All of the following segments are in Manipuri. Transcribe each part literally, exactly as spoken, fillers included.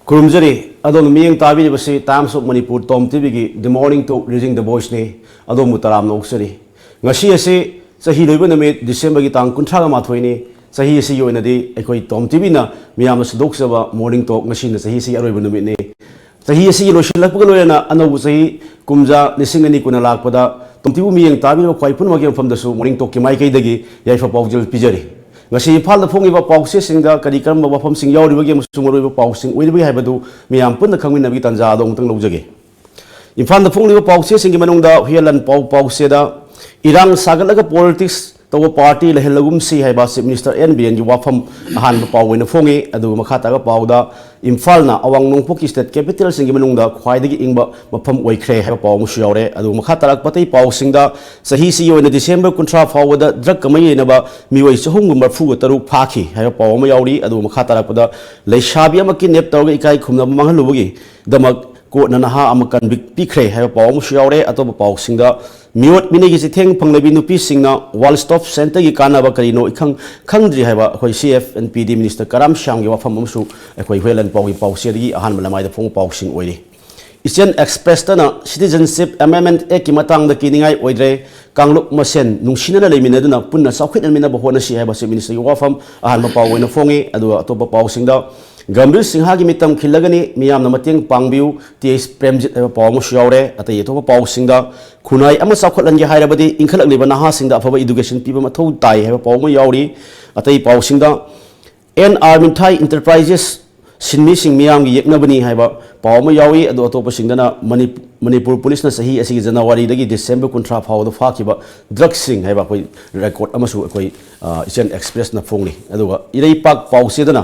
ꯈꯨꯔꯨꯝꯖꯔꯤ꯫ ꯑꯗꯣꯝꯅ ꯃꯤꯠꯌꯦꯡ ꯇꯥꯕꯤꯔꯤꯕꯁꯤ Times of Manipur, Tom ꯇꯤꯚꯤꯒꯤ The Morning Talk, Reading the Voiceꯅꯤ꯫ ꯑꯗꯣꯝꯕꯨ ꯇꯔꯥꯝꯅ ꯑꯣꯛꯆꯔꯤ꯫ ꯉꯁꯤ ꯑꯁꯤ ꯆꯍꯤ ꯂꯣꯏꯕ ꯅꯨꯃꯤꯠ, Decemberꯒꯤ ꯇꯥꯡ ꯀꯨꯟꯊ꯭ꯔꯥꯒ ꯃꯥꯊꯣꯏꯅꯤ꯫ ꯆꯍꯤ ꯑꯁꯤꯒꯤ ꯑꯣꯏꯅꯗꯤ ꯑꯩꯈꯣꯏ ꯇꯣꯝ ꯇꯤꯚꯤꯅ ꯃꯤꯌꯥꯝꯅ ꯁꯟꯗꯣꯛꯆꯕ Morning Talk ꯉꯁꯤꯅ ꯆꯍꯤ ꯑꯁꯤꯒꯤ ꯑꯔꯣꯏꯕ ꯅꯨꯃꯤꯠꯅꯤ꯫ ꯆꯍꯤ ꯑꯁꯤꯒꯤ ꯂꯣꯏꯁꯤꯜꯂꯛꯄꯒ ꯂꯣꯏꯅꯅ ꯑꯅꯧꯕ ꯆꯍꯤ ꯀꯨꯝꯖꯥ ꯂꯤꯁꯤꯡ ꯑꯅꯤ ꯀꯨꯟꯅ ꯂꯥꯛꯄꯗ ꯇꯣꯝ ꯇꯤꯚꯤꯕꯨ ꯃꯤꯠꯌꯦꯡ ꯇꯥꯕꯤꯔꯤꯕ ꯈ꯭ꯋꯥꯏ ꯄꯨꯝꯅꯃꯛꯀꯤ ꯃꯐꯝꯗꯁꯨ Morning Talkꯀꯤ ꯃꯥꯏꯀꯩꯗꯒꯤ ꯌꯥꯏꯐ ꯄꯥꯎꯖꯦꯜ ꯄꯤꯖꯔꯤ꯫ ꯉꯁꯤ ꯏꯝꯐꯥꯜꯗ ꯐꯣꯡꯉꯤꯕ ꯄꯥꯎꯆꯦꯁꯤꯡꯗ ꯀꯔꯤ ꯀꯔꯝꯕ ꯋꯥꯐꯝꯁꯤꯡ ꯌꯥꯎꯔꯤꯕꯒꯦ ꯑꯃꯁꯨꯡ ꯃꯔꯨꯑꯣꯏꯕ ꯄꯥꯎꯁꯤꯡ ꯑꯣꯏꯔꯤꯕꯒꯦ ꯍꯥꯏꯕꯗꯨ ꯃꯤꯌꯥꯝ ꯄꯨꯟꯅ ꯈꯪꯃꯤꯟꯅꯕꯒꯤ ꯇꯥꯟꯖꯥ ꯑꯗꯨ ꯑꯃꯨꯛꯇꯪ ꯂꯧꯖꯒꯦ꯫ ꯏꯝꯐꯥꯜꯗ ꯐꯣꯡꯂꯤꯕ ꯄꯥꯎꯆꯦꯁꯤꯡꯒꯤ ꯃꯅꯨꯡꯗ ꯍꯨꯏꯌꯦꯟ ꯂꯥꯟ ꯄꯥꯎ ꯄꯥꯎꯆꯦꯗ ꯏꯔꯥꯡ ꯁꯥꯒꯠꯂꯒ politics ꯇꯧꯕ party ꯂꯩꯍꯜꯂꯒꯨꯝꯁꯤ ꯍꯥꯏꯕ Chief Minister ꯑꯦꯟ ꯕꯤꯔꯦꯟꯒꯤ ꯋꯥꯐꯝ ꯑꯍꯥꯟꯕ ꯄꯥꯎ ꯑꯣꯏꯅ ꯐꯣꯡꯉꯤ꯫ ꯑꯗꯨꯒ ꯃꯈꯥ ꯇꯥꯕ ꯄꯥꯎꯗ ꯏꯝꯐꯥꯜꯅ ꯑꯋꯥꯡ ꯅꯣꯡꯄꯣꯛꯀꯤ state capitalꯁꯤꯡꯒꯤ ꯃꯅꯨꯡꯗ ꯈ꯭ꯋꯥꯏꯗꯒꯤ ꯏꯪꯕ ꯃꯐꯝ ꯑꯣꯏꯈ꯭ꯔꯦ ꯍꯥꯏꯕ ꯄꯥꯎ ꯑꯃꯁꯨ ꯌꯥꯎꯔꯦ꯫ ꯑꯗꯨꯒ ꯃꯈꯥ ꯇꯥꯔꯛꯄ ꯑꯇꯩ ꯄꯥꯎꯁꯤꯡꯗ ꯆꯍꯤꯁꯤꯒꯤ ꯑꯣꯏꯅ December ꯀꯨꯟꯊ꯭ꯔꯥ ꯐꯥꯎꯕꯗ drugꯀ ꯃꯔꯤ ꯂꯩꯅꯕ ꯃꯤꯑꯣꯏ ꯆꯍꯨꯝꯒ ꯃꯔꯤꯐꯨ ꯇꯔꯨꯛ ꯐꯥꯈꯤ ꯍꯥꯏꯕ ꯄꯥꯎ ꯑꯃ ꯌꯥꯎꯔꯤ꯫ ꯑꯗꯨꯒ ꯃꯈꯥ ꯇꯥꯔꯛꯄꯗ ꯂꯩꯁꯥꯕꯤ ꯑꯃ kidnap ꯇꯧꯔꯒ ꯏꯀꯥꯏ ꯈꯨꯝꯅꯕ ꯃꯥꯡꯍꯜꯂꯨꯕꯒꯤꯗꯃꯛ courtꯅ ꯅꯍꯥ ꯑꯃ convict ꯄꯤꯈ꯭ꯔꯦ ꯍꯥꯏꯕ ꯄꯥꯎ ꯑꯃꯁꯨ ꯌꯥꯎꯔꯦ꯫ ꯑꯇꯣꯞꯄ ꯄꯥꯎꯁꯤꯡꯗ ꯃꯤꯑꯣꯠ ꯃꯤꯅꯩꯒꯤ ꯆꯩꯊꯦꯡ ꯐꯪꯂꯕꯤ ꯅꯨꯄꯤꯁꯤꯡꯅ One Stop Centreꯒꯤ ꯀꯥꯟꯅꯕ ꯀꯔꯤꯅꯣ ꯏꯈꯪ ꯈꯪꯗ꯭ꯔꯤ ꯍꯥꯏꯕ ꯑꯩꯈꯣꯏ C F and P D minister ꯀꯔꯥꯝ ꯁ꯭ꯌꯥꯝꯒꯤ ꯋꯥꯐꯝ ꯑꯃꯁꯨ ꯑꯩꯈꯣꯏ ꯍꯨꯏꯌꯦꯟ ꯂꯥꯟ ꯄꯥꯎꯒꯤ ꯄꯥꯎꯆꯦꯗꯒꯤ ꯑꯍꯥꯟꯕ ꯂꯃꯥꯏꯗ ꯐꯣꯡꯕ ꯄꯥꯎꯁꯤꯡ ꯑꯣꯏꯔꯤ꯫ Asian Expressꯇꯅ Citizenship Amendment Actꯀꯤ ꯃꯇꯥꯡꯗ ꯀꯤꯅꯤꯡꯉꯥꯏ ꯑꯣꯏꯗ꯭ꯔꯦ, ꯀꯥꯡꯂꯨꯞ ꯃꯁꯦꯟ ꯅꯨꯡꯁꯤꯅꯅ ꯂꯩꯃꯤꯟꯅꯗꯨꯅ ꯄꯨꯟꯅ ꯆꯥꯎꯈꯠꯍꯟꯃꯤꯟꯅꯕ ꯍꯣꯠꯅꯁꯤ ꯍꯥꯏꯕ Chief Ministerꯒꯤ ꯋꯥꯐꯝ ꯑꯍꯥꯟꯕ ꯄꯥꯎ ꯑꯣꯏꯅ ꯐꯣꯡꯉꯤ꯫ ꯑꯗꯨꯒ ꯑꯇꯣꯞꯄ ꯄꯥꯎꯁꯤꯡꯗ ꯒꯝꯚꯤꯔ ꯁꯤꯡꯍꯒꯤ ꯃꯤꯇꯝ ꯈꯤꯜꯂꯒꯅꯤ, ꯃꯤꯌꯥꯝꯅ ꯃꯇꯦꯡ ꯄꯥꯡꯕꯤꯌꯨ, T H ꯄ꯭ꯔꯦꯝꯖꯤꯠ ꯍꯥꯏꯕ ꯄꯥꯎ ꯑꯃꯁꯨ ꯌꯥꯎꯔꯦ꯫ ꯑꯇꯩ ꯑꯇꯣꯞꯄ ꯄꯥꯎꯁꯤꯡꯗ ꯈꯨꯟꯅꯥꯏ ꯑꯃ ꯆꯥꯎꯈꯠꯍꯟꯒꯦ ꯍꯥꯏꯔꯕꯗꯤ ꯏꯟꯈꯠꯂꯛꯂꯤꯕ ꯅꯍꯥꯁꯤꯡꯗ ꯑꯐꯕ education ꯄꯤꯕ ꯃꯊꯧ ꯇꯥꯏ ꯍꯥꯏꯕ ꯄꯥꯎ ꯑꯃ ꯌꯥꯎꯔꯤ꯫ ꯑꯇꯩ ꯄꯥꯎꯁꯤꯡꯗ ꯑꯦꯟ ꯑꯥꯔ ꯃꯤꯊꯥꯏ Enterprises ꯁꯤꯟꯃꯤꯁꯤꯡ ꯃꯤꯌꯥꯝꯒꯤ ꯌꯦꯛꯅꯕꯅꯤ ꯍꯥꯏꯕ ꯄꯥꯎ ꯑꯃ ꯌꯥꯎꯏ꯫ ꯑꯗꯣ ꯑꯇꯣꯞꯄꯁꯤꯡꯗꯅ ꯃꯅꯤ-, ꯃꯅꯤꯄꯨꯔ ꯄꯨꯂꯤꯁꯅ ꯆꯍꯤ ꯑꯁꯤꯒꯤ ꯖꯅꯋꯥꯔꯤꯗꯒꯤ December ꯀꯨꯟꯊ꯭ꯔꯥ ꯐꯥꯎꯕꯗ ꯐꯥꯈꯤꯕ drugꯁꯤꯡ ꯍꯥꯏꯕ ꯑꯩꯈꯣꯏ record ꯑꯃꯁꯨ ꯑꯩꯈꯣꯏ, ꯑ, Asian Expressꯅ ꯐꯣꯡꯂꯤ꯫ ꯑꯗꯨꯒ ꯏꯔꯩꯄꯥꯛ ꯄꯥꯎꯆꯦꯗꯅ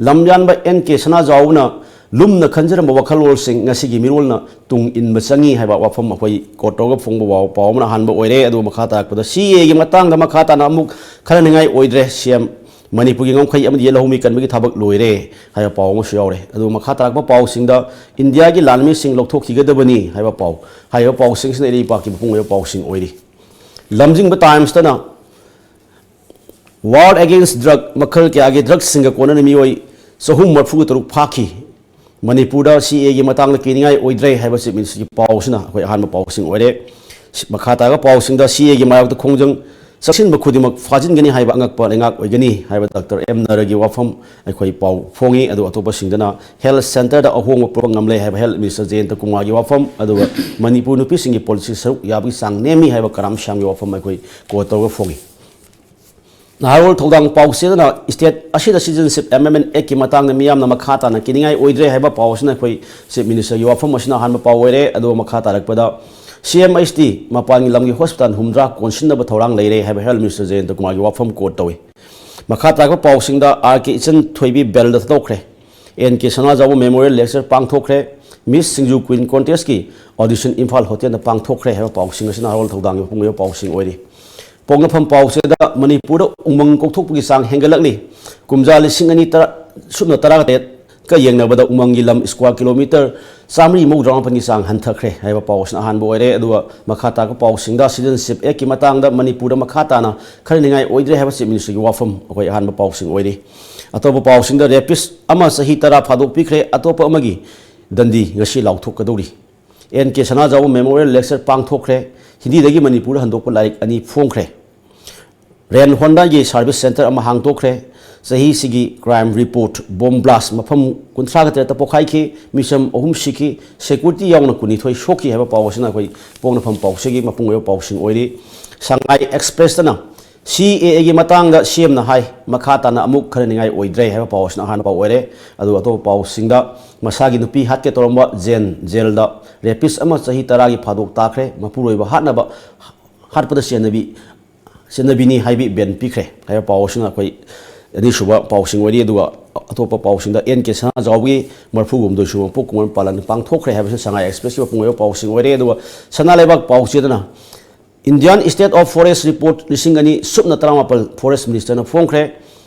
ꯂꯝꯌꯥꯟꯕ N K ꯁꯅꯥꯖꯥꯎꯕꯅ ꯂꯨꯝꯅ ꯈꯟꯖꯔꯝꯕ ꯋꯥꯈꯜꯂꯣꯟꯁꯤꯡ ꯉꯁꯤꯒꯤ ꯃꯤꯔꯣꯜꯅ ꯇꯨꯡ ꯏꯟꯕ ꯆꯪꯉꯤ ꯍꯥꯏꯕ ꯋꯥꯐꯝ ꯑꯩꯈꯣꯏ quote ꯇꯧꯔꯒ ꯐꯣꯡꯕ ꯋꯥ-, ꯄꯥꯎ ꯑꯃꯅ ꯑꯍꯥꯟꯕ ꯑꯣꯏꯔꯦ꯫ ꯑꯗꯨꯒ ꯃꯈꯥ ꯇꯥꯔꯛꯄꯗ CAAꯒꯤ ꯃꯇꯥꯡꯗ ꯃꯈꯥ ꯇꯥꯅ ꯑꯃꯨꯛ ꯈꯟꯅꯅꯤꯡꯉꯥꯏ ꯑꯣꯏꯗ꯭ꯔꯦ, CM ꯃꯅꯤꯄꯨꯔꯒꯤ ꯉꯝꯈꯩ ꯑꯃꯗꯤ ꯂꯧꯃꯤ ꯀꯟꯕꯒꯤ ꯊꯕꯛ ꯂꯣꯏꯔꯦ ꯍꯥꯏꯕ ꯄꯥꯎ ꯑꯃꯁꯨ ꯌꯥꯎꯔꯦ꯫ ꯑꯗꯨꯒ ꯃꯈꯥ ꯇꯥꯔꯛꯄ ꯄꯥꯎꯁꯤꯡꯗ ꯏꯟꯗꯤꯌꯥꯒꯤ ꯂꯥꯟꯃꯤꯁꯤꯡ ꯂꯧꯊꯣꯛꯈꯤꯒꯗꯕꯅꯤ ꯍꯥꯏꯕ ꯄꯥꯎ, ꯍꯥꯏꯔꯤꯕ ꯄꯥꯎꯁꯤꯡꯁꯤꯅ ꯏꯔꯩꯄꯥꯛꯀꯤ ꯃꯄꯨꯡ ꯑꯣꯏꯕ ꯄꯥꯎꯁꯤꯡ ꯑꯣꯏꯔꯤ꯫ ꯂꯝꯖꯤꯡꯕ Timesꯇꯅ War Against Drug, ꯃꯈꯜ ꯀꯌꯥꯒꯤ drugꯁꯤꯡꯒ ꯀꯣꯟꯅꯅ ꯃꯤꯑꯣꯏ ꯆꯍꯨꯝ ꯃꯔꯤꯐꯨ ꯇꯔꯨꯛ ꯐꯥꯈꯤ꯫ ꯃꯅꯤꯄꯨꯔꯗ ꯁꯤ ꯑꯦꯒꯤ ꯃꯇꯥꯡꯗ ꯀꯤꯅꯤꯡꯉꯥꯏ ꯑꯣꯏꯗ꯭ꯔꯦ ꯍꯥꯏꯕ Chief Minister ꯒꯤ ꯄꯥꯎꯁꯤꯅ ꯑꯩꯈꯣꯏ ꯑꯍꯥꯟꯕ ꯄꯥꯎꯁꯤꯡ ꯑꯣꯏꯔꯦ꯫ ꯃꯈꯥ ꯇꯥꯔꯒ ꯄꯥꯎꯁꯤꯡꯗ, ꯁꯤ ꯑꯦꯒꯤ ꯃꯥꯌꯣꯛꯇ ꯈꯣꯡꯖꯪ ꯆꯪꯁꯤꯟꯕ ꯈꯨꯗꯤꯡꯃꯛ ꯐꯥꯖꯤꯟꯒꯅꯤ ꯍꯥꯏꯕ ꯑꯉꯛꯄ ꯂꯩꯉꯥꯛ ꯑꯣꯏꯒꯅꯤ ꯍꯥꯏꯕ ꯗꯥꯛꯇꯔ ꯑꯦꯝ ꯅꯔꯒꯤ ꯋꯥꯐꯝ ꯑꯩꯈꯣꯏ ꯄꯥꯎ ꯐꯣꯡꯉꯤ꯫ ꯑꯗꯨꯒ ꯑꯇꯣꯞꯄꯁꯤꯡꯗꯅ health centre ꯗ ꯑꯍꯣꯡꯕ ꯄꯨꯔꯛꯄ ꯉꯝꯂꯦ ꯍꯥꯏꯕ Health Minister ꯖꯌꯟꯇ ꯀꯨꯃꯥꯔꯒꯤ ꯋꯥꯐꯝ, ꯑꯗꯨꯒ ꯃꯅꯤꯄꯨꯔ ꯅꯨꯄꯤꯁꯤꯡꯒꯤ ꯄꯣꯂꯤꯇꯤꯛꯁ ꯁꯔꯨꯛ ꯌꯥꯕꯒꯤ ꯆꯥꯡ ꯅꯦꯝꯃꯤ ꯍꯥꯏꯕ ꯀꯔꯥꯝ ꯁ꯭ꯌꯥꯝꯒꯤ ꯋꯥꯐꯝ ꯑꯩꯈꯣꯏ ꯀꯣꯠ ꯇꯧꯔꯒ ꯐꯣꯡꯉꯤ꯫ ꯅꯍꯥꯔꯣꯜ ꯊꯧꯗꯥꯡ ꯄꯥꯎꯆꯦꯗꯅ state ꯑꯁꯤꯗ citizenship amendment act ꯀꯤ ꯃꯇꯥꯡꯗ ꯃꯤꯌꯥꯝꯅ ꯃꯈꯥ ꯇꯥꯅ ꯀꯤꯅꯤꯡꯉꯥꯏ ꯑꯣꯏꯗ꯭ꯔꯦ ꯍꯥꯏꯕ ꯄꯥꯎ ꯑꯁꯤꯅ ꯑꯩꯈꯣꯏ Chief Minister ꯒꯤ ꯋꯥꯐꯝ ꯑꯁꯤꯅ ꯑꯍꯥꯟꯕ ꯄꯥꯎ ꯑꯣꯏꯔꯦ꯫ ꯑꯗꯨꯒ ꯃꯈꯥ ꯇꯥꯔꯛꯄꯗ, ꯁꯤ ꯑꯦꯝ ꯑꯩꯆ ꯇꯤ ꯃꯄꯥꯟꯒꯤ ꯂꯝꯒꯤ hospital ꯍꯨꯝꯗ꯭ꯔꯥ ꯀꯣꯟꯁꯤꯟꯅꯕ ꯊꯧꯔꯥꯡ ꯂꯩꯔꯦ ꯍꯥꯏꯕ Health Minister ꯖꯌꯟꯇ ꯀꯨꯃꯥꯔꯒꯤ ꯋꯥꯐꯝ ꯀꯣꯠ ꯇꯧꯏ꯫ ꯃꯈꯥ ꯇꯥꯔꯛꯄ ꯄꯥꯎꯁꯤꯡꯗ, ꯑꯥꯔ ꯀꯦ ꯏꯆꯟ ꯊꯣꯏꯕꯤ ꯕꯦꯜꯗ ꯊꯥꯗꯣꯛꯈ꯭ꯔꯦ꯫ N K Sanajaoba Memorial Lecture ꯄꯥꯡꯊꯣꯛꯈ꯭ꯔꯦ꯫ Miss ꯁꯤꯡꯖꯨ Queen Contest ꯀꯤ audition ꯏꯝꯐꯥꯜ hotel ꯗ ꯄꯥꯡꯊꯣꯛꯈ꯭ꯔꯦ ꯍꯥꯏꯕ ꯄꯥꯎꯁꯤꯡ ꯑꯁꯤꯅ ꯅꯍꯥꯔꯣꯜ ꯊꯧꯗꯥꯡꯒꯤ ꯃꯄꯨꯡ ꯑꯣꯏꯕ ꯄꯥꯎꯁꯤꯡ ꯑꯣꯏꯔꯤ꯫ ꯄꯣꯛꯅꯐꯝ ꯄꯥꯎꯆꯦꯗ, ꯃꯅꯤꯄꯨꯔꯗ ꯎꯃꯪ ꯀꯣꯛꯊꯣꯛꯄꯒꯤ ꯆꯥꯡ ꯍꯦꯟꯒꯠꯂꯛꯂꯤ꯫ ꯀꯨꯝꯖꯥ ꯂꯤꯁꯤꯡ ꯑꯅꯤ ꯇꯔꯥ, ꯁꯨꯞꯅ ꯇꯔꯥꯇꯔꯦꯠꯀ ꯌꯦꯡꯅꯕꯗ ꯎꯃꯪꯒꯤ ꯂꯝ square kilometre ꯆꯥꯃꯔꯤ ꯃꯧꯗ꯭ꯔꯥ ꯃꯥꯄꯟꯒꯤ ꯆꯥꯡ ꯍꯟꯊꯈ꯭ꯔꯦ ꯍꯥꯏꯕ ꯄꯥꯎ ꯑꯁꯤꯅ ꯑꯍꯥꯟꯕ ꯑꯣꯏꯔꯦ꯫ ꯑꯗꯨꯒ ꯃꯈꯥ ꯇꯥꯔꯛꯄ ꯄꯥꯎꯁꯤꯡꯗ, Citizenship Act ꯀꯤ ꯃꯇꯥꯡꯗ ꯃꯅꯤꯄꯨꯔꯗ ꯃꯈꯥ ꯇꯥꯅ ꯈꯟꯅꯅꯤꯡꯉꯥꯏ ꯑꯣꯏꯗ꯭ꯔꯦ ꯍꯥꯏꯕ Chief Minister ꯒꯤ ꯋꯥꯐꯝ ꯑꯩꯈꯣꯏ ꯑꯍꯥꯟꯕ ꯄꯥꯎꯁꯤꯡ ꯑꯣꯏꯔꯤ꯫ ꯑꯇꯣꯞꯄ ꯄꯥꯎꯁꯤꯡꯗ, rapist ꯑꯃ ꯆꯍꯤ ꯇꯔꯥ ꯐꯥꯗꯣꯛꯄꯤꯈ꯭ꯔꯦ, ꯑꯇꯣꯞꯄ ꯑꯃꯒꯤ ꯗꯟꯗꯤ ꯉꯁꯤ ꯂꯥꯎꯊꯣꯛꯀꯗꯧꯔꯤ꯫ N K Sanajaoba Memorial Lecture ꯄꯥꯡꯊꯣꯛꯈ꯭ꯔꯦ꯫ ꯍꯤꯟꯗꯤꯗꯒꯤ ꯃꯅꯤꯄꯨꯔꯗ ꯍꯟꯗꯣꯛꯄ ꯂꯥꯏꯔꯤꯛ ꯑꯅꯤ ꯐꯣꯡꯈ꯭ꯔꯦ꯫ ꯔꯦꯟ ꯍꯣꯟꯗꯥꯒꯤ service centre ꯑꯃ ꯍꯥꯡꯗꯣꯛꯈ꯭ꯔꯦ꯫ ꯆꯍꯤꯁꯤꯒꯤ crime report, bomb blast, ꯃꯐꯝ ꯀꯨꯟꯊ꯭ꯔꯥꯒ ꯇꯔꯦꯠꯇ ꯄꯣꯈꯥꯏꯈꯤ, ꯃꯤꯆꯝ ꯑꯍꯨꯝ ꯁꯤꯈꯤ, security ꯌꯥꯎꯅ ꯀꯨꯟꯅꯤꯊꯣꯏ ꯁꯣꯛꯈꯤ ꯍꯥꯏꯕ ꯄꯥꯎ ꯑꯁꯤꯅ ꯑꯩꯈꯣꯏ ꯄꯣꯛꯅꯐꯝ ꯄꯥꯎꯆꯦꯒꯤ ꯃꯄꯨꯡ ꯑꯣꯏꯕ ꯄꯥꯎꯁꯤꯡ ꯑꯣꯏꯔꯤ꯫ ꯁꯉꯥꯏ Express ꯇꯅ, ꯁꯤ ꯑꯦ ꯑꯦꯒꯤ ꯃꯇꯥꯡꯗ ꯁꯤ ꯑꯦꯝꯅ ꯍꯥꯏ, ꯃꯈꯥ ꯇꯥꯅ ꯑꯃꯨꯛ ꯈꯟꯅꯅꯤꯡꯉꯥꯏ ꯑꯣꯏꯗ꯭ꯔꯦ ꯍꯥꯏꯕ ꯄꯥꯎ ꯑꯁꯤꯅ ꯑꯍꯥꯟꯕ ꯄꯥꯎ ꯑꯣꯏꯔꯦ꯫ ꯑꯗꯨꯒ ꯑꯇꯣꯞꯄ ꯄꯥꯎꯁꯤꯡꯗ, ꯃꯁꯥꯒꯤ ꯅꯨꯄꯤ ꯍꯥꯠꯀꯦ ꯇꯧꯔꯝꯕ ꯖꯦꯟ ꯖꯦꯜꯗ rapist ꯑꯃ ꯆꯍꯤ ꯇꯔꯥꯒꯤ ꯐꯥꯗꯣꯛ ꯇꯥꯈ꯭ꯔꯦ, ꯃꯄꯨꯔꯣꯏꯕ ꯍꯥꯠꯅꯕ, ꯍꯥꯠꯄꯗ ꯆꯦꯟꯅꯕꯤ, ꯆꯦꯟꯅꯕꯤꯅꯤ ꯍꯥꯏꯕꯤ bail ꯄꯤꯈ꯭ꯔꯦ ꯍꯥꯏꯕ ꯄꯥꯎ ꯑꯁꯤꯅ ꯑꯩꯈꯣꯏ ꯑꯅꯤꯁꯨꯕ ꯄꯥꯎꯁꯤꯡ ꯑꯣꯏꯔꯤ꯫ ꯑꯗꯨꯒ ꯑꯇꯣꯞꯄ ꯄꯥꯎꯁꯤꯡꯗ, ꯑꯦꯟ ꯀꯦ ꯁꯅꯥꯖꯥꯎꯕꯒꯤ ꯃꯔꯤꯐꯨ ꯍꯨꯝꯗꯣꯏ ꯁꯨꯕ ꯄꯣꯛ ꯀꯨꯝꯑꯣꯟ ꯄꯥꯂꯟ ꯄꯥꯡꯊꯣꯛꯈ꯭ꯔꯦ ꯍꯥꯏꯕꯁꯤ ꯁꯉꯥꯏ Express ꯀꯤ ꯃꯄꯨꯡ ꯑꯣꯏꯕ ꯄꯥꯎꯁꯤꯡ ꯑꯣꯏꯔꯦ꯫ ꯑꯗꯨꯒ ꯁꯅꯥ ꯂꯩꯕꯥꯛ ꯄꯥꯎꯆꯦꯗꯅ, Indian State of Forest Report ꯂꯤꯁꯤꯡ ꯑꯅꯤ ꯁꯨꯞꯅ ꯇꯔꯥꯃꯥꯄꯜ Forest Minister ꯅ ꯐꯣꯡꯈ꯭ꯔꯦ꯫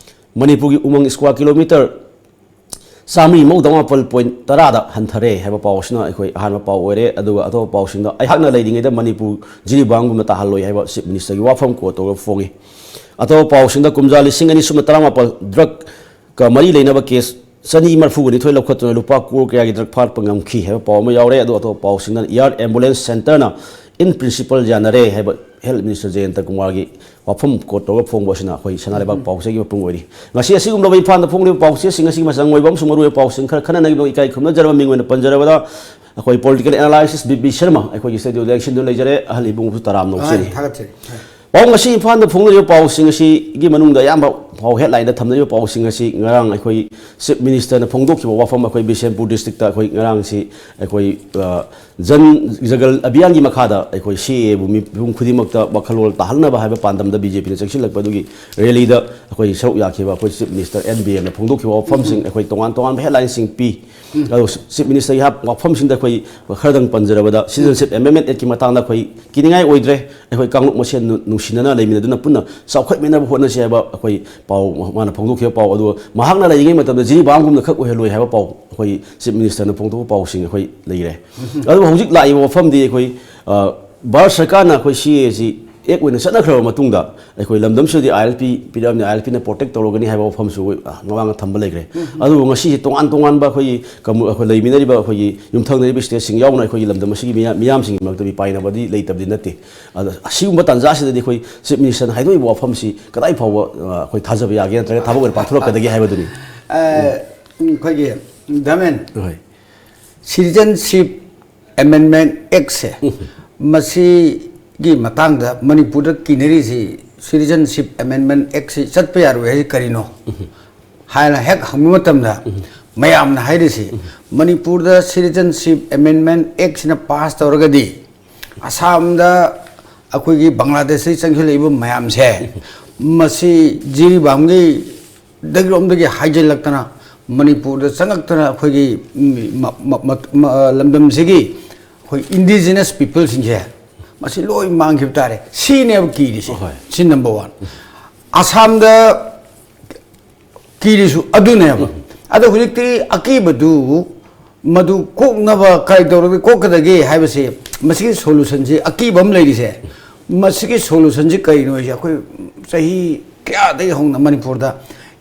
ꯃꯅꯤꯄꯨꯔꯒꯤ ꯎꯃꯪ square kilometre ꯆꯥꯃꯔꯤ ꯃꯧꯗ꯭ꯔꯥ ꯃꯥꯄꯜ point ꯇꯔꯥꯗ ꯍꯟꯊꯔꯦ ꯍꯥꯏꯕ ꯄꯥꯎ ꯑꯁꯤꯅ ꯑꯩꯈꯣꯏ ꯑꯍꯥꯟꯕ ꯄꯥꯎ ꯑꯣꯏꯔꯦ꯫ ꯑꯗꯨꯒ ꯑꯇꯣꯞꯄ ꯄꯥꯎꯁꯤꯡꯗ, ꯑꯩꯍꯥꯛꯅ ꯂꯩꯔꯤꯉꯩꯗ ꯃꯅꯤꯄꯨꯔ ꯖꯤꯔꯤꯕꯥꯝꯒꯨꯝꯅ ꯇꯥꯍꯜꯂꯣꯏ ꯍꯥꯏꯕ Chief Minister ꯒꯤ ꯋꯥꯐꯝ ꯀꯣꯠ ꯇꯧꯔꯒ ꯐꯣꯡꯉꯤ꯫ ꯑꯇꯣꯞꯄ ꯄꯥꯎꯁꯤꯡꯗ, ꯀꯨꯝꯖꯥ ꯂꯤꯁꯤꯡ ꯑꯅꯤ ꯁꯨꯞꯅ ꯇꯔꯥꯃꯥꯄꯜ drug ꯀ ꯃꯔꯤ ꯂꯩꯅꯕ case ꯆꯅꯤ ꯃꯔꯤꯐꯨꯒ ꯅꯤꯊꯣꯏ ꯂꯧꯈꯠꯇꯨꯅ ꯂꯨꯄꯥ ꯀ꯭ꯔꯣꯔ ꯀꯌꯥꯒꯤ ꯗ꯭ꯔꯒ ꯐꯥꯠꯄ ꯉꯝꯈꯤ ꯍꯥꯏꯕ ꯄꯥꯎ ꯑꯃ ꯌꯥꯎꯔꯦ꯫ ꯑꯗꯣ ꯑꯇꯣꯞꯄ ꯄꯥꯎꯁꯤꯡꯗ, Air Ambulance Centre ꯅ in principle ꯌꯥꯅꯔꯦ ꯍꯥꯏꯕ Health Minister ꯖꯌꯟꯇ ꯀꯨꯃꯥꯔꯒꯤ ꯋꯥꯐꯝ ꯀꯣꯠ ꯇꯧꯔꯒ ꯐꯣꯡꯕ ꯑꯁꯤꯅ ꯑꯩꯈꯣꯏ ꯁꯅꯥ ꯂꯩꯕꯥꯛ ꯄꯥꯎꯆꯦꯒꯤ ꯃꯄꯨꯡ ꯑꯣꯏꯔꯤ꯫ ꯉꯁꯤ ꯑꯁꯤꯒꯨꯝꯂꯕ ꯏꯝꯐꯥꯜꯗ ꯐꯣꯡꯂꯤꯕ ꯄꯥꯎꯆꯦꯁꯤꯡ ꯑꯁꯤꯒꯤ ꯃꯆꯪ ꯑꯣꯏꯕ ꯑꯃꯁꯨꯡ ꯃꯔꯨꯑꯣꯏꯕ ꯄꯥꯎꯁꯤꯡ ꯈꯔ ꯈꯟꯅꯅꯕꯒꯤꯗꯃꯛ ꯏꯀꯥꯏ ꯈꯨꯝꯅꯖꯔꯕ ꯃꯤꯡ ꯑꯣꯏꯅ ꯄꯟꯖꯔꯕꯗ, ꯑꯩꯈꯣꯏ political analysis B P Sharma ꯑꯩꯈꯣꯏꯒꯤ studio ꯗ ꯂꯦꯡꯁꯤꯟꯗꯨꯅ ꯂꯩꯖꯔꯦ꯫ ꯑꯍꯜ ꯏꯕꯨꯡꯁꯨ ꯇꯔꯥꯝꯅ ꯑꯣꯛꯆꯔꯤ꯫ ꯊꯥꯒꯠꯆꯔꯤ꯫ ꯄꯥꯎ ꯉꯁꯤ ꯏꯝꯐꯥꯜꯗ ꯐꯣꯡꯅꯔꯤꯕ ꯄꯥꯎꯁꯤꯡ ꯑꯁꯤꯒꯤ ꯃꯅꯨꯡꯗ ꯑꯌꯥꯝꯕ ꯄꯥꯎ headline ꯗ ꯊꯝꯅꯔꯤꯕ ꯄꯥꯎꯁꯤꯡ ꯑꯁꯤ ꯉꯔꯥꯡ ꯑꯩꯈꯣꯏ Chief Minister ꯅ ꯐꯣꯡꯗꯣꯛꯈꯤꯕ ꯋꯥꯐꯝ, ꯑꯩꯈꯣꯏ ꯕꯤꯁꯦꯝꯄꯨꯔ district ꯇ ꯑꯩꯈꯣꯏ ꯉꯔꯥꯡꯁꯤ ꯑꯩꯈꯣꯏ, ꯑ, ꯖꯟ ꯖꯒꯜ ꯑꯚꯤꯌꯥꯟꯒꯤ ꯃꯈꯥꯗ ꯑꯩꯈꯣꯏ ꯁꯤ ꯑꯦ ꯑꯦ ꯕꯨ ꯃꯤꯄꯨꯝ ꯈꯨꯗꯤꯡꯃꯛꯇ ꯋꯥꯈꯜꯂꯣꯟ ꯇꯥꯍꯟꯅꯕ ꯍꯥꯏꯕ ꯄꯥꯟꯗꯝꯗ ꯕꯤ ꯖꯦ ꯄꯤ ꯅ ꯆꯪꯁꯤꯜꯂꯛꯄ ꯑꯗꯨꯒꯤ rally ꯗ ꯑꯩꯈꯣꯏ ꯁꯔꯨꯛ ꯌꯥꯈꯤꯕ ꯑꯩꯈꯣꯏ Chief Minister ꯑꯦꯟ ꯕꯤꯔꯦꯟꯅ ꯐꯣꯡꯗꯣꯛꯈꯤꯕ ꯋꯥꯐꯝꯁꯤꯡ, ꯑꯩꯈꯣꯏ ꯇꯣꯉꯥꯟ ꯇꯣꯉꯥꯟꯕ headline ꯁꯤꯡ ꯄꯤ꯫ ꯑꯗꯣ Chief Minister ꯒꯤ ꯍꯥꯞ-, ꯋꯥꯐꯝꯁꯤꯡꯗ ꯑꯩꯈꯣꯏ ꯈꯔꯗꯪ ꯄꯟꯖꯔꯕꯗ, Citizenship Amendment Act ꯀꯤ ꯃꯇꯥꯡꯗ ꯑꯩꯈꯣꯏ ꯀꯤꯅꯤꯡꯉꯥꯏ ꯑꯣꯏꯗ꯭ꯔꯦ, ꯑꯩꯈꯣꯏ ꯀꯥꯡꯂꯨꯞ ꯃꯁꯦꯟ ꯅꯨ-, ꯅꯨꯡꯁꯤꯅꯅ ꯂꯩꯃꯤꯟꯅꯗꯨꯅ ꯄꯨꯟꯅ ꯆꯥꯎꯈꯠꯃꯤꯟꯅꯕ ꯍꯣꯠꯅꯁꯤ ꯍꯥꯏꯕ ꯑꯩꯈꯣꯏ ꯄꯥꯎ ꯃꯥꯅ ꯐꯣꯡꯗꯣꯛꯈꯤꯕ ꯄꯥꯎ꯫ ꯑꯗꯨꯒ ꯃꯍꯥꯛꯅ ꯂꯩꯔꯤꯉꯩ ꯃꯇꯝꯗ ꯖꯤꯔꯤꯕꯥꯝꯒꯨꯝꯅ ꯈꯛ ꯑꯣꯏꯍꯜꯂꯣꯏ ꯍꯥꯏꯕ ꯄꯥꯎ ꯑꯩꯈꯣꯏ Chief Minister ꯅ ꯐꯣꯡꯗꯣꯛꯄ ꯄꯥꯎꯁꯤꯡ ꯑꯩꯈꯣꯏ ꯂꯩꯔꯦ꯫ ꯑꯗꯨꯕꯨ ꯍꯧꯖꯤꯛ ꯂꯥꯛꯏꯕ ꯋꯥꯐꯝꯗꯤ ꯑꯩꯈꯣꯏ, ꯑ, ꯚꯥꯔꯠ ꯁꯔꯀꯥꯔꯅ ꯑꯩꯈꯣꯏ ꯁꯤ ꯑꯦ ꯑꯦ ꯁꯤ act ꯑꯣꯏꯅ ꯆꯠꯅꯈ꯭ꯔꯕ ꯃꯇꯨꯡꯗ ꯑꯩꯈꯣꯏ ꯂꯝꯗꯝꯁꯤꯗꯗꯤ ꯑꯥꯏ ꯑꯦꯜ ꯄꯤ ꯄꯤꯔꯛꯑꯕꯅꯤ, ꯑꯥꯏ ꯑꯦꯜ ꯄꯤ ꯅ protect ꯇꯧꯔꯒꯅꯤ ꯍꯥꯏꯕ ꯋꯥꯐꯝꯁꯨ ꯑꯩꯈꯣꯏ, ꯑ, ꯃꯃꯥꯡꯗ ꯊꯝꯕ ꯂꯩꯈ꯭ꯔꯦ꯫ ꯑꯗꯨꯕꯨ ꯉꯁꯤꯁꯦ ꯇꯣꯉꯥꯟ ꯇꯣꯉꯥꯟꯕ ꯑꯩꯈꯣꯏꯒꯤ ꯀꯝꯃꯨ-, ꯑꯩꯈꯣꯏ ꯂꯩꯃꯤꯟꯅꯔꯤꯕ ꯑꯩꯈꯣꯏꯒꯤ ꯌꯨꯝꯊꯪꯅꯔꯤꯕ state ꯁꯤꯡ ꯌꯥꯎꯅ ꯑꯩꯈꯣꯏꯒꯤ ꯂꯝꯗꯝ ꯑꯁꯤꯒꯤ ꯃꯤꯌꯥ-, ꯃꯤꯌꯥꯝꯁꯤꯡꯒꯤ ꯃꯔꯛꯇ ꯃꯤꯄꯥꯏꯅꯕꯗꯤ ꯂꯩꯇꯕꯗꯤ ꯅꯠꯇꯦ꯫ ꯑꯗꯣ ꯑꯁꯤꯒꯨꯝꯕ ꯇꯥꯟꯖꯥꯁꯤꯗꯗꯤ ꯑꯩꯈꯣꯏ Chief Minister ꯅ ꯍꯥꯏꯗꯣꯛꯏꯕ ꯋꯥꯐꯝꯁꯤ ꯀꯗꯥꯏ ꯐꯥꯎꯕ, ꯑ, ꯑꯩꯈꯣꯏ ꯊꯥꯖꯕ ꯌꯥꯒꯦ ꯅꯠꯇ꯭ꯔꯒ ꯊꯕꯛ ꯑꯣꯏꯅ ꯄꯥꯡꯊꯣꯔꯛꯀꯗꯒꯦ ꯍꯥꯏꯕꯗꯨꯅꯤ꯫ ꯑ, ꯑꯩꯈꯣꯏꯒꯤ ꯗꯥꯃꯦꯟ, ꯍꯣꯏ꯫ Citizenship Amendment Act ꯁꯦ, ꯃꯁꯤꯒꯤ ꯃꯇꯥꯡꯗ ꯃꯅꯤꯄꯨꯔꯗ ꯀꯤꯅꯔꯤꯁꯤ, Citizenship Amendment Act ꯁꯤ ꯆꯠꯄ ꯌꯥꯔꯣꯏ ꯍꯥꯏꯁꯤ ꯀꯔꯤꯅꯣ ꯍꯥꯏꯅ ꯍꯦꯛ ꯍꯪꯕ ꯃꯇꯝꯗ, ꯃꯌꯥꯝꯅ ꯍꯥꯏꯔꯤꯁꯤ, ꯃꯅꯤꯄꯨꯔꯗ Citizenship Amendment Act ꯁꯤꯅ pass ꯇꯧꯔꯒꯗꯤ ꯑꯁꯥꯝꯗ ꯑꯩꯈꯣꯏꯒꯤ ꯕꯪꯒ꯭ꯂꯥꯗꯦꯁꯇꯒꯤ ꯆꯪꯁꯤꯜꯂꯛꯏꯕ ꯃꯌꯥꯝꯁꯦ, ꯃꯁꯤ ꯖꯤꯔꯤꯕꯥꯝꯒꯤ ꯗꯒꯤꯔꯣꯝꯗꯒꯤ ꯍꯥꯏꯖꯤꯜꯂꯛꯇꯅ ꯃꯅꯤꯄꯨꯔꯗ ꯆꯪꯉꯛꯇꯅ ꯑꯩꯈꯣꯏꯒꯤ, ꯎꯝ, ꯃ-, ꯃ-, ꯃ-, ꯃ-, ꯂꯝꯗꯝꯁꯤꯒꯤ ꯑꯩꯈꯣꯏ indigenous people ꯁꯤꯡꯁꯦ ꯃꯁꯤ ꯂꯣꯏ ꯃꯥꯡꯈꯤꯕ ꯇꯥꯔꯦ꯫ ꯁꯤꯅꯦꯕ ꯀꯤꯔꯤꯁꯦ꯫ ꯍꯣꯏ꯫ ꯁꯤ number one꯫ ꯑꯁꯥꯝꯗ ꯀꯤꯔꯤꯁꯨ ꯑꯗꯨꯅꯦꯕ꯫ ꯑꯗꯣ ꯍꯧꯖꯤꯛꯇꯤ ꯑꯀꯤꯕꯗꯨ ꯃꯗꯨ ꯀꯣꯛꯅꯕ ꯀꯔꯤ ꯇꯧꯔꯒ ꯀꯣꯛꯀꯗꯒꯦ ꯍꯥꯏꯕꯁꯦ, ꯃꯁꯤꯒꯤ solution ꯁꯤ, ꯑꯀꯤꯕ ꯑꯃ ꯂꯩꯔꯤꯁꯦ, ꯃꯁꯤꯒꯤ solution ꯁꯤ ꯀꯔꯤꯅꯣ ꯍꯥꯏꯁꯦ, ꯑꯩꯈꯣꯏ ꯆꯍꯤ ꯀꯌꯥꯗꯒꯤ ꯍꯧꯅ ꯃꯅꯤꯄꯨꯔꯗ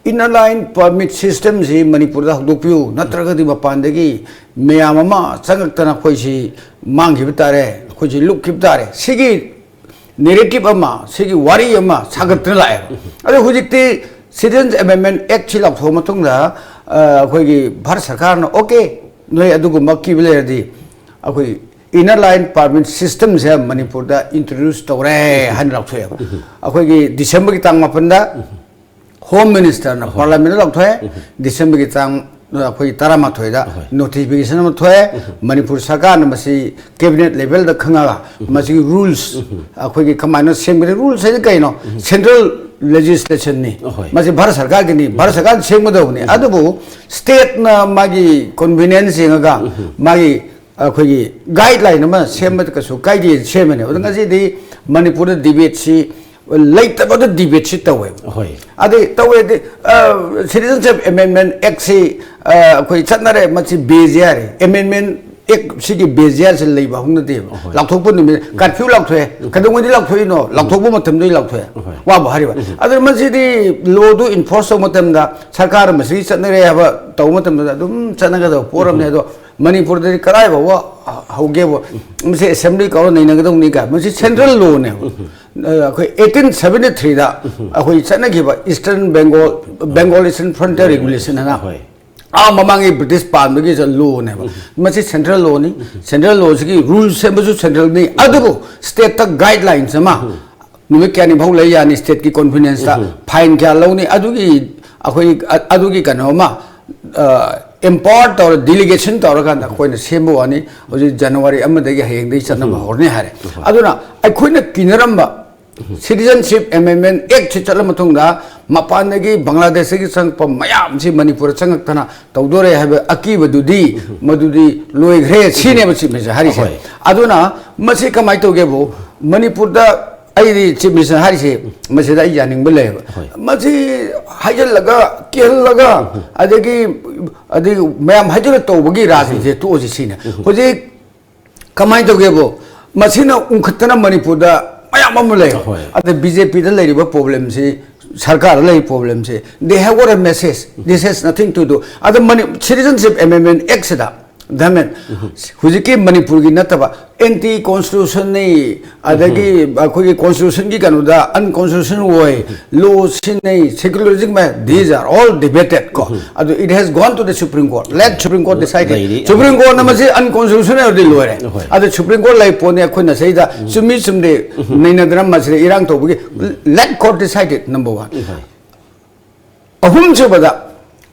Inner Line Permit Systemꯁꯤ ꯃꯅꯤꯄꯨꯔꯗ ꯍꯧꯗꯣꯛꯄꯤꯌꯨ, ꯅꯠꯇ꯭ꯔꯒꯗꯤ ꯃꯄꯥꯟꯗꯒꯤ ꯃꯌꯥꯝ ꯑꯃ ꯆꯪꯉꯛꯇꯅ ꯑꯩꯈꯣꯏꯁꯤ ꯃꯥꯡꯈꯤꯕ ꯇꯥꯔꯦ, ꯑꯩꯈꯣꯏꯁꯤ ꯂꯨꯞꯈꯤꯕ ꯇꯥꯔꯦ꯫ ꯁꯤꯒꯤ narrative ꯑꯃ, ꯁꯤꯒꯤ ꯋꯥꯔꯤ ꯑꯃ ꯁꯥꯒꯠꯇꯅ ꯂꯥꯛꯑꯦꯕ꯫ ꯑꯗꯣ ꯍꯧꯖꯤꯛꯇꯤ Citizens Amendment Actꯁꯤ ꯂꯥꯎꯊꯣꯛꯑ ꯃꯇꯨꯡꯗ, ꯑ, ꯑꯩꯈꯣꯏꯒꯤ ꯚꯥꯔꯠ ꯁꯔꯀꯥꯔꯅ, "ꯑꯣꯀꯦ, ꯅꯣꯏ ꯑꯗꯨꯒꯨꯝꯕ ꯀꯤꯕ ꯂꯩꯔꯗꯤ ꯑꯩꯈꯣꯏ Inner Line Permit Systemꯁꯦ ꯃꯅꯤꯄꯨꯔꯗ introduce ꯇꯧꯔꯦ" ꯍꯥꯏꯅ ꯂꯥꯎꯊꯣꯛꯑꯦꯕ꯫ ꯑꯩꯈꯣꯏꯒꯤ ꯗꯤꯁꯦꯝꯕꯔꯒꯤ ꯇꯥꯡ ꯃꯥꯄꯟꯗ Home Ministerꯅ Parliamentꯇ ꯂꯥꯎꯊꯣꯛꯑꯦ꯫ ꯗꯤꯁꯦꯝꯕꯔꯒꯤ ꯇꯥꯡ, ꯑꯩꯈꯣꯏ ꯇꯔꯥꯃꯥꯊꯣꯏꯗ notification ꯑꯃ ꯊꯣꯛꯑꯦ꯫ ꯃꯅꯤꯄꯨꯔ ꯁꯔꯀꯥꯔꯅ ꯃꯁꯤ cabinet levelꯗ ꯈꯪꯉꯒ ꯃꯁꯤꯒꯤ rules, ꯑꯩꯈꯣꯏꯒꯤ ꯀꯃꯥꯏꯅ ꯁꯦꯝꯒꯅꯤ? Rules ꯍꯥꯏꯗꯤ ꯀꯩꯅꯣ? Central legislationꯅꯤ꯫ ꯃꯁꯤ ꯚꯥꯔꯠ ꯁꯔꯀꯥꯔꯒꯤꯅꯤ, ꯚꯥꯔꯠ ꯁꯔꯀꯥꯔꯅ ꯁꯦꯝꯒꯗꯧꯕꯅꯤ꯫ ꯑꯗꯨꯕꯨ stateꯅ ꯃꯥꯒꯤ convenience ꯌꯦꯡꯉꯒ ꯃꯥꯒꯤ ꯑꯩꯈꯣꯏꯒꯤ guideline ꯑꯃ ꯁꯦꯝꯕꯗ ꯀꯩꯁꯨ ꯀꯥꯏꯗꯦ, ꯁꯦꯝꯕꯅꯦ꯫ ꯑꯗꯣ ꯉꯁꯤꯗꯤ ꯃꯅꯤꯄꯨꯔꯗ debateꯁꯤ, ꯂꯩꯇꯕꯗ debateꯁꯤ ꯇꯧꯋꯦꯕ꯫ ꯑꯗꯩ ꯇꯧꯋꯦꯗꯤ, ꯑ, Citizenship Amendment Actꯁꯤ, ꯑ, ꯑꯩꯈꯣꯏ ꯆꯠꯅꯔꯦ, ꯃꯁꯤ base ꯌꯥꯔꯦ꯫ Amendment Act ꯁꯤꯒꯤ base ꯌꯥꯔꯁꯤ ꯂꯩꯕ ꯍꯧꯅꯗꯦꯕ꯫ ꯂꯥꯎꯊꯣꯛꯄ ꯅꯨꯃꯤꯠ, curfew ꯂꯥꯎꯊꯣꯛꯑꯦ, ꯀꯩꯗꯧꯉꯩꯗꯤ ꯂꯥꯎꯊꯣꯛꯏꯅꯣ? ꯂꯥꯎꯊꯣꯛꯄ ꯃꯇꯝꯗ ꯂꯥꯎꯊꯣꯛꯑꯦ꯫ ꯋꯥꯕ ꯍꯥꯏꯔꯤꯕ꯫ ꯑꯗꯨꯅ ꯃꯁꯤꯗꯤ lawꯗꯨ enforce ꯇꯧꯕ ꯃꯇꯝꯗ, ꯁꯔꯀꯥꯔ ꯃꯁꯤꯒꯤ ꯆꯠꯅꯔꯦ ꯍꯥꯏꯕ ꯇꯧꯕ ꯃꯇꯝꯗ ꯑꯗꯨꯝ ꯆꯠꯅꯒꯗꯕ ꯄꯣꯠ ꯑꯃꯅꯦ꯫ ꯑꯗꯣ ꯃꯅꯤꯄꯨꯔꯗꯗꯤ ꯀꯗꯥꯏ ꯐꯥꯎꯕ ꯍꯧꯒꯦꯕꯨ? ꯃꯁꯤ assembly ꯀꯧꯔ ꯅꯩꯅꯒꯗꯧꯅꯤ ꯀꯥꯏ꯫ ꯃꯁꯤ central lawꯅꯦꯕ꯫ ꯑ, ꯑꯩꯈꯣꯏ eighteen seventy threeꯗ ꯑꯩꯈꯣꯏ ꯆꯠꯅꯈꯤꯕ Eastern Bengal, Bengal Eastern Frontier Regulation ꯍꯥꯏꯅ, ꯑꯥ, ꯃꯃꯥꯡꯒꯤ British ꯄꯥꯟꯕꯒꯤ lawꯅꯦꯕ꯫ ꯃꯁꯤ central lawꯅꯤ꯫ Central lawꯁꯤꯒꯤ rules ꯁꯦꯝꯕꯁꯨ centralꯅꯤ, ꯑꯗꯨꯕꯨ stateꯇ guidelines ꯑꯃ, ꯅꯨꯃꯤꯠ ꯀꯌꯥꯅꯤ ꯐꯥꯎ ꯂꯩ ꯌꯥꯅꯤ, stateꯀꯤ convenienceꯇ fine ꯀꯌꯥ ꯂꯧꯅꯤ, ꯑꯗꯨꯒꯤ, ꯑꯩꯈꯣꯏ, ꯑ-, ꯑꯗꯨꯒꯤ ꯀꯩꯅꯣ ꯑꯃ, ꯑ, empower ꯇꯧꯔ, delegation ꯇꯧꯔꯀꯥꯟꯗ ꯑꯩꯈꯣꯏꯅ ꯁꯦꯝꯕ ꯋꯥꯅꯤ꯫ ꯍꯧꯖꯤꯛ January ꯑꯃꯗꯒꯤ ꯍꯌꯦꯡꯗꯒꯤ ꯆꯠꯅꯕ ꯍꯧꯔꯅꯤ ꯍꯥꯏꯔꯦ꯫ ꯑꯗꯨꯅ ꯑꯩꯈꯣꯏꯅ ꯀꯤꯅꯔꯝꯕ Citizenship Amendment Actꯁꯤ ꯆꯠꯂ ꯃꯇꯨꯡꯗ ꯃꯄꯥꯟꯗꯒꯤ, ꯕꯪꯒ꯭ꯂꯥꯗꯦꯁꯇꯒꯤ ꯆꯪꯉꯛꯄ ꯃꯌꯥꯝꯁꯤ ꯃꯅꯤꯄꯨꯔꯗ ꯆꯪꯉꯛꯇꯅ ꯇꯧꯗꯣꯔꯦ ꯍꯥꯏꯕ ꯑꯀꯤꯕꯗꯨꯗꯤ ꯃꯗꯨꯗꯤ ꯂꯣꯏꯈ꯭ꯔꯦ, ꯁꯤꯅꯦꯕ Chief Minister ꯍꯥꯏꯔꯤꯁꯦ꯫ ꯑꯗꯨꯅ ꯃꯁꯤ ꯀꯃꯥꯏꯅ ꯇꯧꯒꯦꯕꯨ, ꯃꯅꯤꯄꯨꯔꯗ ꯑꯩꯗꯤ Chief Minister ꯍꯥꯏꯔꯤꯁꯦ, ꯃꯁꯤꯗ ꯑꯩ ꯌꯥꯅꯤꯡꯕ ꯂꯩꯌꯦꯕ꯫ ꯃꯁꯤ ꯍꯥꯏꯖꯤꯜꯂꯒ, ꯀꯤꯍꯜꯂꯒ, ꯑꯗꯒꯤ, ꯑꯗꯒꯤ ꯃꯌꯥꯝ ꯍꯥꯏꯖꯤꯜꯂ ꯇꯧꯕꯒꯤ ꯔꯥꯖꯅꯤꯁꯦ ꯇꯣꯛꯑꯁꯤ ꯁꯤꯅꯦ꯫ ꯍꯧꯖꯤꯛ ꯀꯃꯥꯏꯅ ꯇꯧꯒꯦꯕꯨ, ꯃꯁꯤꯅ ꯎꯪꯈꯠꯇꯅ ꯃꯅꯤꯄꯨꯔꯗ ꯃꯌꯥꯝ ꯑꯃ ꯂꯩ꯫ ꯑꯗ BJPꯗ ꯂꯩꯔꯤꯕ problemꯁꯤ ꯁꯔꯀꯥꯔꯗ ꯂꯩ ꯄ꯭ꯔꯣꯕ꯭ꯂꯦꯝꯁꯦ, they have got a message, this has nothing to do. ꯑꯗ ꯃꯅꯤ ꯁꯤꯇꯤꯖꯟꯁꯤꯞ ꯑꯦꯃꯦꯟꯃꯦꯟ ꯑꯦꯛꯁꯤꯗ ꯗꯥꯃꯦꯟ ꯍꯧꯖꯤꯛꯀꯤ ꯃꯅꯤꯄꯨꯔꯒꯤ ꯅꯠꯇꯕ ꯑꯦꯟꯇꯤ ꯀꯣꯟꯁꯇꯤꯇ꯭ꯌꯨꯁꯟꯅꯤ, ꯑꯗꯒꯤ ꯑꯩꯈꯣꯏꯒꯤ ꯀꯣꯟꯁꯇꯤꯇ꯭ꯌꯨꯁꯟꯒꯤ ꯀꯩꯅꯣꯗ ꯑꯟꯀꯣꯟꯁꯇꯤꯇ꯭ꯌꯨꯁꯟ ꯑꯣꯏ, ꯂꯣ ꯁꯤꯖꯤꯟꯅꯩ, secularism, these are all debated ꯀꯣ. ꯑꯗꯨ it has gone to the Supreme Court, let Supreme Court decide it. ꯂꯩꯔꯤ. ꯁꯨꯄ꯭ꯔꯤꯝ ꯀꯣꯔꯠꯅ ꯃꯁꯤ ꯑꯟꯀꯣꯟꯁꯇꯤꯇ꯭ꯌꯨꯁꯅꯦꯜꯗꯤ ꯂꯣꯏꯔꯦ. ꯍꯣꯏ. ꯑꯗꯨ ꯁꯨꯄ꯭ꯔꯤꯝ ꯀꯣꯔꯠ ꯂꯩ ꯄꯣꯠꯅꯤ, ꯑꯩꯈꯣꯏꯅ ꯁꯤꯗ ꯆꯨꯝꯃꯤ ꯆꯨꯝꯗꯦ ꯅꯩꯅꯗꯅ ꯃꯁꯤꯗ ꯏꯔꯥꯡ ꯇꯧꯕꯒꯤ, let court decide it, number one. ꯍꯣꯏ. ꯑꯍꯨꯝꯁꯨꯕꯗ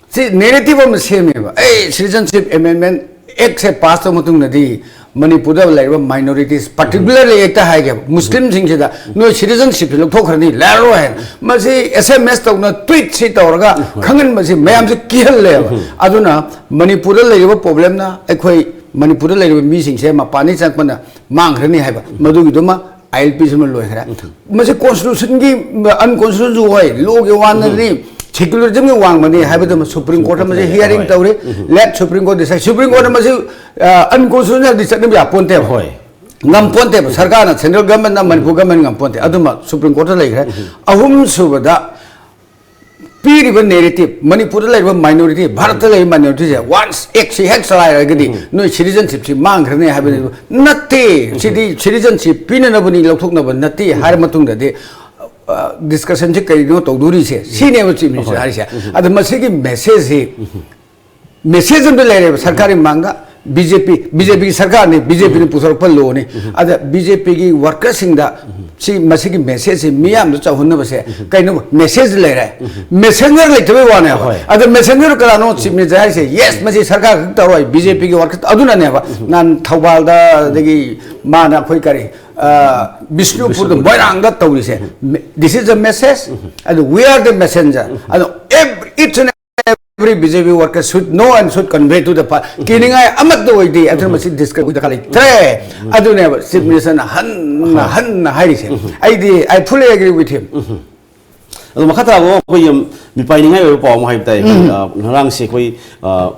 ꯁꯤ ꯅꯦꯔꯦꯇꯤꯚ ꯑꯃ ꯁꯦꯝꯃꯦꯕ, ꯑꯩ ꯁꯤꯇꯤꯖꯟꯁꯤꯞ ꯑꯦꯃꯦꯟꯃꯦꯟ ꯑꯦꯛꯁꯦ ꯄꯥꯁ ꯇꯧꯕ ꯃꯇꯨꯡꯗꯗꯤ ꯃꯅꯤꯄꯨꯔꯗ ꯂꯩꯔꯤꯕ ꯃꯥꯏꯅꯣꯔꯤꯇꯤꯁ, ꯄꯥꯔꯇꯤꯀꯨꯂꯔꯂꯤ ꯍꯦꯛꯇ ꯍꯥꯏꯒꯦꯕ, ꯃꯨꯁꯂꯤꯝꯁꯤꯡꯁꯤꯗ ꯅꯣꯏ ꯁꯤꯇꯤꯖꯟꯁꯤꯞꯁꯤ ꯂꯧꯊꯣꯛꯈ꯭ꯔꯅꯤ, ꯂꯩꯔꯔꯣꯏ ꯍꯥꯏꯅ ꯃꯁꯤ ꯑꯦꯁ ꯑꯦꯝ ꯑꯦꯁ ꯇꯧꯅ, ꯇ꯭ꯋꯤꯠꯁꯤ ꯇꯧꯔꯒ ꯈꯪꯍꯟꯕꯁꯤ ꯃꯌꯥꯝꯁꯤ ꯀꯤꯍꯜꯂꯦꯕ. ꯑꯗꯨꯅ ꯃꯅꯤꯄꯨꯔꯗ ꯂꯩꯔꯤꯕ ꯄ꯭ꯔꯣꯕ꯭ꯂꯦꯝꯅ ꯑꯩꯈꯣꯏ ꯃꯅꯤꯄꯨꯔꯗ ꯂꯩꯔꯤꯕ ꯃꯤꯁꯤꯡꯁꯦ ꯃꯄꯥꯟꯗꯒꯤ ꯆꯪꯉꯛꯄꯅ ꯃꯥꯡꯈ꯭ꯔꯅꯤ ꯍꯥꯏꯕ, ꯃꯗꯨꯒꯤꯗꯨꯃ ꯑꯥꯏ ꯑꯦꯜ ꯄꯤꯁꯤꯃ ꯂꯣꯏꯈ꯭ꯔꯦ. ꯃꯁꯤ ꯀꯣꯟꯁꯇꯤꯇ꯭ꯌꯨꯁꯟꯒꯤ ꯑꯟꯀꯣꯟꯁꯇꯤꯇ꯭ꯌꯨꯁꯟꯁꯨ ꯑꯣꯏ, ꯂꯣꯒꯤ ꯋꯥꯡꯃꯅꯤ, ꯁꯦꯀꯨꯂꯔꯤꯖꯝꯒꯤ ꯋꯥꯡꯃꯅꯤ ꯍꯥꯏꯕꯗꯨꯃ ꯁꯨꯄ꯭ꯔꯤꯝ ꯀꯣꯔꯠꯇ ꯃꯁꯤ ꯍꯤꯌꯥꯔꯤꯡ ꯇꯧꯔꯤ. Let supreme court decide. Supreme ꯀꯣꯔꯠꯅ ꯃꯁꯤ ꯑꯟꯀꯣꯟꯁꯇꯤꯇ꯭ꯌꯨꯁꯅꯦꯜꯗꯤ ꯆꯠꯅꯕ ꯌꯥꯄꯣꯟꯇꯦꯕ. ꯍꯣꯏ. ꯉꯝꯄꯣꯟꯇꯦꯕ. ꯁꯔꯀꯥꯔꯅ, ꯁꯦꯟꯇ꯭ꯔꯦꯜ ꯒꯚꯔꯟꯃꯦꯟꯠꯅ, ꯃꯅꯤꯄꯨꯔ ꯒꯚꯔꯟꯃꯦꯟꯠ ꯉꯝꯄꯣꯟꯇꯦ. ꯑꯗꯨꯃ ꯁꯨꯄ꯭ꯔꯤꯝ ꯀꯣꯔꯠꯇ ꯂꯩꯈ꯭ꯔꯦ. ꯑꯍꯨꯝꯁꯨꯕꯗ ꯄꯤꯔꯤꯕ ꯅꯦꯔꯦꯇꯤꯚ, ꯃꯅꯤꯄꯨꯔꯗ ꯂꯩꯔꯤꯕ ꯃꯥꯏꯅꯣꯔꯤꯇꯤ, ꯚꯥꯔꯠꯇ ꯂꯩꯔꯤꯕ ꯃꯥꯏꯅꯣꯔꯤꯇꯤꯁꯦ ꯋꯥꯟꯁ ꯑꯦꯛꯁꯤ ꯍꯦꯛ ꯆꯂꯥꯏꯔꯒꯗꯤ ꯅꯣꯏ ꯁꯤꯇꯤꯖꯟꯁꯤꯞꯁꯤ ꯃꯥꯡꯈ꯭ꯔꯅꯤ ꯍꯥꯏꯕꯅꯤ. ꯅꯠꯇꯦ, ꯁꯤꯗꯤ ꯁꯤꯇꯤꯖꯟꯁꯤꯞ ꯄꯤꯅꯅꯕꯅꯤ, ꯂꯧꯊꯣꯛꯅꯕ ꯅꯠꯇꯦ ꯍꯥꯏꯔ ꯃꯇꯨꯡꯗꯗꯤ, ꯑ, ꯗꯤꯁꯀꯁꯟꯁꯤ ꯀꯔꯤꯅꯣ ꯇꯧꯗꯣꯔꯤꯁꯦ? ꯁꯤꯅꯦꯕ ꯆꯤꯞ ꯃꯤꯅꯤꯁꯇꯔ ꯍꯥꯏꯔꯤꯁꯦ. ꯑꯗ ꯃꯁꯤꯒꯤ ꯃꯦꯁꯦꯖꯁꯤ, ꯃꯦꯁꯦꯖ ꯑꯃꯗꯤ ꯂꯩꯔꯦꯕ ꯁꯔꯀꯥꯔꯒꯤ ꯃꯥꯡꯗ, ꯕꯤ ꯖꯦ ꯄꯤ, ꯕꯤ ꯖꯦ ꯄꯤꯒꯤ ꯁꯔꯀꯥꯔꯅꯤ, ꯕꯤ ꯖꯦ ꯄꯤꯅ ꯄꯨꯊꯣꯔꯛꯄ ꯂꯣꯅꯤ. ꯑꯗ ꯕꯤ ꯖꯦ ꯄꯤꯒꯤ ꯋꯥꯔꯀꯔꯁꯤꯡꯗ ꯁꯤ, ꯃꯁꯤꯒꯤ ꯃꯦꯁꯦꯖꯁꯤ ꯃꯤꯌꯥꯝꯗ ꯆꯥꯎꯍꯟꯅꯕꯁꯦ ꯀꯩꯅꯣ ꯃꯦꯁꯦꯖ ꯂꯩꯔꯦ, ꯃꯦꯁꯦꯟꯖꯔ ꯂꯩꯇꯕꯩ ꯋꯥꯅꯦꯕ. ꯍꯣꯏ. ꯑꯗ ꯃꯦꯁꯦꯟꯖꯔ ꯀꯅꯥꯅꯣ? ꯆꯤꯞ ꯃꯤꯅꯤꯁꯇꯔ ꯍꯥꯏꯁꯦ, ꯌꯦꯁ, ꯃꯁꯤ ꯁꯔꯀꯥꯔ ꯈꯛ ꯇꯧꯔꯣꯏ, ꯕꯤ ꯖꯦ ꯄꯤꯒꯤ ꯋꯥꯔꯀꯔ ꯑꯗꯨꯅꯅꯦꯕ. ꯅꯍꯥꯟ ꯊꯧꯕꯥꯜꯗ, ꯑꯗꯒꯤ ꯃꯥꯅ ꯑꯩꯈꯣꯏ ꯀꯔꯤ, ꯑ, ꯕꯤꯁꯅꯨꯄꯨꯔꯗ, ꯕꯤꯁꯅꯨꯄꯨꯔꯗ, ꯃꯣꯏꯔꯥꯡꯗ ꯇꯧꯔꯤꯁꯦ. This is a message, ꯑꯗꯨ we are the messenger. ꯑꯗꯣ every, each and every B J P worker should know and should convey to the pa-, ꯀꯤꯅꯤꯡꯉꯥꯏ ꯑꯃꯠꯇ ꯑꯣꯏꯗꯦ. ꯑꯗꯨꯅ ꯃꯁꯤ ꯗꯤꯁꯀꯁ ꯗꯔꯀꯥꯔ ꯂꯩꯇ꯭ꯔꯦ. ꯑꯗꯨꯅꯦꯕ ꯆꯤꯞ ꯃꯤꯅꯤꯁꯇꯔꯅ ꯍꯟꯅ ꯍꯟꯅ ꯍꯥꯏꯔꯤꯁꯦ. ꯑꯩꯗꯤ I fully agree with him. ꯑꯗꯣ ꯃꯈꯥ ꯇꯥꯕ ꯑꯩꯈꯣꯏ ꯌꯥꯝ ꯃꯤꯄꯥꯏꯅꯤꯡꯉꯥꯏ ꯑꯣꯏꯕ ꯄꯥꯎ ꯑꯃ ꯍꯥꯏꯕ ꯇꯥꯏ. ꯑ, ꯉꯔꯥꯡꯁꯦ ꯑꯩꯈꯣꯏ, ꯑ,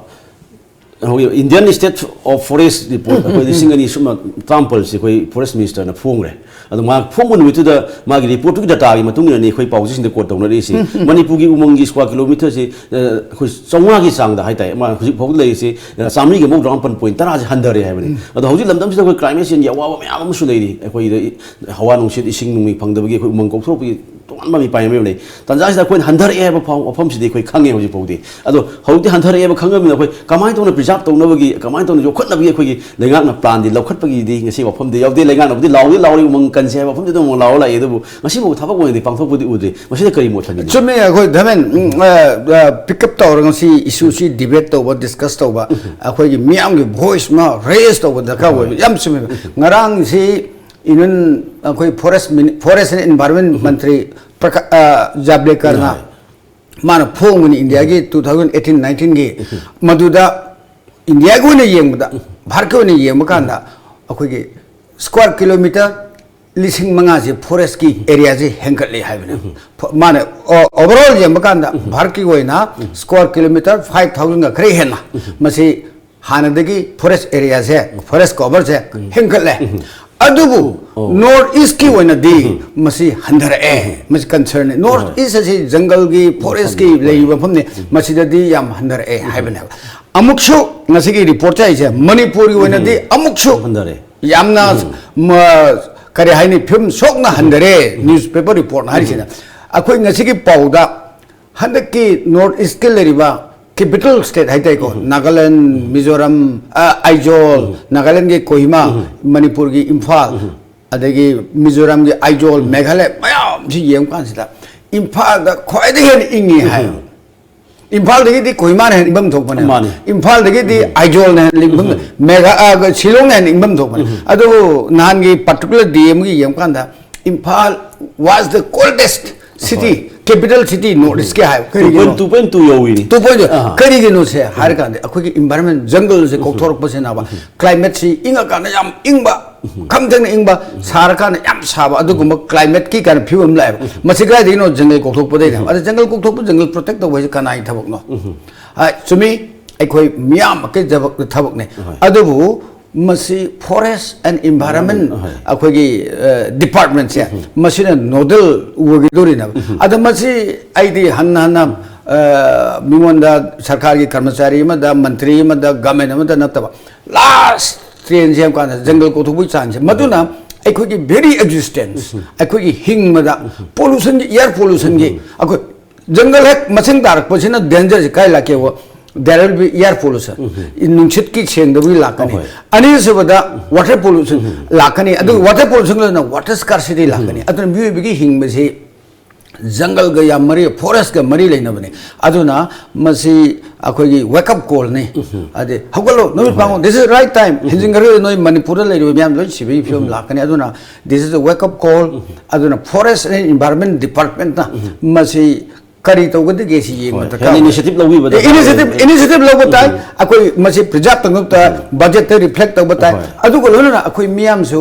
ꯍꯧꯖꯤꯛ Indian State of Forest report ꯑꯩꯈꯣꯏ ꯂꯤꯁꯤꯡ ꯑꯅꯤ ꯁꯨꯞꯅ ꯇꯔꯥꯃꯥꯄꯜꯁꯤ ꯑꯩꯈꯣꯏ ꯐꯣꯔꯦꯁ ꯃꯤꯅꯤꯁꯇꯔꯅ ꯐꯣꯡꯈ꯭ꯔꯦ꯫ ꯑꯗꯣ ꯃꯥ ꯐꯣꯡꯕ ꯅꯨꯃꯤꯠꯇꯨꯗ ꯃꯥꯒꯤ ꯔꯤꯄꯣꯔꯠꯇꯨꯒꯤ ꯗꯇꯥꯒꯤ ꯃꯇꯨꯡ ꯏꯟꯅꯅꯤ ꯑꯩꯈꯣꯏ ꯄꯥꯎ ꯆꯦꯁꯤꯡꯗ ꯀꯣꯠ ꯇꯧꯅꯔꯤꯁꯤ꯫ ꯃꯅꯤꯄꯨꯔꯒꯤ ꯎꯃꯪꯒꯤ ꯁ꯭ꯀ꯭ꯋꯥꯔ ꯀꯤꯂꯣꯃꯤꯇꯔꯁꯤ ꯑꯩꯈꯣꯏ ꯆꯥꯝꯃꯉꯥꯒꯤ ꯆꯥꯡꯗ ꯍꯥꯏꯇꯥꯔꯦ, ꯃꯥ ꯍꯧꯖꯤꯛ ꯐꯥꯎꯕ ꯂꯩꯔꯤꯁꯤ ꯆꯥꯝꯃꯔꯤꯒ ꯃꯧꯗ꯭ꯔꯥ ꯃꯥꯄꯟ ꯄꯣꯏꯟ ꯇꯔꯥꯁꯦ ꯍꯟꯊꯔꯦ ꯍꯥꯏꯕꯅꯤ꯫ ꯑꯗꯣ ꯍꯧꯖꯤꯛ ꯂꯝꯗꯝꯁꯤꯗ ꯑꯩꯈꯣꯏ ꯀ꯭ꯂꯥꯏꯃꯦꯠ ꯆꯦꯟꯖꯒꯤ ꯑꯋꯥꯕ ꯃꯌꯥꯝ ꯑꯃꯁꯨ ꯂꯩꯔꯤ꯫ ꯑꯩꯈꯣꯏꯗ ꯍꯋꯥ ꯅꯨꯡꯁꯤꯠ, ꯏꯁꯤꯡ ꯅꯨꯡꯃꯩ ꯐꯪꯗꯕꯒꯤ ꯑꯩꯈꯣꯏ ꯎꯃꯪ ꯀꯣꯛꯊꯣꯛꯄꯒꯤ ꯇꯣꯉꯥꯟꯕ ꯃꯤꯄꯥꯏ ꯑꯃ ꯂꯩ꯫ ꯇꯥꯟꯖꯥꯁꯤꯗ ꯑꯩꯈꯣꯏꯅ ꯍꯟꯊꯔꯛꯑꯦ ꯍꯥꯏꯕ ꯐꯥꯎ ꯋꯥꯐꯝꯁꯤꯗꯤ ꯑꯩꯈꯣꯏ ꯈꯪꯉꯦ ꯍꯧꯖꯤꯛ ꯐꯥꯎꯗꯤ꯫ ꯑꯗꯣ ꯍꯧꯖꯤꯛꯇꯤ ꯍꯟꯊꯔꯛꯑꯦꯕ ꯈꯪꯉꯕꯅꯤꯅ ꯑꯩꯈꯣꯏ ꯀꯃꯥꯏꯅ ꯇꯧꯅ ꯄ꯭ꯔꯤꯖꯥꯕ ꯇꯧꯅꯕꯒꯤ, ꯀꯃꯥꯏꯅ ꯇꯧꯅ ꯌꯣꯛꯈꯠꯅꯕꯒꯤ ꯑꯩꯈꯣꯏꯒꯤ ꯂꯩꯉꯥꯛꯅ ꯄ꯭ꯂꯥꯟꯗꯤ ꯂꯧꯈꯠꯄꯒꯤꯗꯤ ꯉꯁꯤ ꯋꯥꯐꯝꯗꯤ ꯌꯥꯎꯗꯦ꯫ ꯂꯩꯉꯥꯛꯅꯕꯨꯗꯤ ꯂꯥꯎꯗꯤ ꯂꯥꯎꯔꯤ, ꯎꯃꯪ ꯀꯟꯁꯦ ꯍꯥꯏꯕ ꯋꯥꯐꯝꯗꯤ ꯑꯗꯨꯝ ꯂꯥꯎꯔ ꯂꯥꯛꯏ, ꯑꯗꯨꯕꯨ ꯉꯁꯤꯐꯥꯎ ꯊꯕꯛ ꯑꯣꯏꯅꯗꯤ ꯄꯥꯡꯊꯣꯛꯄꯗꯤ ꯎꯗ꯭ꯔꯤ꯫ ꯃꯁꯤꯗ ꯀꯔꯤ ꯃꯣꯠ ꯊꯝꯕꯤꯅꯤꯡꯉꯤ? ꯆꯨꯝꯃꯤ, ꯑꯩꯈꯣꯏ ꯙꯔꯃꯦꯟ, ꯎꯝ, ꯑ, ꯑ, pick up ꯇꯧꯔꯒ ꯉꯁꯤ issue ꯁꯤ debate ꯇꯧꯕ, discuss ꯇꯧꯕ, ꯑꯩꯈꯣꯏꯒꯤ ꯃꯤꯌꯥꯝꯒꯤ voice ꯑꯃ raise ꯇꯧꯕ ꯗꯔꯀꯥꯔ ꯑꯣꯏꯕ ꯌꯥꯝ ꯆꯨꯝꯃꯦꯕ꯫ ꯉꯔꯥꯡꯁꯤ Union, ꯑꯩꯈꯣꯏ forest mini-, forest and environment ꯃꯟꯇ꯭ꯔꯤ ꯄ꯭ꯔꯀꯥ-, ꯑ, ꯖꯥꯕ꯭ꯗꯦꯀꯔꯅ ꯃꯥꯅ ꯐꯣꯡꯕꯅꯤ ꯏꯟꯗꯤꯌꯥꯒꯤ two thousand eighteen nineteenꯒꯤ꯫ ꯃꯗꯨꯗ ꯏꯟꯗꯤꯌꯥꯒꯤ ꯑꯣꯏꯅ ꯌꯦꯡꯕꯗ, ꯚꯥꯔꯠꯀꯤ ꯑꯣꯏꯅ ꯌꯦꯡꯕ ꯀꯥꯟꯗ ꯑꯩꯈꯣꯏꯒꯤ square kilometre ꯂꯤꯁꯤꯡ ꯃꯉꯥꯁꯦ forestꯀꯤ areaꯁꯦ ꯍꯦꯟꯒꯠꯂꯦ ꯍꯥꯏꯕꯅꯦ꯫ ꯐ-, ꯃꯥꯅ ꯑꯣ-, overall ꯌꯦꯡꯕ ꯀꯥꯟꯗ ꯚꯥꯔꯠꯀꯤ ꯑꯣꯏꯅ square kilometre five thousandꯒ ꯈꯔ ꯍꯦꯟꯅ ꯃꯁꯤ ꯍꯥꯟꯅꯗꯒꯤ forest areaꯁꯦ, forest coverꯁꯦ ꯍꯦꯟꯒꯠꯂꯦ꯫ ꯑꯗꯨꯕꯨ ꯑꯣ꯫ North Eastꯀꯤ ꯑꯣꯏꯅꯗꯤ ꯃꯁꯤ ꯍꯟꯊꯔꯛꯑꯦ꯫ ꯃꯁꯤ concernꯅꯤ꯫ North East ꯑꯁꯤ ꯖꯪꯒꯜꯒꯤ, forestꯀꯤ ꯂꯩꯔꯤꯕ ꯃꯐꯝꯅꯤ꯫ ꯃꯁꯤꯗꯗꯤ ꯌꯥꯝ ꯍꯟꯊꯔꯛꯑꯦ ꯍꯥꯏꯕꯅꯦꯕ꯫ ꯑꯃꯨꯛꯁꯨ ꯉꯁꯤꯒꯤ reportꯁꯦ ꯍꯥꯏꯁꯦ ꯃꯅꯤꯄꯨꯔꯒꯤ ꯑꯣꯏꯅꯗꯤ ꯑꯃꯨꯛꯁꯨ ꯍꯟꯊꯔꯦ꯫ ꯌꯥꯝꯅ ꯃ-, ꯀꯔꯤ ꯍꯥꯏꯅꯤ, ꯐꯤꯕꯝ ꯁꯣꯛꯅ ꯍꯟꯊꯔꯦ꯫ Newspaper reportꯅ ꯍꯥꯏꯔꯤꯁꯤꯅ꯫ ꯑꯩꯈꯣꯏ ꯉꯁꯤꯒꯤ ꯄꯥꯎꯗ ꯍꯟꯗꯛꯀꯤ North Eastꯀꯤ ꯂꯩꯔꯤꯕ capital state ꯍꯥꯏꯇꯥꯔꯦꯀꯣ, ꯅꯥꯒꯥꯂꯦꯟ, ꯃꯤꯖꯣꯔꯥꯝ, ꯑ, ꯑꯥꯏꯖꯣꯜ, ꯅꯥꯒꯥꯂꯦꯟꯒꯤ ꯀꯣꯍꯤꯃꯥ, ꯃꯅꯤꯄꯨꯔꯒꯤ ꯏꯝꯐꯥꯜ, ꯑꯗꯒꯤ ꯃꯤꯖꯣꯔꯥꯝꯒꯤ ꯑꯥꯏꯖꯣꯜ, ꯃꯦꯘꯥꯂꯌꯥ ꯃꯌꯥꯝꯁꯤ ꯌꯦꯡꯕ ꯀꯥꯟꯁꯤꯗ ꯏꯝꯐꯥꯜꯗ ꯈ꯭ꯋꯥꯏꯗꯒꯤ ꯍꯦꯟꯅ ꯏꯪꯉꯤ ꯍꯥꯏ꯫ ꯏꯝꯐꯥꯜꯗꯒꯤꯗꯤ ꯀꯣꯍꯤꯃꯥꯅ ꯍꯦꯟꯅ ꯏꯪꯐꯝ ꯊꯣꯛꯄꯅꯦ꯫ ꯃꯥꯅꯤ꯫ ꯏꯝꯐꯥꯜꯗꯒꯤꯗꯤ ꯑꯥꯏꯖꯣꯜꯅ ꯍꯦꯟꯅ ꯏꯪꯐꯝ, ꯃꯦꯘꯥ-, ꯑ, ꯁꯤꯂꯣꯡꯅ ꯍꯦꯟꯅ ꯏꯪꯐꯝ ꯊꯣꯛꯄꯅꯦ꯫ ꯑꯗꯨꯕꯨ ꯅꯍꯥꯟꯒꯤ particular ꯗꯤ ꯑꯦꯝꯒꯤ ꯌꯦꯡꯕ ꯀꯥꯟꯗ Imphal was the coldest city, ꯍꯣꯏ꯫ Capital city North Eastꯀꯤ ꯍꯥꯏꯕ꯫ ꯀꯔꯤꯒꯤꯅꯣ? Two point two point two ꯌꯧꯋꯤꯅꯦ꯫ Two point two꯫ ꯑꯍꯥ꯫ ꯀꯔꯤꯒꯤꯅꯣꯁꯦ ꯍꯥꯏꯔꯀꯥꯟꯗ ꯑꯩꯈꯣꯏꯒꯤ environment, jungleꯁꯦ ꯀꯣꯛꯊꯣꯔꯛꯄꯁꯤꯅꯕ꯫ Climateꯁꯤ ꯏꯪꯉꯀꯥꯟꯗ ꯌꯥꯝ ꯏꯪꯕ, ꯈꯝꯊꯦꯡꯅ ꯏꯪꯕ, ꯁꯥꯔꯀꯥꯟꯗ ꯌꯥꯝ ꯁꯥꯕ, ꯑꯗꯨꯒꯨꯝꯕ climateꯀꯤ ꯀꯥꯏꯅ ꯐꯤꯕꯝ ꯑꯃ ꯂꯥꯛꯑꯦꯕ꯫ ꯃꯁꯤ ꯀꯗꯥꯏꯗꯒꯤꯅꯣ? Jungle ꯀꯣꯛꯊꯣꯛꯄꯗꯒꯤꯅꯦ꯫ ꯑꯗ jungle ꯀꯣꯛꯊꯣꯛꯄ, jungle protect ꯇꯧꯕ ꯍꯥꯏꯁꯦ ꯀꯅꯥꯒꯤ ꯊꯕꯛꯅꯣ? ꯍꯥꯏ, ꯆꯨꯝꯃꯤ꯫ ꯑꯩꯈꯣꯏ ꯃꯤꯌꯥꯝ ꯑꯃꯒꯤ ꯊꯕꯛ ꯊꯕꯛꯅꯤ꯫ ꯑꯗꯨꯕꯨ ꯃꯁꯤ forest and environment ꯑꯩꯈꯣꯏꯒꯤ department ꯁꯦ ꯃꯁꯤꯅ nodal ꯑꯣꯏꯒꯗꯧꯔꯤꯅꯦꯕ꯫ ꯑꯗꯣ ꯃꯁꯤ ꯑꯩꯗꯤ ꯍꯟꯅ ꯍꯟꯅ ꯃꯤꯉꯣꯟꯗ, ꯁꯔꯀꯥꯔꯒꯤ ꯀꯔꯃꯆꯥꯔꯤ ꯑꯃꯗ, ꯃꯟꯇ꯭ꯔꯤ ꯑꯃꯗ, government ꯑꯃꯗ ꯅꯠꯇꯕ, last ꯇ꯭ꯔꯦꯟ ꯁꯦꯝ ꯀꯥꯟꯗ ꯖꯪꯒꯜ ꯀꯣꯛꯊꯣꯛꯄꯒꯤ ꯆꯥꯡꯁꯦ, ꯃꯗꯨꯅ ꯑꯩꯈꯣꯏꯒꯤ very existence, ꯑꯩꯈꯣꯏꯒꯤ ꯍꯤꯡꯕꯗ pollution ꯒꯤ, air pollution ꯒꯤ, ꯑꯩꯈꯣꯏ ꯖꯪꯒꯜ ꯍꯦꯛ ꯃꯁꯤꯡ ꯇꯥꯔꯛꯄꯁꯤꯅ danger ꯁꯤ ꯀꯥꯏ ꯂꯥꯛꯀꯦꯕ? There will be air pollution. ꯅꯨꯡꯁꯤꯠꯀꯤ ꯁꯦꯡꯗꯕꯒꯤ ꯂꯥꯛꯀꯅꯤ꯫ ꯑꯅꯤꯁꯨꯕꯗ water pollution ꯂꯥꯛꯀꯅꯤ꯫ ꯑꯗꯨꯒ water pollution ꯂꯣꯏꯅ water scarcity ꯂꯥꯛꯀꯅꯤ꯫ ꯑꯗꯨꯅ ꯃꯤꯑꯣꯏꯕꯒꯤ ꯍꯤꯡꯕꯁꯤ ꯖꯪꯒꯜꯒ ꯌꯥꯝ ꯃꯔꯤ, forest ꯀ ꯃꯔꯤ ꯂꯩꯅꯕꯅꯤ꯫ ꯑꯗꯨꯅ ꯃꯁꯤ ꯑꯩꯈꯣꯏꯒꯤ wake up call ꯅꯤ꯫ ꯑꯗꯩ ꯍꯧꯒꯠꯂꯣ, ꯅꯨꯃꯤꯠ ꯄꯥꯡꯉꯣ, this is right time꯫ ꯍꯦꯟꯖꯤꯟꯈ꯭ꯔꯒꯗꯤ ꯅꯣꯏ ꯃꯅꯤꯄꯨꯔꯗ ꯂꯩꯔꯤꯕ ꯃꯤꯌꯥꯝ ꯂꯣꯏ ꯁꯤꯕꯒꯤ ꯐꯤꯕꯝ ꯂꯥꯛꯀꯅꯤ꯫ ꯑꯗꯨꯅ this is a wake up call꯫ ꯑꯗꯨꯅ forest and environment department ꯅ ꯃꯁꯤ ꯀꯔꯤ ꯇꯧꯒꯗꯒꯦ ꯁꯤ ꯌꯦꯡꯕ ꯗꯔꯀꯥꯔ ꯑꯣꯏ꯫ Initiative ꯂꯧꯕꯤꯕ ꯗꯔꯀꯥꯔ ꯑꯣꯏ꯫ Initiative, initiative ꯂꯧꯕ ꯇꯥꯏ꯫ ꯑꯩꯈꯣꯏ ꯃꯁꯤ preserve ꯇꯧꯅꯕ ꯇꯥꯏ, budget ꯇ reflect ꯇꯧꯕ ꯇꯥꯏ꯫ ꯑꯗꯨꯒ ꯂꯣꯏꯅꯅ ꯑꯩꯈꯣꯏ ꯃꯤꯌꯥꯝꯁꯨ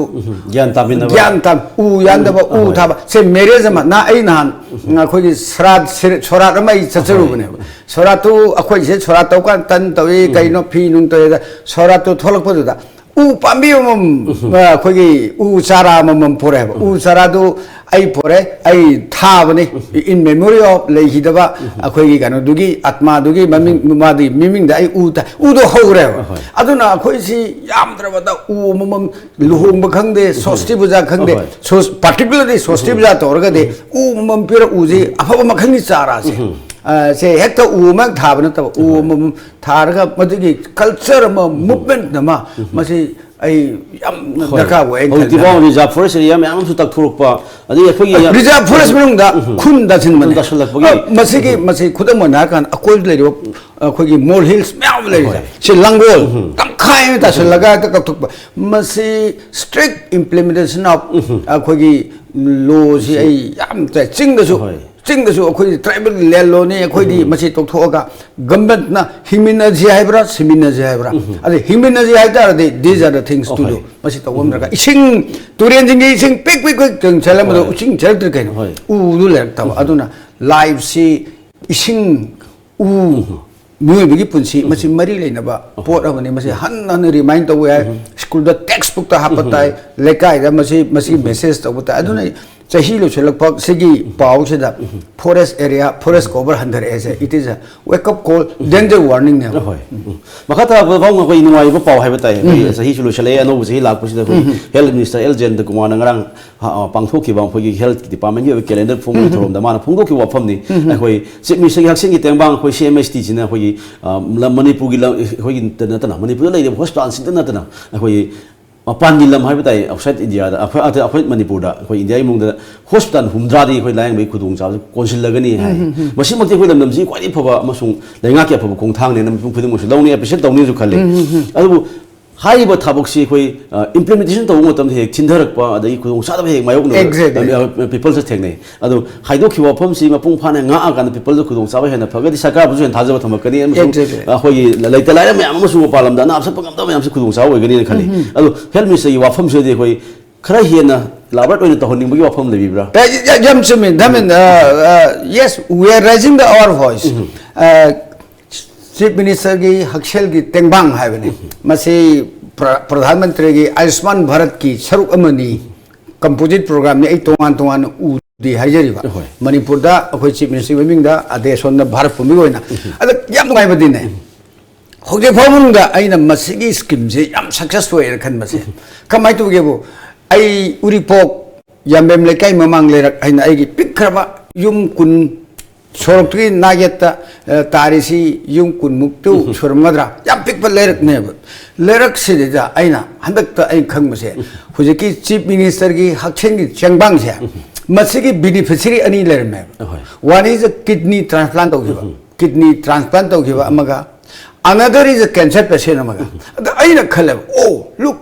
ꯒ꯭ꯌꯥꯟ ꯇꯥꯃꯤꯟꯅꯕ꯫ ꯒ꯭ꯌꯥꯟ ꯇꯥ-, ꯎ ꯌꯥꯟꯗꯕ, ꯎ ꯊꯥꯕ꯫ ꯁꯦ, marriage ꯑꯃ, ꯅ-, ꯑꯩ ꯅꯍꯥꯟ ꯑꯩꯈꯣꯏꯒꯤ ꯁꯣꯔꯥꯠ, ꯁꯤꯔ-, ꯁꯣꯔꯥꯠ ꯑꯃ ꯑꯩ ꯆꯠꯆꯔꯨꯕꯅꯦꯕ꯫ ꯁꯣꯔꯥꯠꯇꯨ ꯑꯩꯈꯣꯏꯁꯦ ꯁꯣꯔꯥꯠ ꯇꯧꯀꯥꯟꯗ ꯇꯟ ꯇꯧꯏ, ꯀꯩꯅꯣ, ꯐꯤ ꯅꯨꯡ ꯇꯧꯏꯗ, ꯁꯣꯔꯥꯠꯇꯨ ꯊꯣꯛꯂꯛꯄꯗꯨꯗ ꯎ ꯄꯥꯝꯕꯤ ꯑꯃꯃꯝ, ꯑ, ꯑꯩꯈꯣꯏꯒꯤ ꯎ ꯆꯥꯔꯥ ꯑꯃꯃꯝ ꯄꯨꯔꯛꯑꯦꯕ꯫ ꯎ ꯆꯥꯔꯥꯗꯨ ꯑꯩ ꯄꯨꯔꯛꯑꯦ, ꯑꯩ ꯊꯥꯕꯅꯤ, in memory of ꯂꯩꯈꯤꯗꯕ ꯑꯩꯈꯣꯏꯒꯤ ꯀꯩꯅꯣꯗꯨꯒꯤ, ꯑꯥꯠꯃꯥꯗꯨꯒꯤ ꯃꯃꯤꯡ, ꯃꯥꯗꯨꯒꯤ ꯃꯃꯤꯡꯗ ꯑꯩ ꯎ ꯊꯥ-, ꯎꯗꯣ ꯍꯧꯈ꯭ꯔꯦꯕ꯫ ꯑꯗꯨꯅ ꯑꯩꯈꯣꯏꯁꯤ ꯌꯥꯝꯗ꯭ꯔꯕꯗ ꯎ ꯑꯃꯃꯝ, ꯂꯨꯍꯣꯡꯕ ꯈꯪꯗꯦ, ꯁꯣꯁꯇꯤ ꯄꯨꯖꯥ ꯈꯪꯗꯦ, ꯁꯣꯁ-, particularly ꯁꯣꯁꯇꯤ ꯄꯨꯖꯥ ꯇꯧꯔꯒꯗꯤ ꯎ ꯑꯃꯃꯝ ꯄꯤꯔꯛ, ꯎꯁꯤ ꯑꯐꯕ ꯃꯈꯜꯒꯤ ꯆꯥꯔꯥꯁꯦ꯫ ꯑ, ꯁꯦ ꯍꯦꯛꯇ ꯎ ꯑꯃ ꯊꯥꯕ ꯅꯠꯇꯕ, ꯎ ꯑꯃꯃꯝ ꯊꯥꯔꯒ ꯃꯗꯨꯒꯤ culture ꯑꯃ, movement ꯑꯃ, ꯃꯁꯤ ꯑꯩ ꯌꯥꯝ ꯍꯣꯏ꯫ ꯗꯔꯀꯥꯔ ꯑꯣꯏ ꯍꯥꯏꯅ ꯍꯧꯖꯤꯛꯇꯤ ꯈꯜꯂꯦ꯫ ꯚꯥꯎ reserve forest area ꯃꯌꯥꯝ ꯑꯃꯁꯨ ꯇꯛꯊꯣꯔꯛꯄ, ꯑꯗꯒꯤ ꯑꯩꯈꯣꯏꯒꯤ ꯌꯥꯝ reserve forest ꯃꯅꯨꯡꯗ ꯈꯨꯟ ꯇꯥꯁꯤꯟꯕꯅꯦ꯫ ꯇꯥꯁꯤꯜꯂꯛꯄꯒꯤ ꯑ, ꯃꯁꯤꯒꯤ, ꯃꯁꯤ ꯈꯨꯗꯝ ꯑꯣꯏꯅ ꯍꯥꯏꯔꯀꯥꯟꯗ ꯑꯀꯣꯏꯕꯗ ꯂꯩꯔꯤꯕ, ꯑ, ꯑꯩꯈꯣꯏꯒꯤ mole hills ꯃꯌꯥꯝ ꯑꯃ ꯂꯩꯔꯤꯁꯦ꯫ ꯁꯤ ꯂꯥꯡꯒꯣꯜ ꯇꯪꯈꯥꯏ ꯑꯃ ꯇꯥꯁꯤꯜꯂꯒ ꯍꯦꯛꯇ ꯀꯛꯊꯣꯛꯄ꯫ ꯃꯁꯤ strict implementation of ꯑꯩꯈꯣꯏꯒꯤ law ꯁꯤ ꯑꯩ ꯌꯥꯝ ꯇꯥꯏ꯫ ꯆꯤꯡꯗꯁꯨ ꯍꯣꯏ꯫ ꯆꯤꯡꯗꯁꯨ ꯑꯩꯈꯣꯏꯗꯤ tribal land law ꯅꯤ, ꯑꯩꯈꯣꯏꯗꯤ ꯃꯁꯤ ꯇꯣꯛꯊꯣꯛꯑꯒ government ꯅ ꯍꯤꯡꯃꯤꯟꯅꯁꯤ ꯍꯥꯏꯕ꯭ꯔꯥ, ꯁꯤꯃꯤꯟꯅꯁꯤ ꯍꯥꯏꯕ꯭ꯔꯥ? ꯑꯗꯩ ꯍꯤꯡꯃꯤꯟꯅꯁꯤ ꯍꯥꯏꯇꯥꯔꯗꯤ, these are the things to do꯫ ꯃꯁꯤ ꯇꯧꯕ ꯑꯃ ꯗꯔꯀꯥꯔ꯫ ꯏꯁꯤꯡ, ꯇꯨꯔꯦꯟꯁꯤꯡꯒꯤ ꯏꯁꯤꯡ ꯄꯤꯛ ꯄꯤꯛ ꯄꯤꯛ ꯆꯪꯁꯜꯂꯝꯕꯗꯣ, ꯍꯣꯏ꯫ ꯏꯁꯤꯡ ꯆꯦꯜꯂꯛꯇ꯭ꯔꯦ ꯀꯩꯅꯣ? ꯍꯣꯏ꯫ ꯎꯗꯨ ꯂꯩꯔꯛꯇꯕ꯫ ꯑꯗꯨꯅ life ꯁꯤ ꯏꯁꯤꯡ, ꯎ, ꯃꯤꯑꯣꯏꯕꯒꯤ ꯄꯨꯟꯁꯤ ꯃꯁꯤ ꯃꯔꯤ ꯂꯩꯅꯕ ꯄꯣꯠ ꯑꯃꯅꯤ꯫ ꯃꯁꯤ ꯍꯟꯅ ꯍꯟꯅ ꯔꯤꯃꯥꯏꯟ ꯇꯧꯕ ꯌꯥꯏ꯫ ꯁ꯭ꯀꯨꯜꯗ ꯇꯦꯛꯁ ꯕꯨꯛꯇ ꯍꯥꯞꯄ ꯇꯥꯏ, ꯂꯩꯀꯥꯏꯗ ꯃꯁꯤ ꯃꯁꯤ ꯃꯦꯁꯦꯖ ꯇꯧꯕ ꯇꯥꯏ꯫ ꯑꯗꯨꯅ ꯆꯍꯤ ꯂꯣꯏꯁꯤꯜꯂꯛꯄ ꯁꯤꯒꯤ ꯄꯥꯎꯁꯤꯗ ꯐꯣꯔꯦꯁ ꯑꯦꯔꯤꯌꯥ, ꯐꯣꯔꯦꯁ ꯀꯣꯚꯔ ꯍꯟꯊꯔꯛꯑꯦꯁꯦ, it is a wake up call, danger warning ꯅꯦꯕ꯫ ꯍꯣꯏ꯫ ꯎꯝ꯫ ꯃꯈꯥ ꯇꯥꯔꯛꯄꯗ ꯄꯥꯎ ꯑꯩꯈꯣꯏ ꯅꯨꯡꯉꯥꯏꯕ ꯄꯥꯎ ꯍꯥꯏꯕ ꯇꯥꯏ꯫ ꯑꯩꯈꯣꯏ ꯆꯍꯤꯁꯨ ꯂꯣꯏꯁꯤꯜꯂꯛꯑꯦ, ꯑꯅꯧꯕ ꯆꯍꯤ ꯂꯥꯛꯄꯁꯤꯗ ꯑꯩꯈꯣꯏ ꯍꯦꯜꯊ ꯃꯤꯅꯤꯁꯇꯔ ꯑꯦꯜ ꯖꯌꯟꯇ ꯀꯨꯃꯥꯔꯅ ꯉꯔꯥꯡ ꯑ, ꯑ, ꯄꯥꯡꯊꯣꯛꯈꯤꯕ ꯑꯩꯈꯣꯏꯒꯤ ꯍꯦꯜꯊ ꯗꯤꯄꯥꯔꯠꯃꯦꯟꯒꯤ ꯑꯣꯏꯕ ꯀꯦꯂꯦꯟꯗꯔ ꯐꯣꯡꯕꯒꯤ ꯊꯧꯔꯝꯗ ꯃꯥꯅ ꯐꯣꯡꯗꯣꯛꯈꯤꯕ ꯋꯥꯐꯝꯅꯤ꯫ ꯑꯩꯈꯣꯏ ꯆꯤꯐ ꯃꯤꯅꯤꯁꯇꯔꯒꯤ ꯍꯛꯁꯦꯜꯒꯤ ꯇꯦꯡꯕꯥꯡ ꯑꯩꯈꯣꯏ ꯁꯤ ꯑꯦꯝ ꯑꯩꯆ ꯇꯤꯁꯤꯅ ꯑꯩꯈꯣꯏꯒꯤ, ꯑ, ꯂꯝ ꯃꯅꯤꯄꯨꯔꯒꯤ ꯂꯝ ꯑꯩꯈꯣꯏꯒꯤ ꯅꯠꯇꯅ, ꯃꯅꯤꯄꯨꯔꯗ ꯂꯩꯔꯤꯕ ꯍꯣꯁꯄꯤꯇꯥꯜꯁꯤꯡꯗ ꯅꯠꯇꯅ ꯑꯩꯈꯣꯏꯒꯤ ꯃꯄꯥꯟꯒꯤ ꯂꯝ ꯍꯥꯏꯕ ꯇꯥꯏ, ꯑꯥꯎꯠꯁꯥꯏꯠ ꯏꯟꯗꯤꯌꯥꯗ, ꯑꯩꯈꯣꯏ ꯑꯥꯎꯠꯁꯥꯏꯠ ꯃꯅꯤꯄꯨꯔꯗ ꯑꯩꯈꯣꯏ ꯏꯟꯗꯤꯌꯥꯒꯤ ꯃꯅꯨꯡꯗ ꯍꯣꯁꯄꯤꯇꯥꯜ ꯍꯨꯝꯗ꯭ꯔꯥꯗꯤ ꯑꯩꯈꯣꯏ ꯂꯥꯌꯦꯡꯕꯒꯤ ꯈꯨꯗꯣꯡꯆꯥꯕꯁꯤ ꯀꯣꯟꯁꯤꯜꯂꯒꯅꯤ ꯍꯥꯏ꯫ ꯃꯁꯤꯃꯛꯇꯤ ꯑꯩꯈꯣꯏ ꯂꯝꯗꯝꯁꯤꯒꯤ ꯈ꯭ꯋꯥꯏꯗꯒꯤ ꯐꯕ ꯑꯃꯁꯨꯡ ꯂꯩꯉꯥꯛꯀꯤ ꯑꯐꯕ ꯈꯣꯡꯊꯥꯡꯅꯦꯅ ꯃꯤꯄꯨꯝ ꯈꯨꯗꯤꯡꯃꯛꯁꯨ ꯂꯧꯅꯤ, ꯑꯦꯄ꯭ꯔꯤꯁꯤꯌꯦꯠ ꯇꯧꯅꯤꯁꯨ ꯈꯜꯂꯤ꯫ ꯑꯗꯨꯕꯨ ꯍꯥꯏꯔꯤꯕ ꯊꯕꯛꯁꯤ ꯑꯩꯈꯣꯏ, ꯑ, ꯏꯝꯄ꯭ꯂꯤꯃꯦꯟꯇꯦꯁꯟ ꯇꯧꯕ ꯃꯇꯝꯗ ꯍꯦꯛ ꯊꯤꯟꯊꯔꯛꯄ, ꯑꯗꯒꯤ ꯈꯨꯗꯣꯡꯆꯥꯗꯕ ꯍꯦꯛ ꯃꯥꯌꯣꯛꯅꯕ, Exactly. ꯑ, ꯄꯤꯄꯜꯁꯨ ꯊꯦꯡꯅꯩ꯫ ꯑꯗꯣ ꯍꯥꯏꯗꯣꯛꯈꯤꯕ ꯋꯥꯐꯝꯁꯤ ꯃꯄꯨꯡ ꯐꯥꯅ ꯉꯥꯛꯑꯀꯥꯟꯗ ꯄꯤꯄꯜꯗ ꯈꯨꯗꯣꯡꯆꯥꯕ ꯍꯦꯟꯅ ꯐꯒꯗꯤ ꯁꯔꯀꯥꯔꯕꯨꯁꯨ ꯍꯦꯟꯅ ꯊꯥꯖꯕ ꯊꯝꯃꯛꯀꯅꯤ ꯑꯃꯁꯨꯡ Exactly. ꯑꯩꯈꯣꯏꯒꯤ ꯂꯩꯇ ꯂꯥꯏꯔ ꯃꯌꯥꯝ ꯑꯃꯁꯨ ꯃꯄꯥꯟ ꯂꯝꯗ ꯑꯅꯥ ꯆꯠꯄ ꯉꯝꯗꯕ ꯃꯌꯥꯝꯁꯤ ꯈꯨꯗꯣꯡꯆꯥꯕ ꯑꯣꯏꯒꯅꯤꯅ ꯈꯜꯂꯤ꯫ ꯑꯗꯣ ꯍꯦꯜꯊ ꯃꯤꯅꯤꯁꯇꯔꯒꯤ ꯋꯥꯐꯝꯁꯤꯗꯤ ꯑꯩꯈꯣꯏ ꯈꯔ ꯍꯦꯟꯅ ꯏꯂꯥꯕꯣꯔꯦꯠ ꯑꯣꯏꯅ ꯇꯧꯍꯟꯅꯤꯡꯕꯒꯤ ꯋꯥꯐꯝ ꯂꯩꯕꯤꯕ꯭ꯔꯥ? ꯑꯦ, ꯌꯥ-, ꯌꯥꯝ ꯆꯨꯝꯃꯤ꯫ ꯗꯥꯃꯤꯟ, ꯑ, ꯑ, yes, we are raising the our voice. ꯑ, ꯆꯤꯐ ꯃꯤꯅꯤꯁꯇꯔꯒꯤ ꯍꯛꯁꯦꯜꯒꯤ ꯇꯦꯡꯕꯥꯡ ꯍꯥꯏꯕꯅꯤ꯫ ꯃꯁꯤ ꯄ꯭ꯔ-, ꯄ꯭ꯔꯙꯥꯟ ꯃꯟꯇ꯭ꯔꯤꯒꯤ ꯑꯌꯨꯁꯃꯥꯟ ꯚꯥꯔꯠꯀꯤ ꯁꯔꯨꯛ ꯑꯃꯅꯤ꯫ ꯀꯝꯄꯣꯖꯤꯠ ꯄ꯭ꯔꯣꯒ꯭ꯔꯥꯝꯅꯤ꯫ ꯑꯩ ꯇꯣꯉꯥꯟ ꯇꯣꯉꯥꯟꯅ ꯎꯗꯦ ꯍꯥꯏꯖꯔꯤꯕ꯫ ꯍꯣꯏ꯫ ꯃꯅꯤꯄꯨꯔꯗ ꯑꯩꯈꯣꯏ ꯆꯤꯐ ꯃꯤꯅꯤꯁꯇꯔꯒꯤ ꯃꯃꯤꯡꯗ ꯑꯗꯩ ꯁꯣꯝꯗ ꯚꯥꯔꯠ ꯄꯨꯝꯕꯒꯤ ꯑꯣꯏꯅ꯫ ꯑꯗ ꯌꯥꯝ ꯅꯨꯡꯉꯥꯏꯕꯗꯤꯅꯦ, ꯍꯧꯖꯤꯛ ꯐꯥꯎꯕꯗ ꯑꯩꯅ ꯃꯁꯤꯒꯤ ꯁ꯭ꯀꯤꯝꯁꯦ ꯌꯥꯝ ꯁꯛꯁꯦꯁ ꯑꯣꯏꯌꯦꯅ ꯈꯟꯕꯁꯦ꯫ ꯀꯃꯥꯏꯅ ꯇꯧꯒꯦꯕꯨ, ꯑꯩ ꯎꯔꯤꯄꯣꯛ ꯌꯥꯝꯕꯦꯝ ꯂꯩꯀꯥꯏ ꯃꯃꯥꯡ ꯂꯩꯔꯛ ꯍꯥꯏꯅ ꯑꯩꯒꯤ ꯄꯤꯛꯈ꯭ꯔꯕ ꯌꯨꯝ ꯀꯨꯟ, ꯁꯣꯔꯣꯛꯇꯨꯒꯤ ꯅꯥꯌꯦꯠꯇ, ꯑ, ꯇꯥꯔꯤꯁꯤ ꯌꯨꯝ ꯀꯨꯟꯃꯨꯛꯇꯨ ꯁꯨꯔꯝꯒꯗ꯭ꯔꯥ? ꯌꯥꯝ ꯄꯤꯛꯄ ꯂꯩꯔꯛꯅꯦꯕ꯫ ꯂꯩꯔꯛꯁꯤꯗꯩꯗ ꯑꯩꯅ ꯍꯟꯗꯛꯇ ꯑꯩꯅ ꯈꯪꯕꯁꯦ, ꯍꯧꯖꯤꯛꯀꯤ ꯆꯤꯐ ꯃꯤꯅꯤꯁꯇꯔꯒꯤ ꯍꯛꯁꯦꯜꯒꯤ ꯇꯦꯡꯕꯥꯡꯁꯦ, ꯃꯁꯤꯒꯤ ꯕꯦꯅꯤꯐꯤꯁꯔꯤ ꯑꯅꯤ ꯂꯩꯔꯝꯃꯦꯕ꯫ ꯑꯍꯣꯏ꯫ One is a kidney transplant ꯇꯧꯈꯤꯕ, ꯀꯤꯗꯅꯤ ꯇ꯭ꯔꯥꯟꯁꯄ꯭ꯂꯥꯟ ꯇꯧꯈꯤꯕ ꯑꯃꯒ, another is a cancer patient ꯑꯃꯒ꯫ ꯑꯗ ꯑꯩꯅ ꯈꯜꯂꯦꯕ, "ꯑꯣ, ꯂꯨꯛ,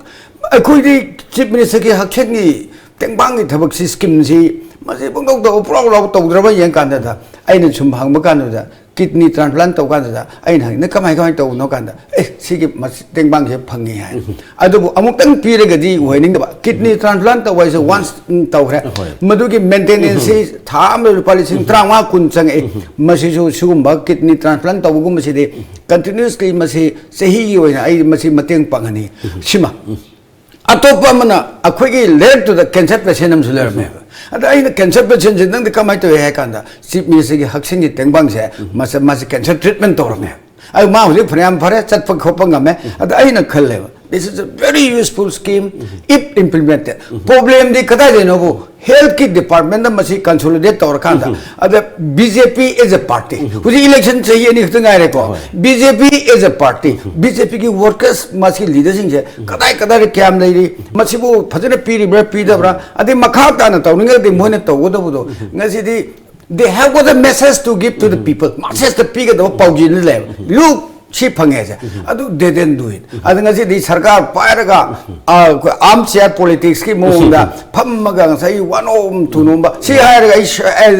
ꯑꯩꯈꯣꯏꯗꯤ ꯆꯤꯐ ꯃꯤꯅꯤꯁꯇꯔꯒꯤ ꯍꯛꯁꯦꯜꯒꯤ ꯇꯦꯡꯕꯥꯡꯒꯤ ꯊꯕꯛꯁꯤ, ꯁ꯭ꯀꯤꯝꯁꯤ, ꯃꯁꯤ ꯄꯪꯇꯧ ꯇꯧꯕ, ꯄꯨꯔꯥꯎ ꯂꯥꯎ ꯇꯧꯗ꯭ꯔꯕ?" ꯌꯦꯡ ꯀꯥꯟꯗ ꯑꯩꯅ ꯁꯨꯝ ꯍꯪꯕ ꯀꯥꯟꯗ, ꯀꯤꯗꯅꯤ ꯇ꯭ꯔꯥꯟꯁꯄ꯭ꯂꯥꯟ ꯇꯧ ꯀꯥꯟꯁꯤꯗ ꯑꯩꯅ ꯍꯪꯉꯤ, "ꯅꯪ ꯀꯃꯥꯏ ꯀꯃꯥꯏꯅ ꯇꯧꯕꯅꯣ?" ꯀꯥꯟꯗ, "ꯑꯦ, ꯁꯤꯒꯤ ꯃꯁ-, ꯇꯦꯡꯕꯥꯡꯁꯦ ꯐꯪꯉꯤ" ꯍꯥꯏ꯫ ꯑꯗꯨꯕꯨ ꯑꯃꯨꯛꯇꯪ ꯄꯤꯔꯒꯗꯤ ꯑꯣꯏꯍꯟꯅꯤꯡꯗꯕ꯫ ꯀꯤꯗꯅꯤ ꯇ꯭ꯔꯥꯟꯁꯄ꯭ꯂꯥꯟ ꯇꯧꯕ ꯍꯥꯏꯁꯦ ꯋꯥꯟꯁ ꯇꯧꯈ꯭ꯔꯦ꯫ ꯍꯣꯏ꯫ ꯃꯗꯨꯒꯤ ꯃꯦꯟꯇꯦꯅꯦꯟꯁꯁꯤ ꯊꯥ ꯑꯃꯗ ꯂꯨꯄꯥ ꯂꯤꯁꯤꯡ ꯇꯔꯥꯃꯉꯥ ꯀꯨꯟ ꯆꯪꯉꯛꯏ꯫ ꯃꯁꯤꯁꯨ ꯁꯤꯒꯨꯝꯕ ꯀꯤꯗꯅꯤ ꯇ꯭ꯔꯥꯟꯁꯄ꯭ꯂꯥꯟ ꯇꯧꯕꯒꯨꯝꯕꯁꯤꯗꯤ ꯀꯟꯇꯤꯅ꯭ꯌꯨꯁꯂꯤ ꯃꯁꯤ ꯆꯍꯤꯒꯤ ꯑꯣꯏꯅ ꯑꯩ ꯃꯁꯤ ꯃꯇꯦꯡ ꯄꯥꯡꯍꯟꯅꯤ꯫ ꯁꯤꯃ꯫ ꯑꯇꯣꯞꯄ ꯑꯃꯅ ꯑꯩꯈꯣꯏꯒꯤ ꯂꯩꯔꯛꯇꯨꯗ ꯀꯦꯟꯁꯔ ꯄꯦꯁꯦꯟ ꯑꯃꯁꯨ ꯂꯩꯔꯝꯃꯦꯕ꯫ ꯑꯗ ꯑꯩꯅ, "ꯀꯦꯟꯁꯔ ꯄꯦꯁꯦꯟꯁꯦ ꯅꯪꯗꯤ ꯀꯃꯥꯏꯅ ꯇꯧꯏ?" ꯍꯥꯏ ꯀꯥꯟꯗ, "ꯆꯤꯐ ꯃꯤꯅꯤꯁꯇꯔꯒꯤ ꯍꯛꯁꯦꯜꯒꯤ ꯇꯦꯡꯕꯥꯡꯁꯦ ꯃꯁ-, ꯃꯥꯁꯦ ꯀꯦꯟꯁꯔ ꯇ꯭ꯔꯤꯠꯃꯦꯟ ꯇꯧꯔꯝꯃꯦ꯫ ꯑꯗꯨ ꯃꯥ ꯍꯧꯖꯤꯛ ꯐꯅꯌꯥꯝ ꯐꯔꯦ, ꯆꯠꯄ ꯈꯣꯠꯄ ꯉꯝꯃꯦ꯫" ꯑꯗ ꯑꯩꯅ ꯈꯜꯂꯦꯕ, "This is a very useful scheme if implemented." ꯄ꯭ꯔꯣꯕ꯭ꯂꯦꯝꯗꯤ ꯀꯗꯥꯏꯗꯩꯅꯣꯕꯨ, ꯍꯦꯜꯊꯀꯤ ꯗꯤꯄꯥꯔꯠꯃꯦꯟꯗ ꯃꯁꯤ ꯀꯟꯁꯣꯂꯤꯗꯦꯠ ꯇꯧꯔꯀꯥꯟꯗ, ꯑꯗ B J P as a party, ꯍꯧꯖꯤꯛ ꯏꯂꯦꯛꯁꯟ ꯆꯍꯤ ꯑꯅꯤ ꯈꯛꯇ ꯉꯥꯏꯔꯦꯀꯣ, ꯍꯣꯏ꯫ B J P as a party, B J ꯄꯤꯒꯤ ꯋꯥꯔꯀꯔꯁ ꯃꯁꯤ ꯂꯤꯗꯔꯁꯤꯡꯁꯦ ꯀꯗꯥꯏ ꯀꯗꯥꯏꯗ ꯀꯌꯥꯝ ꯂꯩꯔꯤ, ꯃꯁꯤꯕꯨ ꯐꯖꯅ ꯄꯤꯔꯤꯕ꯭ꯔꯥ ꯄꯤꯗꯕ꯭ꯔꯥ, ꯑꯗꯩ ꯃꯈꯥ ꯇꯥꯅ ꯇꯧꯅꯤꯡꯉꯒꯗꯤ ꯃꯣꯏꯅ ꯇꯧꯒꯗꯕꯗꯣ꯫ ꯉꯁꯤꯗꯤ they have got a message to give to the people, ꯃꯦꯁꯦꯖꯇ ꯄꯤꯒꯗꯕ ꯄꯥꯎꯖꯦꯜꯗꯤ ꯂꯩꯌꯦꯕ꯫ ꯂꯨꯛ, ꯁꯤ ꯐꯪꯉꯦꯁꯦ꯫ ꯑꯗꯨ they didn't do it꯫ ꯑꯗꯨ ꯉꯁꯤꯗꯤ ꯁꯔꯀꯥꯔ ꯄꯥꯏꯔꯒ, ꯑ, ꯑꯩꯈꯣꯏ ꯑꯥꯔꯝ ꯆꯤꯌꯥꯔ ꯄꯣꯂꯤꯇꯤꯛꯁꯀꯤ ꯃꯑꯣꯡꯗ ꯐꯝꯃꯒ ꯉꯁꯥꯏ ꯋꯥꯅꯣꯝ ꯊꯨꯅꯣꯝꯕ꯫ ꯁꯤ ꯍꯥꯏꯔꯒ ꯑꯩ ꯁ-, ꯑꯦ,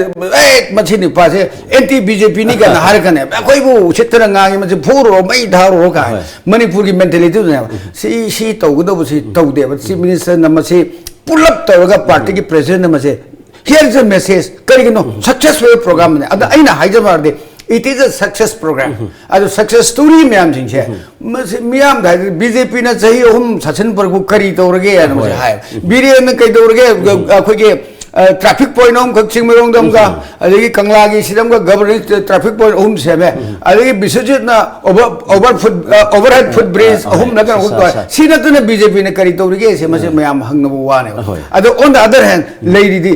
ꯑꯦ, ꯃꯁꯤ ꯅꯨꯄꯥꯁꯦ ꯑꯦꯟꯇꯤ ꯕꯤ ꯖꯦ ꯄꯤꯅꯤ ꯀꯥꯏꯅ ꯍꯥꯏꯔꯛꯀꯅꯦꯕ꯫ ꯑꯩꯈꯣꯏꯕꯨ ꯎꯁꯤꯠꯇꯅ ꯉꯥꯡꯉꯤ, ꯃꯁꯤ ꯐꯨꯔꯨꯔꯣ, ꯃꯩ ꯊꯥꯔꯨꯔꯣ ꯀꯥꯏ꯫ ꯍꯣꯏ꯫ ꯃꯅꯤꯄꯨꯔꯒꯤ ꯃꯦꯟꯇꯦꯂꯤꯇꯤꯗꯨꯅꯦꯕ꯫ ꯁꯤ, ꯁꯤ ꯇꯧꯒꯗꯧꯕꯁꯤ ꯇꯧꯗꯦꯕ꯫ ꯆꯤꯐ ꯃꯤꯅꯤꯁꯇꯔꯅ ꯃꯁꯤ ꯄꯨꯂꯞ ꯇꯧꯔꯒ ꯄꯥꯔꯇꯤꯒꯤ ꯄ꯭ꯔꯦꯁꯤꯗꯦꯟꯠꯅ ꯃꯁꯤ, "Here is a message"꯫ ꯀꯔꯤꯒꯤꯅꯣ? ꯁꯛꯁꯦꯁꯐꯨꯜ ꯄ꯭ꯔꯣꯒ꯭ꯔꯥꯝꯅꯤ꯫ ꯑꯗ ꯑꯩꯅ ꯍꯥꯏꯖꯕ ꯍꯥꯏꯔꯗꯤ, it is a success program꯫ ꯑꯗꯨ ꯁꯛꯁꯦꯁ ꯁ꯭ꯇꯣꯔꯤ ꯃꯌꯥꯝꯁꯤꯡꯁꯦ, ꯃꯁꯤ ꯃꯤꯌꯥꯝꯗ ꯍꯥꯏꯗꯤ, ꯕꯤ ꯖꯦ ꯄꯤꯅ ꯆꯍꯤ ꯑꯍꯨꯝ ꯁꯥꯁꯟ ꯄꯔꯛꯄꯨ ꯀꯔꯤ ꯇꯧꯔꯒꯦ ꯍꯥꯏꯅ ꯃꯁꯤ ꯍꯣꯏ꯫ ꯍꯥꯏ꯫ ꯕꯤꯔꯦꯟꯅ ꯀꯩꯗꯧꯔꯒꯦ? ꯑꯩꯈꯣꯏꯒꯤ, ꯑ, ꯇ꯭ꯔꯥꯐꯤꯛ ꯄꯣꯏꯟꯠ ꯑꯃꯈꯛ ꯆꯤꯡꯃꯩꯔꯣꯡꯗ ꯑꯃꯒ, ꯑꯗꯒꯤ ꯀꯪꯂꯥꯒꯤ ꯁꯤꯗ ꯑꯃꯒ ꯒꯚꯔꯅꯦꯟꯁ ꯇ꯭ꯔꯥꯐꯤꯛ ꯄꯣꯏꯟꯠ ꯑꯍꯨꯝ ꯁꯦꯝꯃꯦ꯫ ꯑꯗꯒꯤ ꯕꯤꯁ꯭ꯋꯖꯤꯠꯅ ꯑꯣꯚꯔ, ꯑꯣꯚꯔ ꯐꯨꯠ, ꯑ, ꯑꯣꯚꯔꯍꯦꯗ ꯐꯨꯠ ꯕ꯭ꯔꯤꯖ ꯑ, ꯑ, ꯑꯍꯨꯝꯂ ꯀꯩꯅꯣ ꯑ, ꯑ, ꯇꯧꯔꯦ꯫ ꯑ, ꯁꯤ ꯅꯠꯇꯅ ꯕꯤ ꯖꯦ ꯄꯤꯅ ꯀꯔꯤ ꯇꯧꯔꯤꯒꯦ? ꯁꯤ ꯃꯁꯤ ꯃꯌꯥꯝ ꯍꯪꯅꯕ ꯋꯥꯅꯦꯕ꯫ ꯍꯣꯏ꯫ ꯑꯗꯣ on the other hand, ꯂꯩꯔꯤꯗꯤ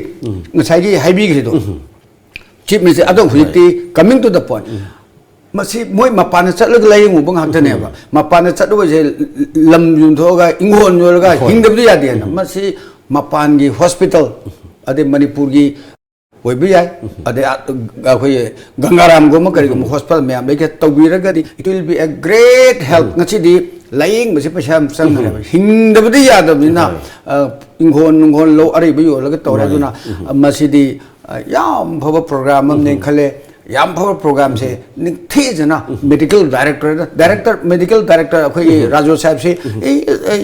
ꯉꯁꯥꯏꯒꯤ ꯍꯥꯏꯕꯤꯈ꯭ꯔꯤꯗꯣ꯫ ꯆꯤꯐ ꯃꯤꯅꯤꯁꯇꯔ, ꯑꯗꯣ ꯍꯧꯖꯤꯛꯇꯤ coming to the point, ꯃꯁꯤ ꯃꯣꯏ ꯃꯄꯥꯟꯗ ꯆꯠꯂꯒ ꯂꯥꯌꯦꯡꯉꯨꯕ ꯉꯥꯛꯇꯅꯦꯕ꯫ ꯃꯄꯥꯟꯗ ꯆꯠꯂꯨꯕꯁꯦ ꯂꯝ ꯌꯣꯟꯊꯣꯛꯑꯒ, ꯏꯪꯈꯣꯜ ꯌꯣꯜꯂꯒ ꯍꯣꯏ꯫ ꯍꯤꯡꯗꯕꯗꯤ ꯌꯥꯗꯦꯅ꯫ ꯃꯁꯤ ꯃꯄꯥꯟꯒꯤ ꯍꯣꯁꯄꯤꯇꯥꯜ, ꯑꯗꯩ ꯃꯅꯤꯄꯨꯔꯒꯤ ꯑꯣꯏꯕ ꯌꯥꯏ, ꯑꯗꯩ ꯑ-, ꯑꯩꯈꯣꯏ ꯒꯪꯒꯥꯔꯥꯝꯒꯨꯝꯕ ꯀꯔꯤꯒꯨꯝꯕ ꯍꯣꯁꯄꯤꯇꯥꯜ ꯃꯌꯥꯝ ꯂꯩꯒ ꯇꯧꯕꯤꯔꯒꯗꯤ, it will be a great help꯫ ꯉꯁꯤꯗꯤ ꯂꯥꯌꯦꯡꯕꯁꯦ ꯄꯩꯁꯥ ꯌꯥꯝ ꯆꯪꯈ꯭ꯔꯦꯕ꯫ ꯍꯤꯡꯗꯕꯗꯤ ꯌꯥꯗꯕꯅꯤꯅ, ꯍꯣꯏ꯫ ꯑ, ꯏꯪꯈꯣꯜ ꯅꯨꯡꯈꯣꯜ ꯂꯧ ꯑꯔꯩꯕ ꯌꯣꯜꯂꯒ ꯇꯧꯔꯦ꯫ ꯃꯥꯅꯤ꯫ ꯑꯗꯨꯅ, ꯑ, ꯃꯁꯤꯗꯤ, ꯑ, ꯌꯥꯝ ꯐꯕ ꯄ꯭ꯔꯣꯒ꯭ꯔꯥꯝ ꯑꯃꯅꯦ ꯈꯜꯂꯦ꯫ ꯌꯥꯝ ꯐꯕ ꯄ꯭ꯔꯣꯒ꯭ꯔꯥꯝꯁꯦ ꯅꯤꯡꯊꯤꯖꯅ ꯃꯦꯗꯤꯀꯦꯜ ꯗꯥꯏꯔꯦꯛꯇꯔꯗ ꯗꯥꯏꯔꯦꯛꯇꯔ ꯃꯦꯗꯤꯀꯦꯜ ꯗꯥꯏꯔꯦꯛꯇꯔ ꯑꯩꯈꯣꯏꯒꯤ Raju ꯁꯥꯍꯦꯕꯁꯤ,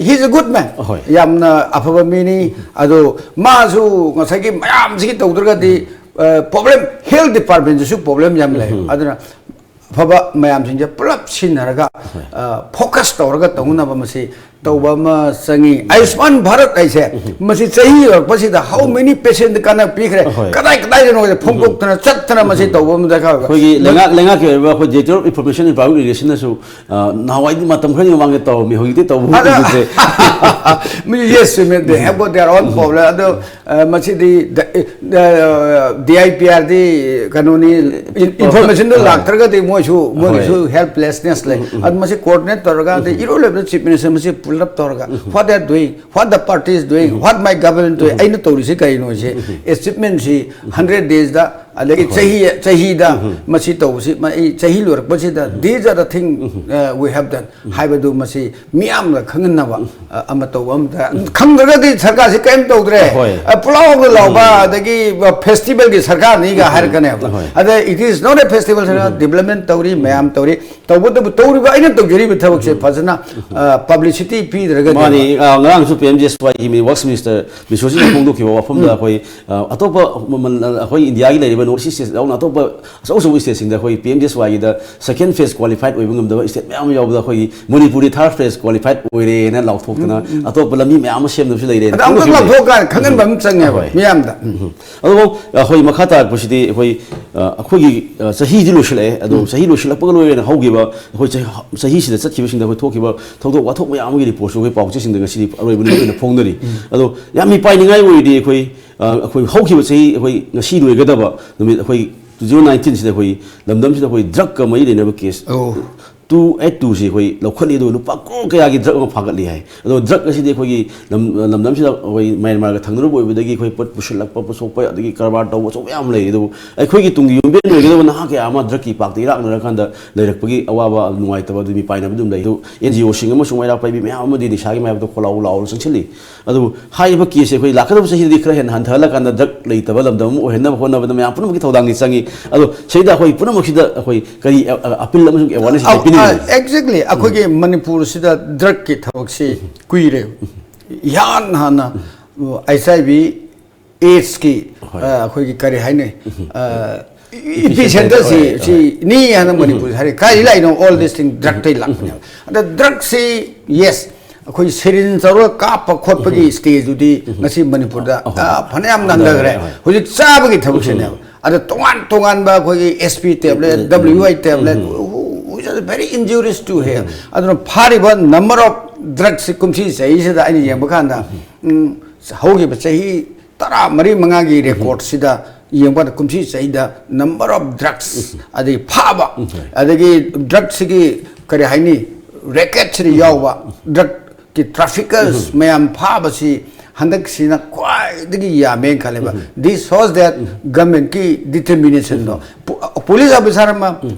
he is a good man. ꯑꯍꯣꯏ. ꯌꯥꯝꯅ ꯑꯐꯕ ꯃꯤꯅꯤ. ꯑꯗꯣ ꯃꯥꯁꯨ ꯉꯁꯥꯏꯒꯤ ꯃꯌꯥꯝꯁꯤꯒꯤ ꯇꯧꯗ꯭ꯔꯒꯗꯤ ꯄ꯭ꯔꯣꯕ꯭ꯂꯦꯝ, ꯍꯦꯜꯊ ꯗꯤꯄꯥꯔꯠꯃꯦꯟꯗꯁꯨ ꯄ꯭ꯔꯣꯕ꯭ꯂꯦꯝ ꯌꯥꯝ ꯂꯩ. ꯑꯗꯨꯅ ꯑꯐꯕ ꯃꯌꯥꯝꯁꯤꯡꯁꯦ ꯄꯨꯂꯞ ꯁꯤꯟꯅꯔꯒ ꯐꯣꯀꯁ ꯇꯧꯔꯒ ꯇꯧꯅꯕ ꯃꯁꯤ ꯇꯧꯕ ꯑꯃ ꯆꯪꯉꯤ. ꯑꯌꯨꯁꯃꯥꯟ ꯚꯥꯔꯠ ꯍꯥꯏꯁꯦ ꯃꯁꯤ ꯆꯍꯤ ꯌꯧꯔꯛꯄꯁꯤꯗ how many patient ꯀꯥꯟꯅ ꯄꯤꯈ꯭ꯔꯦ, ꯑꯍꯣꯏ. ꯀꯗꯥꯏ ꯀꯗꯥꯏꯗꯅꯣ ꯐꯣꯡꯗꯣꯛꯇꯅ ꯆꯠꯇꯅ ꯃꯁꯤ ꯇꯧꯕ ꯑꯃ ꯗꯔꯀꯥꯔ ꯑꯣꯏꯕ. ꯑꯩꯈꯣꯏꯒꯤ ꯂꯩꯉꯥꯛ ꯂꯩꯉꯥꯛꯀꯤ ꯑꯣꯏꯕ ꯑꯩꯈꯣꯏ Directorate of Information and Public Relationꯅꯁꯨ, ꯑ, ꯅꯍꯥꯟꯋꯥꯏꯗꯤ ꯃꯇꯝ ꯈꯔꯒꯤ ꯃꯃꯥꯡꯗ ꯇꯧꯔꯝꯃꯤ, ꯍꯧꯖꯤꯛꯇꯤ ꯇꯧꯕ ꯑꯗ ꯎꯈꯤꯗ꯭ꯔꯦ. Yes, ꯆꯨꯝꯃꯦ. They have got their own problem. ꯑꯗꯣ ꯃꯁꯤꯗꯤ ꯗꯤ ꯑꯥꯏ ꯄꯤ ꯑꯥꯔꯗꯤ ꯀꯩꯅꯣꯅꯤ, ꯏꯟꯐꯣꯔꯃꯦꯁꯟꯗꯣ ꯂꯥꯛꯇ꯭ꯔꯒꯗꯤ ꯃꯣꯏꯁꯨ ꯃꯣꯏꯒꯤꯁꯨ ꯍꯦꯜꯞꯂꯦꯁꯅꯦꯁ ꯂꯩ. ꯑꯗꯨ ꯃꯁꯤ ꯀꯣꯑꯣꯔꯗꯤꯅꯦꯠ ꯇꯧꯔꯒ ꯑꯗꯩ ꯏꯔꯣꯏ ꯂꯣꯏꯕꯗ ꯆꯤꯐ ꯃꯤꯅꯤꯁꯇꯔ ꯃꯁꯤ ꯄꯨꯜꯂꯞ ꯇꯧꯔꯒ what they are doing, what the party is doing, what my government doing, ꯑꯩꯅ ꯇꯧꯔꯤꯁꯤ ꯀꯩꯅꯣꯁꯦ, ꯑꯦꯆꯤꯞꯃꯦꯟꯁꯤ ꯍꯟꯗ꯭ꯔꯦꯠ ꯗꯦꯖꯗ ꯑꯗꯒꯤ ꯆꯍꯤ ꯆꯍꯤꯗ ꯃꯁꯤ ꯇꯧꯕꯁꯤ, ꯃ- ꯑꯩ ꯆꯍꯤ ꯂꯣꯏꯔꯛꯄꯁꯤꯗ these are the thing we have done ꯍꯥꯏꯕꯗꯨ ꯃꯁꯤ ꯃꯤꯌꯥꯝꯅ ꯈꯪꯍꯟꯅꯕ ꯑ, ꯑꯃ ꯇꯧꯕ ꯑꯃꯗ ꯈꯪꯗ꯭ꯔꯒꯗꯤ ꯁꯔꯀꯥꯔꯁꯤ ꯀꯔꯤꯝ ꯇꯧꯗ꯭ꯔꯦ. ꯍꯣꯏ. ꯑ, ꯄꯨꯂꯥꯎꯒ ꯂꯥꯎꯕ ꯑꯗꯒꯤ ꯐꯦꯁꯇꯤꯚꯦꯜꯒꯤ ꯁꯔꯀꯥꯔꯅꯤꯒ ꯍꯥꯏꯔꯛꯀꯅꯦꯕ. ꯍꯣꯏ. ꯑꯗ it is not a festival ꯁꯔꯀꯥꯔ, ꯗꯤꯕꯂꯞꯃꯦꯟ ꯇꯧꯔꯤ, ꯃꯌꯥꯝ ꯇꯧꯔꯤ. ꯇꯧꯕꯇꯕꯨ ꯇꯧꯔꯤꯕ ꯑꯩꯅ ꯇꯧꯖꯔꯤꯕ ꯊꯕꯛꯁꯦ ꯐꯖꯅ ꯄꯕ꯭ꯂꯤꯁꯤꯇꯤ ꯄꯤꯗ꯭ꯔꯒꯗꯤ ꯃꯥꯅꯤ. ꯑ, ꯉꯔꯥꯡꯁꯨ ꯄꯤ ꯑꯦꯝ ꯖꯤ ꯑꯦꯁ ꯋꯥꯏꯒꯤ ꯃꯤ ꯋꯥꯔꯛꯁ ꯃꯤꯅꯤꯁꯇꯔ ꯕꯤꯁ꯭ꯋꯖꯤꯠꯅ ꯐꯣꯡꯗꯣꯛꯈꯤꯕ ꯋꯥꯐꯝꯗ ꯑꯩꯈꯣꯏ, ꯑ, ꯑꯇꯣꯞꯄ ꯃꯃꯜ, ꯑꯩꯈꯣꯏ ꯏꯟꯗꯤꯌꯥꯒꯤ ꯂꯩꯔꯤꯕ ꯅꯣꯔꯠ ꯏꯁ ꯁ꯭ꯇꯦꯠ ꯌꯥꯎꯅ ꯑꯇꯣꯞꯄ ꯑꯆꯧ ꯑꯆꯧꯕ ꯁ꯭ꯇꯦꯠꯁꯤꯡꯗ ꯑꯩꯈꯣꯏ ꯄꯤ ꯑꯦꯝ ꯖꯤ ꯑꯦꯁ ꯋꯥꯏꯒꯤꯗ ꯁꯦꯀꯦꯟ ꯐꯦꯁ ꯀ꯭ꯋꯥꯂꯤꯐꯥꯏꯠ ꯑꯣꯏꯕ ꯉꯝꯗꯕ ꯁ꯭ꯇꯦꯠ ꯃꯌꯥꯝ ꯑꯃ ꯌꯥꯎꯕꯗ ꯑꯩꯈꯣꯏꯒꯤ ꯃꯅꯤꯄꯨꯔꯗꯤ ꯊꯥꯔꯠ ꯐꯦꯁ ꯀ꯭ꯋꯥꯂꯤꯐꯥꯏꯠ ꯑꯣꯏꯔꯦꯅ ꯂꯥꯎꯊꯣꯛꯇꯅ ꯑꯇꯣꯞꯄ ꯂꯝꯕꯤ ꯃꯌꯥꯝ ꯑꯃ ꯁꯦꯝꯅꯕꯁꯨ ꯂꯩꯔꯦꯅ ꯑꯗ ꯑꯃꯨꯛꯇꯪ ꯐꯣꯡꯗꯣꯛꯈꯤꯕꯅꯦ. ꯂꯥꯎꯊꯣꯛꯑꯀꯥꯟꯗ ꯈꯪꯍꯟꯕ ꯑꯃ ꯆꯪꯉꯦꯕ ꯍꯣꯏ. ꯃꯤꯌꯥꯝꯗ. ꯑꯗꯨꯕꯨ ꯑꯩꯈꯣꯏ ꯃꯈꯥ ꯇꯥꯔꯛꯄꯁꯤꯗꯤ ꯑꯩꯈꯣꯏ, ꯑ, ꯑꯩꯈꯣꯏꯒꯤ, ꯑ, ꯆꯍꯤꯗꯤ ꯂꯣꯏꯁꯤꯜꯂꯛꯑꯦ. ꯑꯗꯣ ꯆꯍꯤ ꯂꯣꯏꯁꯤꯜꯂꯛꯄꯒ ꯂꯣꯏꯅꯅ ꯍꯧꯈꯤꯕ ꯑꯩꯈꯣꯏ ꯆꯍꯤ, ꯆꯍꯤꯁꯤꯗ ꯆꯠꯈꯤꯕꯁꯤꯡꯗ ꯑꯩꯈꯣꯏ ꯊꯣꯛꯈꯤꯕ ꯊꯧꯗꯣꯛ ꯋꯥꯊꯣꯛ ꯃꯌꯥꯝ ꯑꯃꯒꯤ ꯔꯤꯄꯣꯔꯠꯁꯨ ꯑꯩꯈꯣꯏ ꯄꯥꯎꯆꯦꯁꯤꯡꯗ ꯉꯁꯤꯗꯤ ꯑꯔꯣꯏꯕ ꯅꯨꯃꯤꯠ ꯑꯣꯏꯅ ꯐꯣꯡꯅꯔꯤ. ꯑꯗꯣ ꯌꯥꯝ ꯃꯤꯄꯥꯏꯅꯤꯡꯉꯥꯏ ꯑꯣꯏꯔꯤꯗꯤ ꯑꯩꯈꯣꯏ, ꯑ, ꯑꯩꯈꯣꯏ ꯍꯧꯈꯤꯕ ꯆꯍꯤ ꯑꯩꯈꯣꯏ ꯉꯁꯤ ꯂꯣꯏꯒꯗꯕ ꯅꯨꯃꯤꯠ ꯑꯩꯈꯣꯏ two zero nineteenꯁꯤꯗ ꯑꯩꯈꯣꯏ ꯂꯝꯗꯝꯁꯤꯗ ꯑꯩꯈꯣꯏ ꯗ꯭ꯔꯒꯀ ꯃꯔꯤ ꯂꯩꯅꯕ ꯀꯦꯁ ꯑꯣ. ꯇꯨ ꯑꯩꯠ ꯇꯨꯁꯤ ꯑꯩꯈꯣꯏ ꯂꯧꯈꯠꯂꯤ, ꯑꯗꯨꯒ ꯂꯨꯄꯥ ꯀ꯭ꯔꯣꯔ ꯀꯌꯥꯒꯤ ꯗ꯭ꯔꯒ ꯑꯃ ꯐꯥꯒꯠꯂꯤ ꯍꯥꯏ꯫ ꯑꯗꯣ ꯗ꯭ꯔꯒ ꯑꯁꯤꯗꯤ ꯑꯩꯈꯣꯏꯒꯤ ꯂꯝ-, ꯂꯝꯗꯝꯁꯤꯗ ꯑꯩꯈꯣꯏ ꯃ꯭ꯌꯥꯟꯃꯥꯔꯒ ꯊꯪꯅꯔꯨꯕ ꯑꯣꯏꯕꯗꯒꯤ ꯑꯩꯈꯣꯏ ꯄꯣꯠ ꯄꯨꯁꯤꯜꯂꯛꯄ, ꯄꯨꯊꯣꯛꯄ, ꯑꯗꯒꯤ ꯀꯔꯕꯥꯔ ꯇꯧꯕ ꯑꯆꯧꯕ ꯃꯌꯥꯝ ꯑꯃ ꯂꯩꯔꯤ꯫ ꯑꯗꯨꯕꯨ ꯑꯩꯈꯣꯏꯒꯤ ꯇꯨꯡꯒꯤ ꯌꯨꯝꯕꯤꯔꯦꯟ ꯑꯣꯏꯒꯗꯕ ꯅꯍꯥ ꯀꯌꯥ ꯑꯃ ꯗ꯭ꯔꯒꯀꯤ ꯏꯄꯥꯛꯇ ꯏꯔꯥꯛꯅꯔꯀꯥꯟꯗ ꯂꯩꯔꯛꯄꯒꯤ ꯑꯋꯥꯕ, ꯅꯨꯡꯉꯥꯏꯇꯕ ꯑꯗꯨ ꯃꯤꯄꯥꯏꯅꯕ ꯑꯗꯨꯝ ꯂꯩ꯫ ꯑꯗꯨ ꯑꯦꯟ ꯖꯤ ꯑꯣꯁꯤꯡ ꯑꯃꯁꯨꯡ ꯃꯩꯔꯥ ꯄꯥꯏꯕꯤ ꯃꯌꯥꯝ ꯑꯃꯗꯤ ꯅꯤꯁꯥꯒꯤ ꯃꯥꯌꯣꯛꯇ ꯈꯣꯜꯂꯥꯎ ꯂꯥꯎꯔ ꯆꯪꯁꯤꯜꯂꯤ꯫ ꯑꯗꯨꯕꯨ ꯍꯥꯏꯔꯤꯕ ꯀꯦꯁꯁꯦ ꯑꯩꯈꯣꯏ ꯂꯥꯛꯀꯗꯕ ꯆꯍꯤꯗꯗꯤ ꯈꯔ ꯍꯦꯟꯅ ꯍꯟꯊꯍꯜꯂꯀꯥꯟꯗ ꯗ꯭ꯔꯒ ꯂꯩꯇꯕ ꯂꯝꯗꯝ ꯑꯃ ꯑꯣꯏꯍꯟꯅꯕ ꯍꯣꯠꯅꯕꯗ ꯃꯌꯥꯝ ꯄꯨꯝꯅꯃꯛꯀꯤ ꯊꯧꯗꯥꯡꯗꯤ ꯆꯪꯉꯤ꯫ ꯑꯗꯣ ꯁꯤꯗ ꯑꯩꯈꯣꯏ ꯄꯨꯝꯅꯃꯛꯁꯤꯗ ꯑꯩꯈꯣꯏ ꯀꯔꯤ ꯑ-, ꯑ-, ꯑꯄꯤꯜ ꯑꯃꯁꯨꯡ ꯑꯦꯋꯥꯔꯅꯦꯁ ꯑꯝꯇ ꯄꯤꯅꯤꯡꯉꯤ꯫ ꯑꯦꯛꯖꯦꯛꯂꯤ, ꯑꯩꯈꯣꯏꯒꯤ ꯃꯅꯤꯄꯨꯔꯁꯤꯗ ꯗ꯭ꯔꯒꯀꯤ ꯊꯕꯛꯁꯤ ꯀꯨꯏꯔꯦ꯫ ꯏꯍꯥꯟ ꯍꯥꯟꯅ ꯑꯩꯆ ꯑꯥꯏ ꯚꯤ ꯑꯦꯗꯁꯀꯤ, ꯍꯣꯏ꯫ ꯑ, ꯑꯩꯈꯣꯏꯒꯤ ꯀꯔꯤ ꯍꯥꯏꯅꯤ, ꯑ, ꯏꯄꯤ ꯁꯦꯟꯇꯔꯁꯤ, ꯍꯣꯏ, ꯍꯣꯏ꯫ ꯁꯤꯅꯤ ꯍꯥꯏꯅ ꯃꯅꯤꯄꯨꯔꯁꯤ ꯍꯥꯏꯔꯦ꯫ ꯀꯥꯏꯗꯒꯤ ꯂꯥꯛꯏꯅꯣ? ꯑꯣꯜ ꯗꯤꯁ ꯊꯤꯡ ꯗ꯭ꯔꯒꯇꯩ ꯂꯥꯛꯄꯅꯦꯕ꯫ ꯑꯗ ꯗ꯭ꯔꯒꯁꯤ, ꯌꯦꯁ, ꯑꯩꯈꯣꯏ ꯁꯤꯔꯤꯟ ꯇꯧꯔꯒ ꯀꯥꯞꯄ ꯈꯣꯠꯄꯒꯤ ꯁ꯭ꯇꯦꯖꯇꯨꯗꯤ ꯉꯁꯤ ꯃꯅꯤꯄꯨꯔꯗ, ꯑꯍꯣꯏ꯫ ꯑ, ꯐꯅꯌꯥꯝ ꯍꯟꯊꯈ꯭ꯔꯦ꯫ ꯍꯟꯊꯈ꯭ꯔꯦ, ꯍꯣꯏ꯫ ꯍꯧꯖꯤꯛ ꯆꯥꯕꯒꯤ ꯊꯕꯛꯁꯤꯅꯦꯕ꯫ ꯑꯗ ꯇꯣꯉꯥꯟ ꯇꯣꯉꯥꯟꯕ ꯑꯩꯈꯣꯏꯒꯤ ꯑꯦꯁ ꯄꯤ ꯇꯦꯕ꯭ꯂꯦꯠ, ꯗꯕ꯭ꯂꯤꯎ ꯑꯥꯏ ꯇꯦꯕ꯭ꯂꯦꯠ, ꯚꯦꯔꯤ ꯏꯟꯖꯨꯔꯤꯁ ꯇꯨ ꯍꯦꯜꯊ꯫ ꯑꯗꯨꯅ ꯐꯥꯔꯤꯕ ꯅꯝꯕꯔ ꯑꯣꯐ ꯗ꯭ꯔꯒꯁꯤ ꯀꯨꯝꯁꯤ ꯆꯍꯤꯁꯤꯗ ꯑꯩꯅ ꯌꯦꯡꯕ ꯀꯥꯟꯗ, ꯎꯝ, ꯍꯧꯈꯤꯕ ꯆꯍꯤ ꯇꯔꯥ ꯃꯔꯤ ꯃꯉꯥꯒꯤ ꯔꯦꯀꯣꯔꯠꯁꯤꯗ ꯌꯦꯡꯕ ꯀꯥꯟꯗ ꯀꯨꯝꯁꯤ ꯆꯍꯤꯗ ꯅꯝꯕꯔ ꯑꯣꯐ ꯗ꯭ꯔꯒꯁ, ꯑꯗꯒꯤ ꯐꯥꯕ, ꯑꯗꯒꯤ ꯗ꯭ꯔꯒꯁꯤꯒꯤ ꯀꯔꯤ ꯍꯥꯏꯅꯤ, ꯔꯦꯀꯦꯠꯁꯤꯗ ꯌꯥꯎꯕ ꯗ꯭ꯔꯒꯀꯤ ꯇ꯭ꯔꯥꯐꯤꯀꯔꯁ ꯃꯌꯥꯝ ꯐꯥꯕꯁꯤ ꯍꯟꯗꯛꯁꯤꯅ ꯈ꯭ꯋꯥꯏꯗꯒꯤ ꯌꯥꯝꯃꯦꯅ ꯈꯜꯂꯦꯕ꯫ This shows that ꯒꯃꯦꯟꯀꯤ ꯗꯤꯇꯔꯃꯤꯅꯦꯁꯟꯗꯣ, ꯄꯨ-, ꯄꯨꯂꯤꯁ ꯑꯣꯐꯤꯁꯥꯔ ꯑꯃ,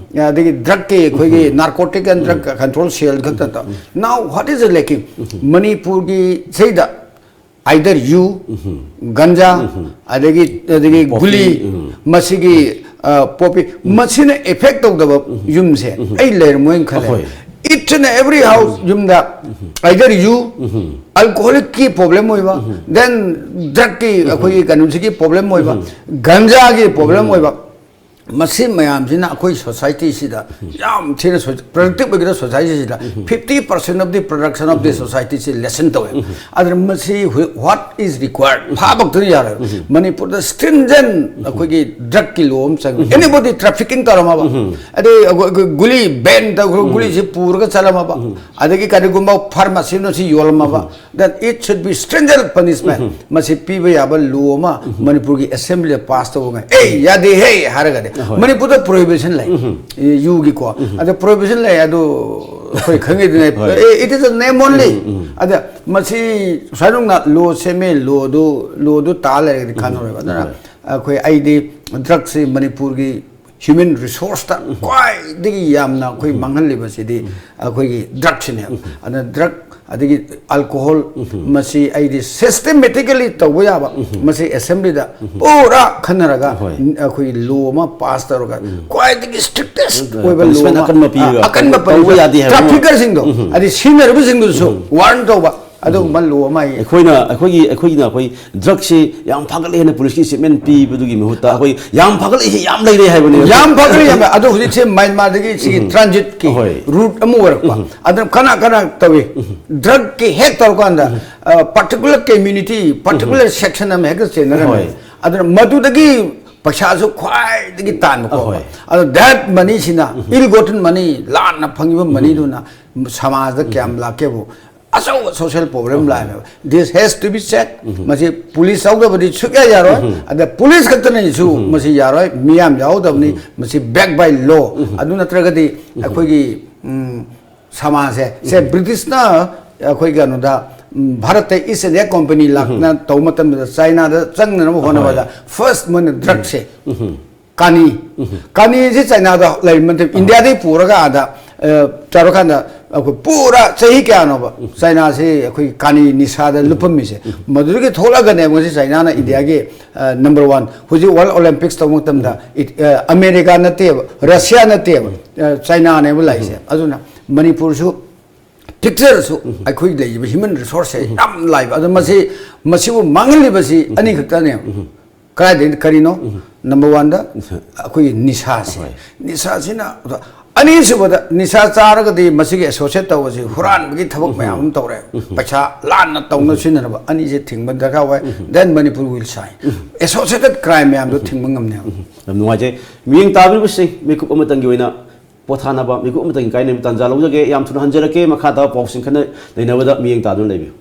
ꯑꯗꯒꯤ ꯗ꯭ꯔꯒꯀꯤ ꯑꯩꯈꯣꯏꯒꯤ ꯅꯥꯔꯀꯣꯇꯤꯛ ꯑꯦꯟ ꯗ꯭ꯔꯒ ꯀꯟꯇ꯭ꯔꯣꯜ ꯁꯦꯜ ꯈꯛꯇ ꯅꯠꯇꯕ, now what is lacking? ꯃꯅꯤꯄꯨꯔꯒꯤ ꯁꯤꯗ either you, ꯒꯟꯖꯥ, ꯑꯗꯒꯤ, ꯑꯗꯒꯤ ꯄꯣꯄꯤ, ꯒꯨꯂꯤ, ꯃꯁꯤꯒꯤ, ꯑ, ꯄꯣꯄꯤ, ꯃꯁꯤꯅ ꯑꯦꯐꯦꯛ ꯇꯧꯗꯕ ꯌꯨꯝꯁꯦ ꯑꯩ ꯂꯩꯔꯝꯃꯣꯏꯅ ꯈꯜꯂꯦ꯫ ꯑꯍꯣꯏ꯫ Each and every house, ꯌꯨꯝꯗ either you, ꯑꯜꯀꯣꯍꯣꯂꯤꯛꯀꯤ ꯄ꯭ꯔꯣꯕ꯭ꯂꯦꯝ ꯑꯣꯏꯕ, ꯗꯦꯟ ꯗ꯭ꯔꯒꯀꯤ ꯑꯩꯈꯣꯏꯒꯤ ꯀꯩꯅꯣꯁꯤꯒꯤ ꯄ꯭ꯔꯣꯕ꯭ꯂꯦꯝ ꯑꯣꯏꯕ, ꯒꯟꯖꯥꯒꯤ ꯄ꯭ꯔꯣꯕ꯭ꯂꯦꯝ ꯑꯣꯏꯕ, ꯃꯁꯤ ꯃꯌꯥꯝꯁꯤꯅ ꯑꯩꯈꯣꯏ ꯁꯣꯁꯥꯏꯇꯤꯁꯤꯗ ꯌꯥꯝ ꯊꯤꯅ ꯄ꯭ꯔꯗꯛꯇꯤꯞ ꯑꯣꯏꯒꯗꯕ ꯁꯣꯁꯥꯏꯇꯤꯁꯤꯗ fifty percent of the production of the ꯁꯣꯁꯥꯏꯇꯤꯁꯤ ꯂꯦꯁꯟ ꯇꯧꯋꯦ꯫ ꯑꯗꯨꯅ ꯃꯁꯤ what is required ꯐꯥꯕꯛꯇꯅ ꯌꯥꯔꯣꯏ꯫ ꯃꯅꯤꯄꯨꯔꯗ ꯁ꯭ꯇ꯭ꯔꯤꯟꯖꯦꯟ ꯑꯩꯈꯣꯏꯒꯤ ꯗ꯭ꯔꯒꯀꯤ ꯂꯣ ꯑꯃ ꯆꯪꯉꯤ꯫ ꯑꯦꯅꯤꯕꯣꯗꯤ ꯇ꯭ꯔꯥꯐꯤꯀꯤꯡ ꯇꯧꯔꯝꯃꯕ, ꯑꯗꯩ ꯑꯩꯈꯣꯏ, ꯑꯩꯈꯣꯏ ꯒꯨꯂꯤ ꯕꯦꯟ ꯇꯧꯈ꯭ꯔ ꯒꯨꯂꯤꯁꯤ ꯄꯨꯔꯒ ꯆꯠꯂꯝꯃꯕ, ꯑꯗꯒꯤ ꯀꯔꯤꯒꯨꯝꯕ ꯐꯥꯔꯃꯥꯁꯤꯅ ꯁꯤ ꯌꯣꯜꯂꯝꯃꯕ, then it should be stringent punishment. ꯃꯁꯤ ꯄꯤꯕ ꯌꯥꯕ ꯂꯣ ꯑꯃ ꯃꯅꯤꯄꯨꯔꯒꯤ ꯑꯦꯁꯦꯝꯕ꯭ꯂꯤꯗ ꯄꯥꯁ ꯇꯧꯕ ꯉꯥꯏ꯫ ꯑꯦ, ꯌꯥꯗꯦ ꯍꯦ ꯍꯥꯏꯔꯒꯗꯤ ꯍꯣꯏ꯫ ꯃꯅꯤꯄꯨꯔꯗ ꯄ꯭ꯔꯣꯍꯤꯕꯤꯁꯟ ꯂꯩ꯫ ꯎꯝ꯫ ꯌꯨꯒꯤꯀꯣ꯫ ꯎꯝ꯫ ꯑꯗ ꯄ꯭ꯔꯣꯍꯤꯕꯤꯁꯟ ꯂꯩ, ꯑꯗꯨ ꯑꯩꯈꯣꯏ ꯈꯪꯉꯤꯗꯨꯅꯦ꯫ ꯍꯣꯏ꯫ It is a name only. ꯎꯝ, ꯎꯝ꯫ ꯑꯗ ꯃꯁꯤ ꯁ꯭ꯋꯥꯏꯗꯧꯅ ꯂꯣ ꯁꯦꯝꯃꯦ, ꯂꯣꯗꯨ, ꯂꯣꯗꯨ ꯇꯥ ꯂꯩꯔꯒꯗꯤ ꯎꯝ꯫ ꯀꯥꯟꯅꯔꯣꯏꯕ꯫ ꯑꯗꯨꯅ ꯍꯣꯏ꯫ ꯑꯩꯈꯣꯏ, ꯑꯩꯗꯤ ꯗ꯭ꯔꯒꯁꯤ ꯃꯅꯤꯄꯨꯔꯒꯤ ꯍ꯭ꯌꯨꯃꯦꯟ ꯔꯤꯁꯣꯔꯁꯇ ꯎꯝ꯫ ꯈ꯭ꯋꯥꯏꯗꯒꯤ ꯌꯥꯝꯅ ꯑꯩꯈꯣꯏ ꯎꯝ꯫ ꯃꯥꯡꯍꯜꯂꯤꯕꯁꯤꯗꯤ ꯎꯝ꯫ ꯑꯩꯈꯣꯏꯒꯤ ꯗ꯭ꯔꯒꯁꯤꯅꯦꯕ꯫ ꯎꯝ꯫ ꯑꯗꯨꯅ ꯗ꯭ꯔꯒ ꯑꯗꯒꯤ ꯑꯜꯀꯣꯍꯣꯜ, ꯎꯝ꯫ ꯃꯁꯤ ꯑꯩꯗꯤ ꯁꯤꯁꯇꯦꯃꯦꯇꯤꯀꯦꯂꯤ ꯇꯧꯕ ꯌꯥꯕ, ꯎꯝ꯫ ꯃꯁꯤ ꯑꯦꯁꯦꯝꯕ꯭ꯂꯤꯗ ꯎꯝ꯫ ꯄꯨꯔꯥ ꯈꯟꯅꯔꯒ ꯍꯣꯏ꯫ ꯑꯩꯈꯣꯏꯒꯤ ꯂꯣ ꯑꯃ ꯄꯥꯁ ꯇꯧꯔꯒ ꯎꯝ꯫ ꯈ꯭ꯋꯥꯏꯗꯒꯤ ꯁ꯭ꯇ꯭ꯔꯤꯛꯇꯦꯁ ꯎꯝ꯫ ꯑꯣꯏꯕ ꯂꯣ ꯄꯅꯤꯁꯃꯦꯟ ꯑꯃ, ꯑꯀꯟꯕ ꯄꯤꯔꯒ ꯑꯀꯟꯕ ꯇꯧꯕ ꯄꯅꯤꯁꯃꯦꯟ, ꯌꯥꯗꯦ ꯍꯥꯏꯕ ꯑꯃ꯫ ꯇ꯭ꯔꯥꯐꯤꯀꯔꯁꯤꯡꯗꯣ, ꯎꯝ꯫ ꯑꯗꯩ ꯁꯤꯖꯤꯟꯅꯔꯤꯕꯁꯤꯡꯗꯨꯁꯨ ꯎꯝ꯫ ꯋꯥꯔꯟ ꯇꯧꯕ, ꯑꯗꯨꯒꯨꯝꯕ ꯂꯣ ꯑꯃ ꯑꯩ ꯑꯩꯈꯣꯏꯅ, ꯑꯩꯈꯣꯏꯒꯤ, ꯑꯩꯈꯣꯏꯒꯤꯅ ꯑꯩꯈꯣꯏ ꯗ꯭ꯔꯒꯁꯤ ꯌꯥꯝ ꯐꯒꯠꯂꯦ ꯍꯥꯏꯅ ꯄꯨꯂꯤꯁꯀꯤ ꯁ꯭ꯇꯦꯠꯃꯦꯟ ꯄꯤꯕꯗꯨꯒꯤ ꯃꯍꯨꯠꯇ ꯑꯩꯈꯣꯏ ꯌꯥꯝ ꯐꯒꯠꯂꯛꯏꯁꯤ ꯌꯥꯝ ꯂꯩꯔꯦ ꯍꯥꯏꯕꯅꯦꯕ꯫ ꯌꯥꯝ ꯐꯒꯠꯂꯦ, ꯌꯥꯝ, ꯑꯗꯣ ꯍꯧꯖꯤꯛꯁꯦ ꯃ꯭ꯌꯥꯟꯃꯥꯔꯗꯒꯤ ꯁꯤꯒꯤ ꯎꯝ꯫ ꯇ꯭ꯔꯥꯟꯖꯤꯠꯀꯤ ꯍꯣꯏ꯫ ꯔꯨꯠ ꯑꯃ ꯑꯣꯏꯔꯛꯄ꯫ ꯎꯝ꯫ ꯑꯗꯨꯅ ꯀꯅꯥ ꯀꯅꯥ ꯇꯧꯏ? ꯎꯝ꯫ ꯗ꯭ꯔꯒꯀꯤ ꯍꯦꯛ ꯇꯧꯔꯀꯥꯟꯗ, ꯎꯝ꯫ ꯑ, ꯄꯥꯔꯇꯤꯀꯨꯂꯔ ꯀꯝꯃ꯭ꯌꯨꯅꯤꯇꯤ, ꯄꯥꯔꯇꯤꯀꯨꯂꯔ ꯎꯝ꯫ ꯁꯦꯛꯁꯟ ꯑꯃ ꯍꯦꯛꯇ ꯆꯦꯟꯅꯔꯝꯃꯦ꯫ ꯍꯣꯏ꯫ ꯑꯗꯨꯅ ꯃꯗꯨꯗꯒꯤ ꯄꯩꯁꯥꯁꯨ ꯈ꯭ꯋꯥꯏꯗꯒꯤ ꯇꯥꯟꯕ ꯈꯣꯠꯄ꯫ ꯑꯍꯣꯏ꯫ ꯑꯗꯣ that ꯃꯅꯤꯁꯤꯅ, ꯎꯝ꯫ ꯏꯜ ꯒꯣꯇꯟ ꯃꯅꯤ, ꯂꯥꯟꯅ ꯐꯪꯉꯤꯕ ꯎꯝ꯫ ꯃꯅꯤꯗꯨꯅ ꯁꯃꯥꯖꯗ ꯀꯌꯥꯝ ꯂꯥꯛꯀꯦꯕꯨ ꯑꯆꯧꯕ ꯁꯣꯁꯤꯌꯦꯜ ꯄ꯭ꯔꯣꯕ꯭ꯂꯦꯝ ꯑꯍꯣꯏ꯫ ꯂꯥꯛꯑꯦꯕ꯫ This has to be checked꯫ ꯎꯝ꯫ ꯃꯁꯤ ꯄꯨꯂꯤꯁ ꯌꯥꯎꯗꯕꯗꯤ ꯁꯨꯛꯌꯥ ꯌꯥꯔꯣꯏ꯫ ꯎꯝ꯫ ꯑꯗ ꯄꯨꯂꯤꯁ ꯈꯛꯇꯅꯁꯨ ꯎꯝ꯫ ꯃꯁꯤ ꯌꯥꯔꯣꯏ, ꯃꯤꯌꯥꯝ ꯌꯥꯎꯗꯕꯅꯤ꯫ ꯎꯝ꯫ ꯃꯁꯤ backed by law꯫ ꯎꯝ꯫ ꯑꯗꯨ ꯅꯠꯇ꯭ꯔꯒꯗꯤ ꯎꯝ꯫ ꯑꯩꯈꯣꯏꯒꯤ, ꯎꯝ, ꯁꯃꯥꯖꯁꯦ, ꯁꯦ, ꯎꯝ꯫ ꯕ꯭ꯔꯤꯇꯤꯁꯅ ꯑꯩꯈꯣꯏ ꯀꯩꯅꯣꯗ, ꯎꯝ, ꯚꯥꯔꯠꯇ ꯏꯁ ꯏꯟꯗꯤꯌꯥ ꯀꯣꯝꯄꯅꯤ ꯎꯝ꯫ ꯂꯥꯛꯅ ꯇꯧꯕ ꯃꯇꯝꯗꯗ ꯆꯥꯏꯅꯥꯗ ꯆꯪꯅꯅꯕ ꯍꯣꯠꯅꯕꯗ ꯍꯣꯏ꯫ ꯐꯥꯔꯁ ꯃꯣꯏꯅ ꯗ꯭ꯔꯒꯁꯦ ꯎꯝ꯫ ꯀꯥꯅꯤ꯫ ꯎꯝ꯫ ꯀꯥꯅꯤꯁꯤ ꯆꯥꯏꯅꯥꯗ ꯂꯩꯔꯤ ꯃꯇꯝ, ꯑꯥ꯫ ꯏꯟꯗꯤꯌꯥꯗꯒꯤ ꯄꯨꯔꯒ ꯑꯥꯗ, ꯑ, ꯇꯧꯔꯀꯥꯟꯗ ꯑꯩꯈꯣꯏ ꯄꯨꯔꯥ ꯆꯍꯤ ꯀꯌꯥꯅꯣꯕ ꯎꯝ꯫ ꯆꯥꯏꯅꯥꯁꯤ ꯑꯩꯈꯣꯏ ꯀꯥꯅꯤ ꯅꯤꯁꯥꯗ ꯎꯝ꯫ ꯂꯨꯞꯄꯝꯃꯤꯁꯦ? ꯎꯝ꯫ ꯃꯗꯨꯗꯒꯤ ꯊꯣꯛꯂꯛꯑꯒꯅꯦꯕ ꯉꯁꯤ ꯆꯥꯏꯅꯥꯅ ꯎꯝ꯫ ꯏꯟꯗꯤꯌꯥꯒꯤ, ꯑ, ꯅꯝꯕꯔ ꯋꯥꯟ꯫ ꯍꯧꯖꯤꯛ ꯋꯥꯔꯜ ꯑꯣꯂꯦꯝꯄꯤꯛꯁ ꯇꯧꯕ ꯃꯇꯝꯗ ꯎꯝ꯫ ꯏꯠ-, ꯑ, ꯑꯃꯦꯔꯤꯀꯥ ꯅꯠꯇꯦꯕ, ꯔꯁꯤꯌꯥ ꯅꯠꯇꯦꯕ, ꯎꯝ꯫ ꯑ, ꯆꯥꯏꯅꯥꯅꯦꯕ ꯂꯥꯛꯏꯁꯦ꯫ ꯎꯝ꯫ ꯑꯗꯨꯅ ꯃꯅꯤꯄꯨꯔꯁꯨ ꯄꯤꯛꯆꯔꯁꯨ ꯎꯝ꯫ ꯑꯩꯈꯣꯏ ꯂꯩꯔꯤꯕ ꯍ꯭ꯌꯨꯃꯦꯟ ꯔꯤꯁꯣꯔꯁꯁꯦ ꯎꯝ꯫ ꯌꯥꯝ ꯂꯥꯏꯕ꯫ ꯑꯗꯣ ꯃꯁꯤ, ꯃꯁꯤꯕꯨ ꯃꯥꯡꯍꯜꯂꯤꯕꯁꯤ ꯎꯝ꯫ ꯑꯅꯤꯈꯛꯇꯅꯦꯕ꯫ ꯎꯝ꯫ ꯀꯗꯥꯏꯗꯒꯤ ꯀꯔꯤꯅꯣ? ꯎꯝ꯫ ꯅꯝꯕꯔ ꯋꯥꯟꯗ ꯅꯤꯁꯥ꯫ ꯑꯩꯈꯣꯏꯒꯤ ꯅꯤꯁꯥꯁꯦ꯫ ꯍꯣꯏ꯫ ꯅꯤꯁꯥꯁꯤꯅ, ꯑꯅꯤꯁꯨꯕꯗ ꯅꯤꯁꯥ ꯆꯥꯔꯒꯗꯤ ꯃꯁꯤꯒꯤ ꯑꯦꯁꯣꯁꯤꯌꯦꯠ ꯇꯧꯕꯁꯤ ꯍꯨꯔꯥꯟꯕꯒꯤ ꯊꯕꯛ ꯎꯝ꯫ ꯃꯌꯥꯝ ꯑꯃ ꯇꯧꯔꯦ꯫ ꯎꯝ꯫ ꯄꯩꯁꯥ ꯂꯥꯟꯅ ꯇꯧꯅ ꯎꯝ꯫ ꯁꯤꯖꯤꯟꯅꯅꯕ ꯑꯅꯤꯁꯦ ꯊꯤꯡꯕ ꯗꯔꯀꯥꯔ ꯑꯣꯏ꯫ ꯎꯝ꯫ Then Manipur will shine꯫ Um. Associated crime ꯃꯌꯥꯝꯗꯣ ꯎꯝ꯫ ꯊꯤꯡꯕ ꯉꯝꯅꯦꯕ꯫ ꯎꯝ꯫ ꯌꯥꯝ ꯅꯨꯡꯉꯥꯏꯖꯩ꯫ ꯃꯤꯠꯌꯦꯡ ꯇꯥꯕꯤꯔꯤꯕꯁꯤꯡ ꯃꯤꯀꯨꯞ ꯑꯃꯇꯪꯒꯤ ꯑꯣꯏꯅ ꯄꯣꯊꯥꯅꯕ ꯃꯤꯀꯨꯞ ꯑꯃꯇꯪꯒꯤ ꯀꯥꯏꯅꯕ ꯇꯥꯟꯖꯥ ꯂꯧꯖꯒꯦ꯫ ꯌꯥꯝ ꯊꯨꯅ ꯍꯟꯖꯔꯛꯀꯦ꯫ ꯃꯈꯥ ꯇꯥꯕ ꯄꯥꯎꯁꯤꯡ ꯈꯟꯅ ꯅꯩꯅꯕꯗ ꯃꯤꯠꯌꯦꯡ ꯇꯥꯗꯨꯅ ꯂꯩꯕꯤꯌꯨ꯫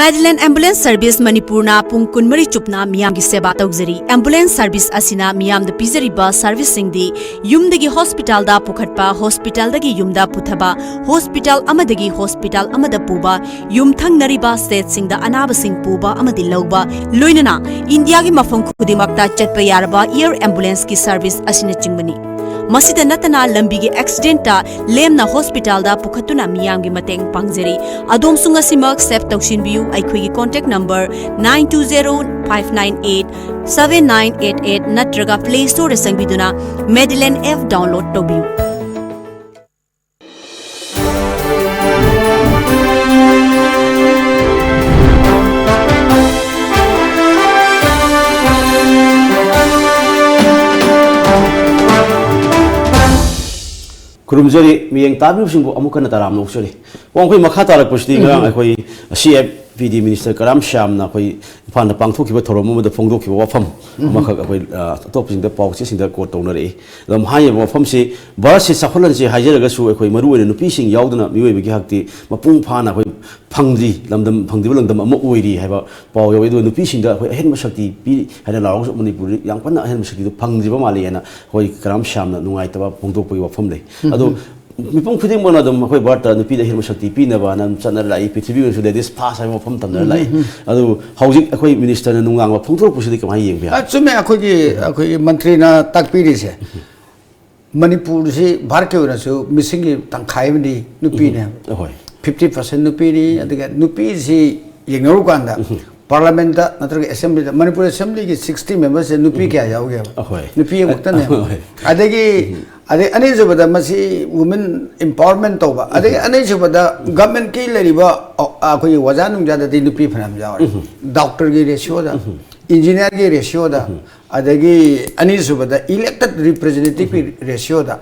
Madeline Ambulance Service ꯃꯅꯤꯄꯨꯔꯅ ꯄꯨꯡ ꯀꯨꯟꯃꯔꯤ ꯆꯨꯞꯅ ꯃꯤꯌꯥꯝꯒꯤ ꯁꯦꯕꯥ ꯇꯧꯖꯔꯤ꯫ Ambulance service ꯑꯁꯤꯅ ꯃꯤꯌꯥꯝꯗ ꯄꯤꯖꯔꯤꯕ service ꯁꯤꯡꯗꯤ ꯌꯨꯝꯗꯒꯤ hospital ꯗ ꯄꯨꯈꯠꯄ, hospital ꯗꯒꯤ ꯌꯨꯝꯗ ꯄꯨꯊꯕ, hospital ꯑꯃꯗꯒꯤ hospital ꯑꯃꯗ ꯄꯨꯕ, ꯌꯨꯝꯊꯪꯅꯔꯤꯕ state ꯁꯤꯡꯗ ꯑꯅꯥꯕꯁꯤꯡ ꯄꯨꯕ ꯑꯃꯗꯤ ꯂꯧꯕ, ꯂꯣꯏꯅꯅ ꯏꯟꯗꯤꯌꯥꯒꯤ ꯃꯐꯝ ꯈꯨꯗꯤꯡꯃꯛꯇ ꯆꯠꯄ ꯌꯥꯔꯕ air ambulance ꯀꯤ service ꯑꯁꯤꯅꯆꯤꯡꯕꯅꯤ꯫ ꯃꯁꯤꯗ ꯅꯠꯇꯅ ꯂꯝꯕꯤꯒꯤ accident ꯇ ꯂꯦꯝꯅ hospital ꯗ ꯄꯨꯈꯠꯇꯨꯅ ꯃꯤꯌꯥꯝꯒꯤ ꯃꯇꯦꯡ ꯄꯥꯡꯖꯔꯤ꯫ ꯑꯗꯣꯝꯁꯨ ꯉꯁꯤꯃꯛ save ꯇꯧꯁꯤꯟꯕꯤꯌꯨ꯫ ꯑꯩꯈꯣꯏꯒꯤ contact number nine two zero five nine eight seven nine eight eight ꯅꯠꯇ꯭ꯔꯒ Play Store ꯗ ꯆꯪꯕꯤꯗꯨꯅ Madeline F download ꯇꯧꯕꯤꯌꯨ꯫ ꯈꯨꯔꯨꯝꯖꯔꯤ꯫ ꯃꯤꯠꯌꯦꯡ ꯇꯥꯕꯤꯕꯁꯤꯡꯕꯨ ꯑꯃꯨꯛ ꯍꯟꯅ ꯇꯔꯥꯝꯅ ꯑꯣꯛꯆꯔꯤ꯫ ꯋꯥꯡꯈꯩ ꯃꯈꯥ ꯇꯥꯔꯛꯄꯁꯤꯗꯤ ꯉꯔꯥꯡ ꯑꯩꯈꯣꯏ C F P D minister ꯀꯔꯥꯝ ꯁ꯭ꯌꯥꯝꯅ ꯑꯩꯈꯣꯏ ꯏꯝꯐꯥꯜꯗ ꯄꯥꯡꯊꯣꯛꯈꯤꯕ ꯊꯧꯔꯝ ꯑꯃꯗ ꯐꯣꯡꯗꯣꯛꯈꯤꯕ ꯋꯥꯐꯝ ꯑꯃꯈꯛ ꯑꯩꯈꯣꯏ, ꯑ, ꯑꯇꯣꯞꯄꯁꯤꯡꯗ ꯄꯥꯎꯆꯦꯁꯤꯡꯗ quote ꯇꯧꯅꯔꯛꯏ꯫ ꯑꯗꯨꯝ ꯍꯥꯏꯔꯤꯕ ꯋꯥꯐꯝꯁꯤ, ꯚꯥꯔꯠꯁꯤ ꯆꯥꯎꯈꯠꯍꯟꯁꯤ ꯍꯥꯏꯖꯔꯒꯁꯨ ꯑꯩꯈꯣꯏ ꯃꯔꯨ ꯑꯣꯏꯅ ꯅꯨꯄꯤꯁꯤꯡ ꯌꯥꯎꯗꯅ ꯃꯤꯑꯣꯏꯕꯒꯤ ꯍꯛꯇꯤ ꯃꯄꯨꯡ ꯐꯥꯅ ꯑꯩꯈꯣꯏ ꯐꯪꯗ꯭ꯔꯤ, ꯂꯝꯗꯝ, ꯐꯪꯗ꯭ꯔꯤꯕ ꯂꯝꯗꯝ ꯑꯃ ꯑꯣꯏꯔꯤ ꯍꯥꯏꯕ ꯄꯥꯎ ꯌꯥꯎꯏ꯫ ꯑꯗꯨꯒ ꯅꯨꯄꯤꯁꯤꯡꯗ ꯑꯩꯈꯣꯏ ꯑꯍꯦꯟꯕ ꯁꯛꯇꯤ ꯄꯤꯔꯤ ꯍꯥꯏꯅ ꯂꯥꯎꯔꯒꯁꯨ ꯃꯅꯤꯄꯨꯔꯗ ꯌꯥꯝ ꯀꯟꯅ ꯑꯍꯦꯟꯕ ꯁꯛꯇꯤꯗꯨ ꯐꯪꯗ꯭ꯔꯤꯕ ꯃꯥꯜꯂꯤ ꯍꯥꯏꯅ ꯑꯩꯈꯣꯏ ꯀꯔꯥꯝ ꯁ꯭ꯌꯥꯝꯅ ꯅꯨꯡꯉꯥꯏꯇꯕ ꯐꯣꯡꯗꯣꯛꯄꯒꯤ ꯋꯥꯐꯝ ꯂꯩ꯫ ꯑꯗꯨ ꯃꯤꯄꯨꯝ ꯈꯨꯗꯤꯡꯃꯛꯅ ꯑꯗꯨꯝ ꯑꯩꯈꯣꯏ ꯚꯥꯔꯠꯇ ꯅꯨꯄꯤꯗ ꯑꯍꯦꯟꯕ ꯁꯛꯇꯤ ꯄꯤꯅꯕ ꯍꯥꯏꯅ ꯑꯗꯨꯝ ꯆꯠꯅꯔ ꯂꯥꯛꯏ꯫ ꯄ꯭ꯔꯤꯊꯤꯕꯤ ꯑꯣꯏꯅꯁꯨ ladies first ꯍꯥꯏꯕ ꯋꯥꯐꯝ ꯊꯝꯅꯔ ꯂꯥꯛꯏ꯫ ꯑꯗꯨ ꯍꯧꯖꯤꯛ ꯑꯩꯈꯣꯏ ministerꯅ ꯅꯨꯡꯉꯥꯡꯕ ꯐꯣꯡꯗꯣꯔꯛꯄꯁꯤꯗꯤ ꯀꯃꯥꯏꯅ ꯌꯦꯡꯕ ꯌꯥꯏ? ꯑ, ꯆꯨꯝꯃꯦ꯫ ꯑꯩꯈꯣꯏꯒꯤ, ꯑꯩꯈꯣꯏꯒꯤ ꯃꯟꯇ꯭ꯔꯤꯅ ꯇꯥꯛꯄꯤꯔꯤꯁꯦ, ꯃꯅꯤꯄꯨꯔꯁꯤ ꯚꯥꯔꯠꯀꯤ ꯑꯣꯏꯅꯁꯨ ꯃꯤꯁꯤꯡꯒꯤ ꯇꯪꯈꯥꯏ ꯑꯃꯗꯤ ꯅꯨꯄꯤꯅꯦ꯫ ꯎꯝ, ꯍꯣꯏ꯫ Fifty percent ꯅꯨꯄꯤꯅꯤ꯫ ꯑꯗꯨꯒ ꯅꯨꯄꯤꯁꯤ ꯌꯦꯡꯅꯔꯨꯀꯥꯟꯗ, parliamentꯇ ꯅꯠꯇ꯭ꯔꯒ assemblyꯗ, ꯃꯅꯤꯄꯨꯔ assemblyꯒꯤ sixty memberꯁꯦ ꯅꯨꯄꯤ ꯀꯌꯥ ꯌꯥꯎꯒꯦꯕ? ꯑꯍꯣꯏ꯫ ꯅꯨꯄꯤ ꯑꯃꯈꯛꯇꯅꯦꯕ꯫ ꯑꯍꯣꯏ꯫ ꯑꯗꯒꯤ, ꯑꯗꯩ ꯑꯅꯤꯁꯨꯕꯗ ꯃꯁꯤ women empowerment ꯇꯧꯕ, ꯑꯗꯒꯤ ꯑꯅꯤꯁꯨꯕꯗ governmentꯀꯤ ꯂꯩꯔꯤꯕ, ꯑ, ꯑꯩꯈꯣꯏꯒꯤ ꯑꯣꯖꯥ ꯅꯨꯡꯖꯥꯗꯗꯤ ꯅꯨꯄꯤ ꯐꯅꯌꯥꯝ ꯌꯥꯎꯔꯦ꯫ Doctorꯒꯤ ratioꯗ, engineerꯒꯤ ratioꯗ, ꯑꯗꯒꯤ ꯑꯅꯤꯁꯨꯕꯗ elected representativeꯀꯤ ratioꯗ,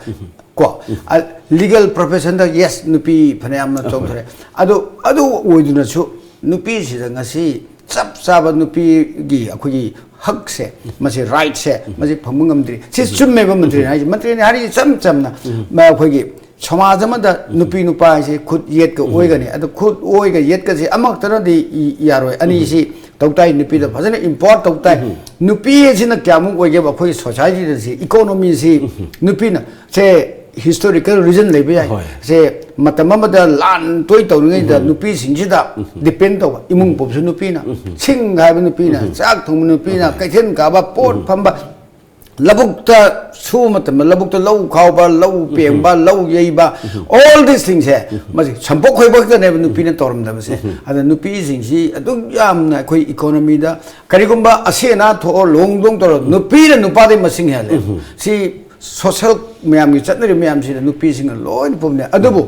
ꯀꯣ, ꯑ, legal professionꯗ, yes, ꯅꯨꯄꯤ ꯐꯅꯌꯥꯝꯅ ꯆꯣꯡꯊꯔꯦ꯫ ꯑꯗꯣ, ꯑꯗꯨ ꯑꯣꯏꯗꯨꯅꯁꯨ ꯅꯨꯄꯤꯁꯤꯗ ꯉꯁꯤ ꯆꯞ ꯆꯥꯕ ꯅꯨꯄꯤꯒꯤ ꯑꯩꯈꯣꯏꯒꯤ ꯍꯛꯁꯦ, ꯃꯁꯤ rightꯁꯦ, ꯃꯁꯤ ꯐꯪꯕ ꯉꯝꯗ꯭ꯔꯤ꯫ ꯁꯤ ꯆꯨꯝꯃꯦꯕ ꯃꯟꯇ꯭ꯔꯤꯅ ꯍꯥꯏꯁꯦ꯫ ꯃꯟꯇ꯭ꯔꯤꯅ ꯍꯥꯏꯔꯤꯁꯦ ꯏꯆꯝ ꯆꯝꯅ, ꯃ-, ꯑꯩꯈꯣꯏꯒꯤ ꯁꯃꯥꯖ ꯑꯃꯗ ꯅꯨꯄꯤ ꯅꯨꯄꯥ ꯍꯥꯏꯁꯦ ꯈꯨꯠ ꯌꯦꯠꯀ ꯑꯣꯏꯒꯅꯤ꯫ ꯑꯗꯣ ꯈꯨꯠ ꯑꯣꯏꯒ ꯌꯦꯠꯀꯁꯦ ꯑꯃꯈꯛꯇꯅꯗꯤ ꯏ- ꯌꯥꯔꯣꯏ꯫ ꯑꯅꯤꯁꯤ ꯇꯧ ꯇꯥꯏ, ꯅꯨꯄꯤꯗ ꯐꯖꯅ empower ꯇꯧ ꯇꯥꯏ꯫ ꯅꯨꯄꯤ ꯑꯁꯤꯅ ꯀꯌꯥꯃꯨꯛ ꯑꯣꯏꯒꯦꯕ ꯑꯩꯈꯣꯏ societyꯗ ꯁꯤ, economyꯁꯤ ꯅꯨꯄꯤꯅ ꯁꯦ historical reason ꯂꯩꯕ ꯌꯥꯏ꯫ ꯍꯣꯏ꯫ ꯁꯦ ꯃꯇꯝ ꯑꯃꯗ ꯂꯥꯟ ꯇꯣꯏ ꯇꯧꯔꯤꯉꯩꯗ ꯅꯨꯄꯤꯁꯤꯡꯁꯤꯗ depend ꯇꯧꯕ, ꯏꯃꯨꯡ ꯄꯨꯕꯁꯨ ꯅꯨꯄꯤꯅ, ꯁꯤꯡ ꯍꯥꯏꯕ ꯅꯨꯄꯤꯅ, ꯆꯥꯛ ꯊꯣꯡꯕ ꯅꯨꯄꯤꯅ, ꯀꯩꯊꯦꯜ ꯀꯥꯕ, ꯄꯣꯠ ꯐꯝꯕ, ꯂꯧꯕꯨꯛꯇ ꯁꯨꯕ ꯃꯇꯝꯗ ꯂꯧꯕꯨꯛꯇ ꯂꯧ ꯈꯥꯎꯕ, ꯂꯧ ꯄꯦꯡꯕ, ꯂꯧ ꯌꯩꯕ, all these thingꯁꯦ ꯃꯁꯤ ꯁꯝꯄꯣꯛ ꯈꯣꯏꯕ ꯈꯛꯇꯅꯦꯕ ꯅꯨꯄꯤꯅ ꯇꯧꯔꯝꯗꯕꯁꯦ꯫ ꯑꯗ ꯅꯨꯄꯤꯁꯤꯡꯁꯤ ꯑꯗꯨꯛ ꯌꯥꯝꯅ ꯑꯩꯈꯣꯏ economyꯗ ꯀꯔꯤꯒꯨꯝꯕ ꯑꯁꯤ ꯑꯅꯥ ꯊꯣꯛꯑꯣ, ꯂꯨꯍꯣꯡ ꯈꯣꯡꯗꯣꯡ ꯇꯧꯔꯣ, ꯅꯨꯄꯤꯅ ꯅꯨꯄꯥꯗꯩ ꯃꯁꯤꯡ ꯍꯦꯜꯂꯦ꯫ ꯁꯤ social ꯃꯌꯥꯝꯒꯤ ꯆꯠꯅꯔꯤꯕ ꯃꯌꯥꯝꯁꯤꯗ ꯅꯨꯄꯤꯁꯤꯡꯅ ꯂꯣꯏꯅ ꯄꯨꯝꯅꯩ꯫ ꯑꯗꯨꯕꯨ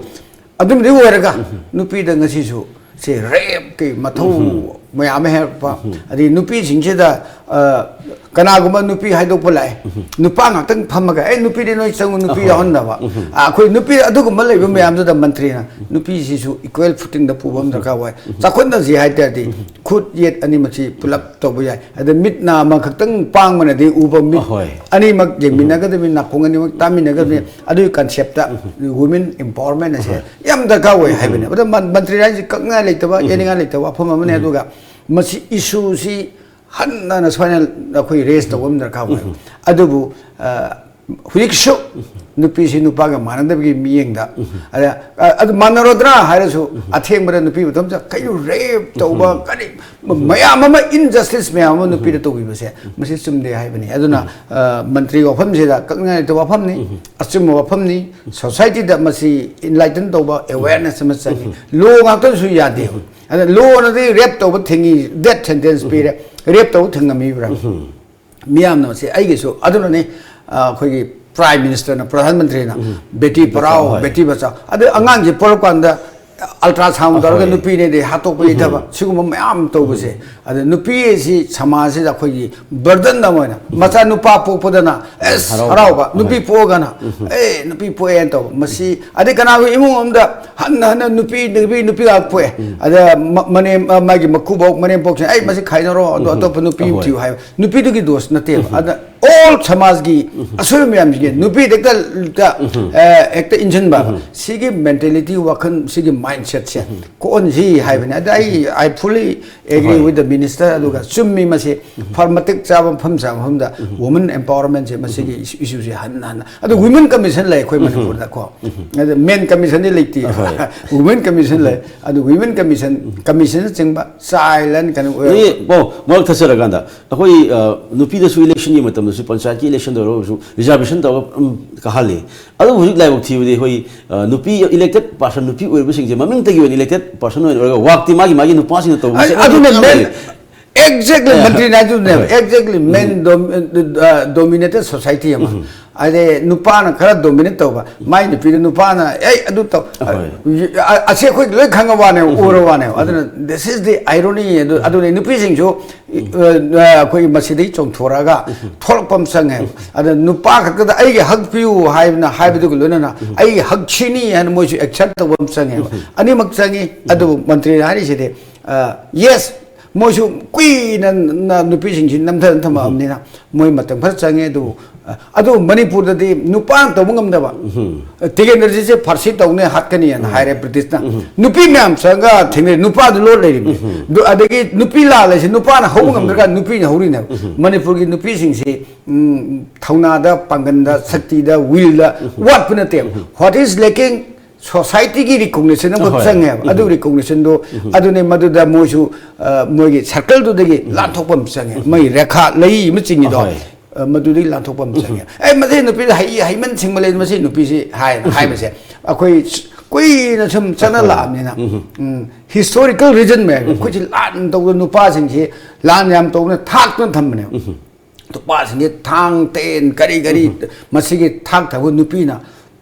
ꯑꯗꯨꯝꯗꯤ ꯑꯣꯏꯔꯒ ꯅꯨꯄꯤꯗ ꯉꯁꯤꯁꯨ ꯁꯤ rapeꯀꯤ ꯃꯊꯧ ꯃꯌꯥꯝ ꯑꯃ ꯍꯦꯜꯂꯛꯄ, ꯑꯗꯩ ꯅꯨꯄꯤꯁꯤꯡꯁꯤꯗ ꯑ, ꯀꯅꯥꯒꯨꯝꯕ ꯅꯨꯄꯤ ꯍꯥꯏꯗꯣꯛꯄ ꯂꯥꯛꯑꯦ, ꯅꯨꯄꯥ ꯉꯥꯛꯇꯪ ꯐꯝꯃꯒ ꯑꯦ ꯅꯨꯄꯤꯗꯤ ꯅꯣꯏ ꯆꯪꯉꯨ, ꯅꯨꯄꯤ ꯌꯥꯎꯍꯟꯗꯕ꯫ ꯑ, ꯑꯩꯈꯣꯏ ꯅꯨꯄꯤ ꯑꯗꯨꯒꯨꯝꯕ ꯂꯩꯕ ꯃꯌꯥꯝꯗꯨꯗ ꯃꯟꯇ꯭ꯔꯤꯅ ꯅꯨꯄꯤꯁꯤꯁꯨ equal footingꯗ ꯄꯨꯕ ꯑꯃ ꯗꯔꯀꯥꯔ ꯑꯣꯏ꯫ ꯆꯥꯎꯈꯠꯅꯁꯤ ꯍꯥꯏ ꯇꯥꯔꯗꯤ ꯈꯨꯠ ꯌꯦꯠ ꯑꯅꯤꯃꯛꯁꯤ ꯄꯨꯂꯞ ꯇꯧꯕ ꯌꯥꯏ꯫ ꯑꯗ ꯃꯤꯠ ꯅꯥ ꯑꯃꯈꯛꯇꯪ ꯄꯥꯡꯕꯅꯗꯤ ꯎꯕ ꯃꯤꯠ ꯑꯍꯣꯏ꯫ ꯑꯅꯤꯃꯛ ꯌꯦꯡꯃꯤꯟꯅꯒꯗꯕꯅꯤ, ꯅꯥꯀꯣꯡ ꯑꯅꯤꯃꯛ ꯇꯥꯃꯤꯟꯅꯒꯗꯕꯅꯤ꯫ ꯑꯗꯨꯒꯤ conceptꯇ women empowerment ꯑꯁꯦ ꯌꯥꯝ ꯗꯔꯀꯥꯔ ꯑꯣꯏ ꯍꯥꯏꯕꯅꯦ꯫ ꯑꯗ ꯃꯟ- ꯃꯟꯇ꯭ꯔꯤ ꯍꯥꯏꯁꯤ ꯀꯛꯅꯤꯡꯉꯥꯏ ꯂꯩꯇꯕ, ꯌꯦꯠꯅꯤꯡꯉꯥꯏ ꯂꯩꯇꯕ ꯋꯥꯐꯝ ꯑꯃꯅꯤ꯫ ꯑꯗꯨꯒ ꯃꯁꯤ issueꯁꯤ ꯍꯟꯅ ꯍꯟꯅ ꯁꯨꯃꯥꯏꯅ ꯑꯩꯈꯣꯏ raise ꯇꯧꯕ ꯑꯃ ꯗꯔꯀꯥꯔ ꯑꯣꯏ꯫ ꯑꯗꯨꯕꯨ ꯑ, ꯍꯧꯖꯤꯛꯁꯨ ꯅꯨꯄꯤꯁꯤ ꯅꯨꯄꯥꯒ ꯃꯥꯟꯅꯗꯕꯒꯤ ꯃꯤꯠꯌꯦꯡꯗ, ꯑꯗ, ꯑ, ꯑꯗꯨ ꯃꯥꯟꯅꯔꯣꯏꯗ꯭ꯔꯥ ꯍꯥꯏꯔꯁꯨ ꯑꯊꯦꯡꯕꯗ ꯅꯨꯄꯤ ꯃꯇꯝꯗ ꯀꯩꯅꯣ rape ꯇꯧꯕ, ꯀꯔꯤ ꯃꯌꯥꯝ ꯑꯃ injustice ꯃꯌꯥꯝ ꯑꯃ ꯅꯨꯄꯤꯗ ꯇꯧꯕꯤꯕꯁꯦ ꯃꯁꯤ ꯆꯨꯝꯗꯦ ꯍꯥꯏꯕꯅꯤ꯫ ꯑꯗꯨꯅ ꯑ, ꯃꯟꯇ꯭ꯔꯤ ꯋꯥꯐꯝꯁꯤꯗ ꯀꯛꯅꯤꯡꯉꯥꯏ ꯂꯩꯇꯕ ꯋꯥꯐꯝꯅꯤ, ꯑꯆꯨꯝꯕ ꯋꯥꯐꯝꯅꯤ꯫ Societyꯗ ꯃꯁꯤ enlighten ꯇꯧꯕ, awareness ꯑꯃ ꯆꯪꯉꯤ꯫ Law ꯉꯥꯛꯇꯁꯨ ꯌꯥꯗꯦ꯫ ꯑꯗ lawꯅꯗꯤ rape ꯇꯧꯕ ꯊꯤꯡꯉꯤ, death sentence ꯄꯤꯔꯦ, rape ꯇꯧꯕ ꯊꯤꯡꯉꯝꯃꯤꯕ꯭ꯔꯥ? ꯃꯤꯌꯥꯝꯅ ꯃꯁꯤ ꯑꯩꯒꯤꯁꯨ ꯑꯗꯨꯅꯅꯤ, ꯑ, ꯑꯩꯈꯣꯏꯒꯤ Prime Ministerꯅ, ꯄ꯭ꯔꯙꯥꯟ ꯃꯟꯇ꯭ꯔꯤꯅ ꯕꯦꯇꯤ ꯄꯔꯥꯎ, ꯍꯣꯏ꯫ ꯕꯦꯇꯤ ꯕꯆꯥꯎ, ꯑꯗꯨ ꯑꯉꯥꯡꯁꯦ ꯄꯣꯔꯛꯄ ꯀꯥꯟꯗ ꯑꯜꯇ꯭ꯔꯥꯁꯥꯎꯟ ꯇꯧꯔꯒ ꯅꯨꯄꯤꯅꯦꯗꯤ ꯍꯥꯠꯇꯣꯛꯄꯒꯤ ꯊꯕꯛ, ꯁꯤꯒꯨꯝꯕ ꯃꯌꯥꯝ ꯇꯧꯕꯁꯦ꯫ ꯑꯗ ꯅꯨꯄꯤ ꯑꯁꯤ ꯁꯃꯥꯖꯁꯤꯗ ꯑꯩꯈꯣꯏꯒꯤ ꯕꯔꯗꯟ ꯑꯃ ꯑꯣꯏꯅ, ꯃꯆꯥ ꯅꯨꯄꯥ ꯄꯣꯛꯄꯗꯅ ꯑꯦꯁ ꯍꯔꯥꯎꯕ, ꯅꯨꯄꯤ ꯄꯣꯛꯑꯒꯅ ꯑꯦ ꯅꯨꯄꯤ ꯄꯣꯛꯑꯦꯅ ꯇꯧꯕ꯫ ꯃꯁꯤ ꯑꯗꯩ ꯀꯅꯥꯒꯨꯝꯕ ꯏꯃꯨꯡ ꯑꯃꯗ ꯍꯟꯅ ꯍꯟꯅ ꯅꯨꯄꯤ ꯅꯨꯄꯤ ꯅꯨꯄꯤ ꯉꯥꯛ ꯄꯣꯛꯑꯦ꯫ ꯑꯗ ꯃ- ꯃꯅꯦꯝ ꯑ, ꯃꯥꯒꯤ ꯃꯀꯨꯕꯣꯛ ꯃꯅꯦꯝꯄꯣꯛꯁꯤꯡ ꯑꯩ ꯃꯁꯤ ꯈꯥꯏꯅꯔꯣ, ꯑꯗꯣ ꯑꯇꯣꯞꯄ ꯅꯨꯄꯤ ꯑꯃ ꯊꯤꯌꯨ ꯍꯥꯏꯕ, ꯅꯨꯄꯤꯗꯨꯒꯤ ꯗꯣꯁ ꯅꯠꯇꯦꯕ꯫ ꯑꯗ ꯑꯣꯜ ꯁꯃꯥꯖꯀꯤ ꯑꯁꯣꯏꯕ ꯃꯌꯥꯝꯁꯤꯒꯤ ꯅꯨꯄꯤꯗ ꯍꯦꯛꯇ ꯍꯦꯛꯇ, ꯑ, ꯍꯦꯛꯇ ꯏꯟꯁꯤꯟꯕ, ꯁꯤꯒꯤ ꯃꯦꯟꯇꯦꯂꯤꯇꯤ, ꯋꯥꯈꯜ, ꯁꯤꯒꯤ ꯃꯥꯏꯟꯁꯦꯠꯁꯦ ꯀꯣꯛꯍꯟꯁꯤ ꯍꯥꯏꯕꯅꯤ꯫ ꯑꯗ ꯑꯩ I fully agree with the minister꯫ ꯑꯗꯨꯒ ꯆꯨꯝꯃꯤ ꯃꯁꯤ꯫ ꯐꯔ ꯃꯇꯤꯛ ꯆꯥꯕ ꯃꯐꯝ ꯆꯥꯕ ꯃꯐꯝꯗ ꯋꯨꯃꯟ ꯑꯦꯝꯄꯥꯋꯔꯃꯦꯟꯁꯦ ꯃꯁꯤꯒꯤ ꯏꯁꯨꯁꯦ ꯍꯟꯅ ꯍꯟꯅ, ꯑꯗꯨ ꯋꯨꯃꯦꯟ ꯀꯃꯤꯁꯟ ꯂꯩ ꯑꯩꯈꯣꯏ ꯃꯅꯤꯄꯨꯔꯗ ꯀꯣ꯫ ꯑꯗ ꯃꯦꯟ ꯀꯃꯤꯁꯟꯗꯤ ꯂꯩꯇꯦ꯫ ꯋꯨꯃꯦꯟ ꯀꯃꯤꯁꯟ ꯂꯩ꯫ ꯑꯗꯨ ꯋꯨꯃꯦꯟ ꯀꯃꯤꯁꯟ, ꯀꯃꯤꯁꯟꯅꯆꯤꯡꯕ ꯆꯥꯏꯜ ꯑꯦꯟ ꯀꯩꯅꯣ ꯑꯣꯏ- ꯅꯣꯏꯒꯤ, ꯑꯣ, ꯃꯔꯛ ꯊꯠꯆꯔꯀꯥꯟꯗ ꯑꯩꯈꯣꯏ, ꯑ, ꯅꯨꯄꯤꯗꯁꯨ ꯏꯂꯦꯛꯁꯟꯒꯤ ꯃꯇꯝꯗꯁꯨ, ꯄꯟꯆꯥꯌꯠꯀꯤ ꯏꯂꯦꯛꯁꯟꯗ ꯑꯣꯏꯔꯒꯁꯨ ꯔꯤꯖꯥꯔꯕꯦꯁꯟ ꯇꯧꯔꯒ ꯑꯗꯨꯝ ꯀꯥꯍꯜꯂꯤ꯫ ꯑꯗꯨꯕꯨ ꯍꯧꯖꯤꯛ ꯂꯥꯏꯕꯛ ꯊꯤꯕꯗꯤ ꯑꯩꯈꯣꯏ, ꯑ, ꯅꯨꯄꯤ ꯏꯂꯦꯛꯇꯦꯠ ꯄꯥꯔꯁꯟ, ꯅꯨꯄꯤ ꯑꯣꯏꯕꯁꯤꯡꯁꯦ ꯃꯃꯤꯡꯇꯒꯤ ꯑꯣꯏꯅ ꯏꯂꯦꯛꯇꯦꯠ ꯄꯥꯔꯁꯟ ꯑꯣꯏꯅ ꯑꯣꯏꯔꯒ ꯋꯥꯛꯇꯤ ꯃꯥꯒꯤ ꯃꯥꯒꯤ ꯅꯨꯄꯥꯁꯤꯡꯅ ꯇꯧꯕꯁꯦ ꯑꯗꯨꯅ ꯃꯦꯟ, ꯑꯦꯛꯖꯦꯛꯂꯤ ꯃꯟꯇ꯭ꯔꯤꯅ ꯍꯥꯏꯗꯨꯅꯦꯕ꯫ ꯑꯦꯛꯖꯦꯛꯂꯤ ꯃꯦꯟ ꯗꯣꯃꯤꯅꯦꯇꯦꯠ ꯁꯣꯁꯥꯏꯇꯤ ꯑꯃ꯫ ꯑꯗꯩ ꯅꯨꯄꯥꯅ ꯈꯔ ꯗꯣꯃꯤꯅꯦꯠ ꯇꯧꯕ, ꯃꯥꯏ ꯅꯨꯄꯤꯗ ꯅꯨꯄꯥꯅ ꯑꯦ ꯑꯗꯨ ꯇꯧ꯫ ꯑ- ꯑꯁꯤ ꯑꯩꯈꯣꯏ ꯂꯣꯏ ꯈꯪꯉ ꯋꯥꯅꯦꯕ, ꯎꯔ ꯋꯥꯅꯦꯕ꯫ ꯑꯗꯨꯅ this is the irony꯫ ꯑꯗꯨ ꯑꯗꯨꯅꯤ ꯅꯨꯄꯤꯁꯤꯡꯁꯨ, ꯑ, ꯑ, ꯑꯩꯈꯣꯏꯒꯤ ꯃꯁꯤꯗꯒꯤ ꯆꯣꯡꯊꯣꯔꯛꯑꯒ ꯊꯣꯛꯂꯛꯄ ꯑꯃ ꯆꯪꯉꯦꯕ꯫ ꯑꯗ ꯅꯨꯄꯥ ꯈꯛꯇꯗ ꯑꯩꯒꯤ ꯍꯛ ꯄꯤꯌꯨ ꯍꯥꯏꯕꯅ ꯍꯥꯏꯕꯗꯨꯒ ꯂꯣꯏꯅꯅ ꯑꯩꯒꯤ ꯍꯛ ꯁꯤꯅꯤ ꯍꯥꯏꯅ ꯃꯣꯏꯁꯨ ꯑꯦꯛꯁꯦꯞ ꯇꯧꯕ ꯑꯃ ꯆꯪꯉꯦꯕ꯫ ꯑꯅꯤꯃꯛ ꯆꯪꯉꯤ꯫ ꯑꯗꯨꯕꯨ ꯃꯟꯇ꯭ꯔꯤꯅ ꯍꯥꯏꯔꯤꯁꯤꯗꯤ, ꯑ, ꯌꯦꯁ, ꯃꯣꯏꯁꯨ ꯀꯨꯏꯅ ꯅ- ꯅꯨꯄꯤꯁꯤꯡꯁꯤ ꯅꯝꯊꯅ ꯊꯝꯃꯛꯑꯕꯅꯤꯅ ꯃꯣꯏ ꯃꯇꯝ ꯈꯔ ꯆꯪꯉꯦ꯫ ꯑꯗꯨꯕꯨ, ꯑ, ꯑꯗꯨꯕꯨ ꯃꯅꯤꯄꯨꯔꯗꯗꯤ ꯅꯨꯄꯥꯅ ꯇꯧꯕ ꯉꯝꯗꯕ꯫ ꯇꯤꯀꯦꯟꯗ꯭ꯔꯖꯤꯠꯁꯦ ꯐꯥꯔꯁꯤ ꯇꯧꯅꯦ, ꯍꯥꯠꯀꯅꯤꯅ ꯍꯥꯏꯔꯦ ꯕ꯭ꯔꯤꯇꯤꯁꯅ꯫ ꯅꯨꯄꯤ ꯃꯌꯥꯝ ꯆꯪꯉꯒ ꯊꯦꯡꯅꯔꯦ, ꯅꯨꯄꯥꯗꯨ ꯂꯣꯠ ꯂꯩꯔꯤꯕꯅꯤ꯫ ꯑꯗꯨ- ꯑꯗꯒꯤ ꯅꯨꯄꯤ ꯂꯥꯜꯂꯁꯤ ꯅꯨꯄꯥꯅ ꯍꯧꯕ ꯉꯝꯗ꯭ꯔꯒ ꯅꯨꯄꯤꯅ ꯍꯧꯔꯤꯅꯦꯕ꯫ ꯃꯅꯤꯄꯨꯔꯒꯤ ꯅꯨꯄꯤꯁꯤꯡꯁꯤ, ꯎꯝ, ꯊꯧꯅꯥꯗ, ꯄꯥꯡꯒꯟꯗ, ꯁꯛꯇꯤꯗ, ꯋꯤꯜꯗ ꯋꯥꯠꯄ ꯅꯠꯇꯦꯕ꯫ What is lacking? ꯁꯣꯁꯥꯏꯇꯤꯒꯤ ꯔꯤꯀꯣꯛꯅꯤꯁꯟ ꯑꯃꯈꯛ ꯆꯪꯉꯦꯕ꯫ ꯑꯗꯨ ꯔꯤꯀꯣꯛꯅꯤꯁꯟꯗꯣ ꯑꯗꯨꯅꯦ ꯃꯗꯨꯗ ꯃꯣꯏꯁꯨ, ꯑ, ꯃꯣꯏꯒꯤ ꯁꯔꯀꯜꯗꯨꯗꯒꯤ ꯂꯥꯟꯊꯣꯛꯄ ꯑꯃ ꯆꯪꯉꯦ꯫ ꯃꯣꯏ ꯔꯦꯈꯥ ꯂꯩ ꯑꯃ ꯆꯤꯡꯉꯤꯗꯣ, ꯑ, ꯃꯗꯨꯗꯒꯤ ꯂꯥꯟꯊꯣꯛꯄ ꯑꯃ ꯆꯪꯉꯦ꯫ ꯑꯦ, ꯃꯁꯤ ꯅꯨꯄꯤꯗ ꯍꯩ ꯍꯩꯃꯟ ꯁꯤꯡꯃꯜꯂꯦ, ꯃꯁꯤ ꯅꯨꯄꯤꯁꯤ ꯍꯥꯏꯅ ꯍꯥꯏꯕꯁꯦ ꯑꯩꯈꯣꯏ ꯀꯨꯏꯅ ꯁꯨꯝ ꯆꯠꯅ ꯂꯥꯛꯑꯕꯅꯤꯅ, ꯎꯝ, ꯍꯤꯁꯇꯣꯔꯤꯀꯦꯜ ꯔꯤꯖꯟ ꯃꯌꯥꯝ, ꯑꯩꯈꯣꯏꯁꯤ ꯂꯥꯟ ꯇꯧꯗ ꯅꯨꯄꯥꯁꯤꯡꯁꯤ ꯂꯥꯟ ꯌꯥꯝ ꯇꯧꯗꯅ ꯊꯥꯛꯇꯅ ꯊꯝꯕꯅꯦꯕ꯫ ꯅꯨꯄꯥꯁꯤꯡꯁꯤ ꯊꯥꯡ ꯇꯦꯟ ꯀꯔꯤ ꯀꯔꯤ ꯃꯁꯤꯒꯤ ꯊꯥꯛ ꯊꯥꯛꯄ ꯅꯨꯄꯤꯅ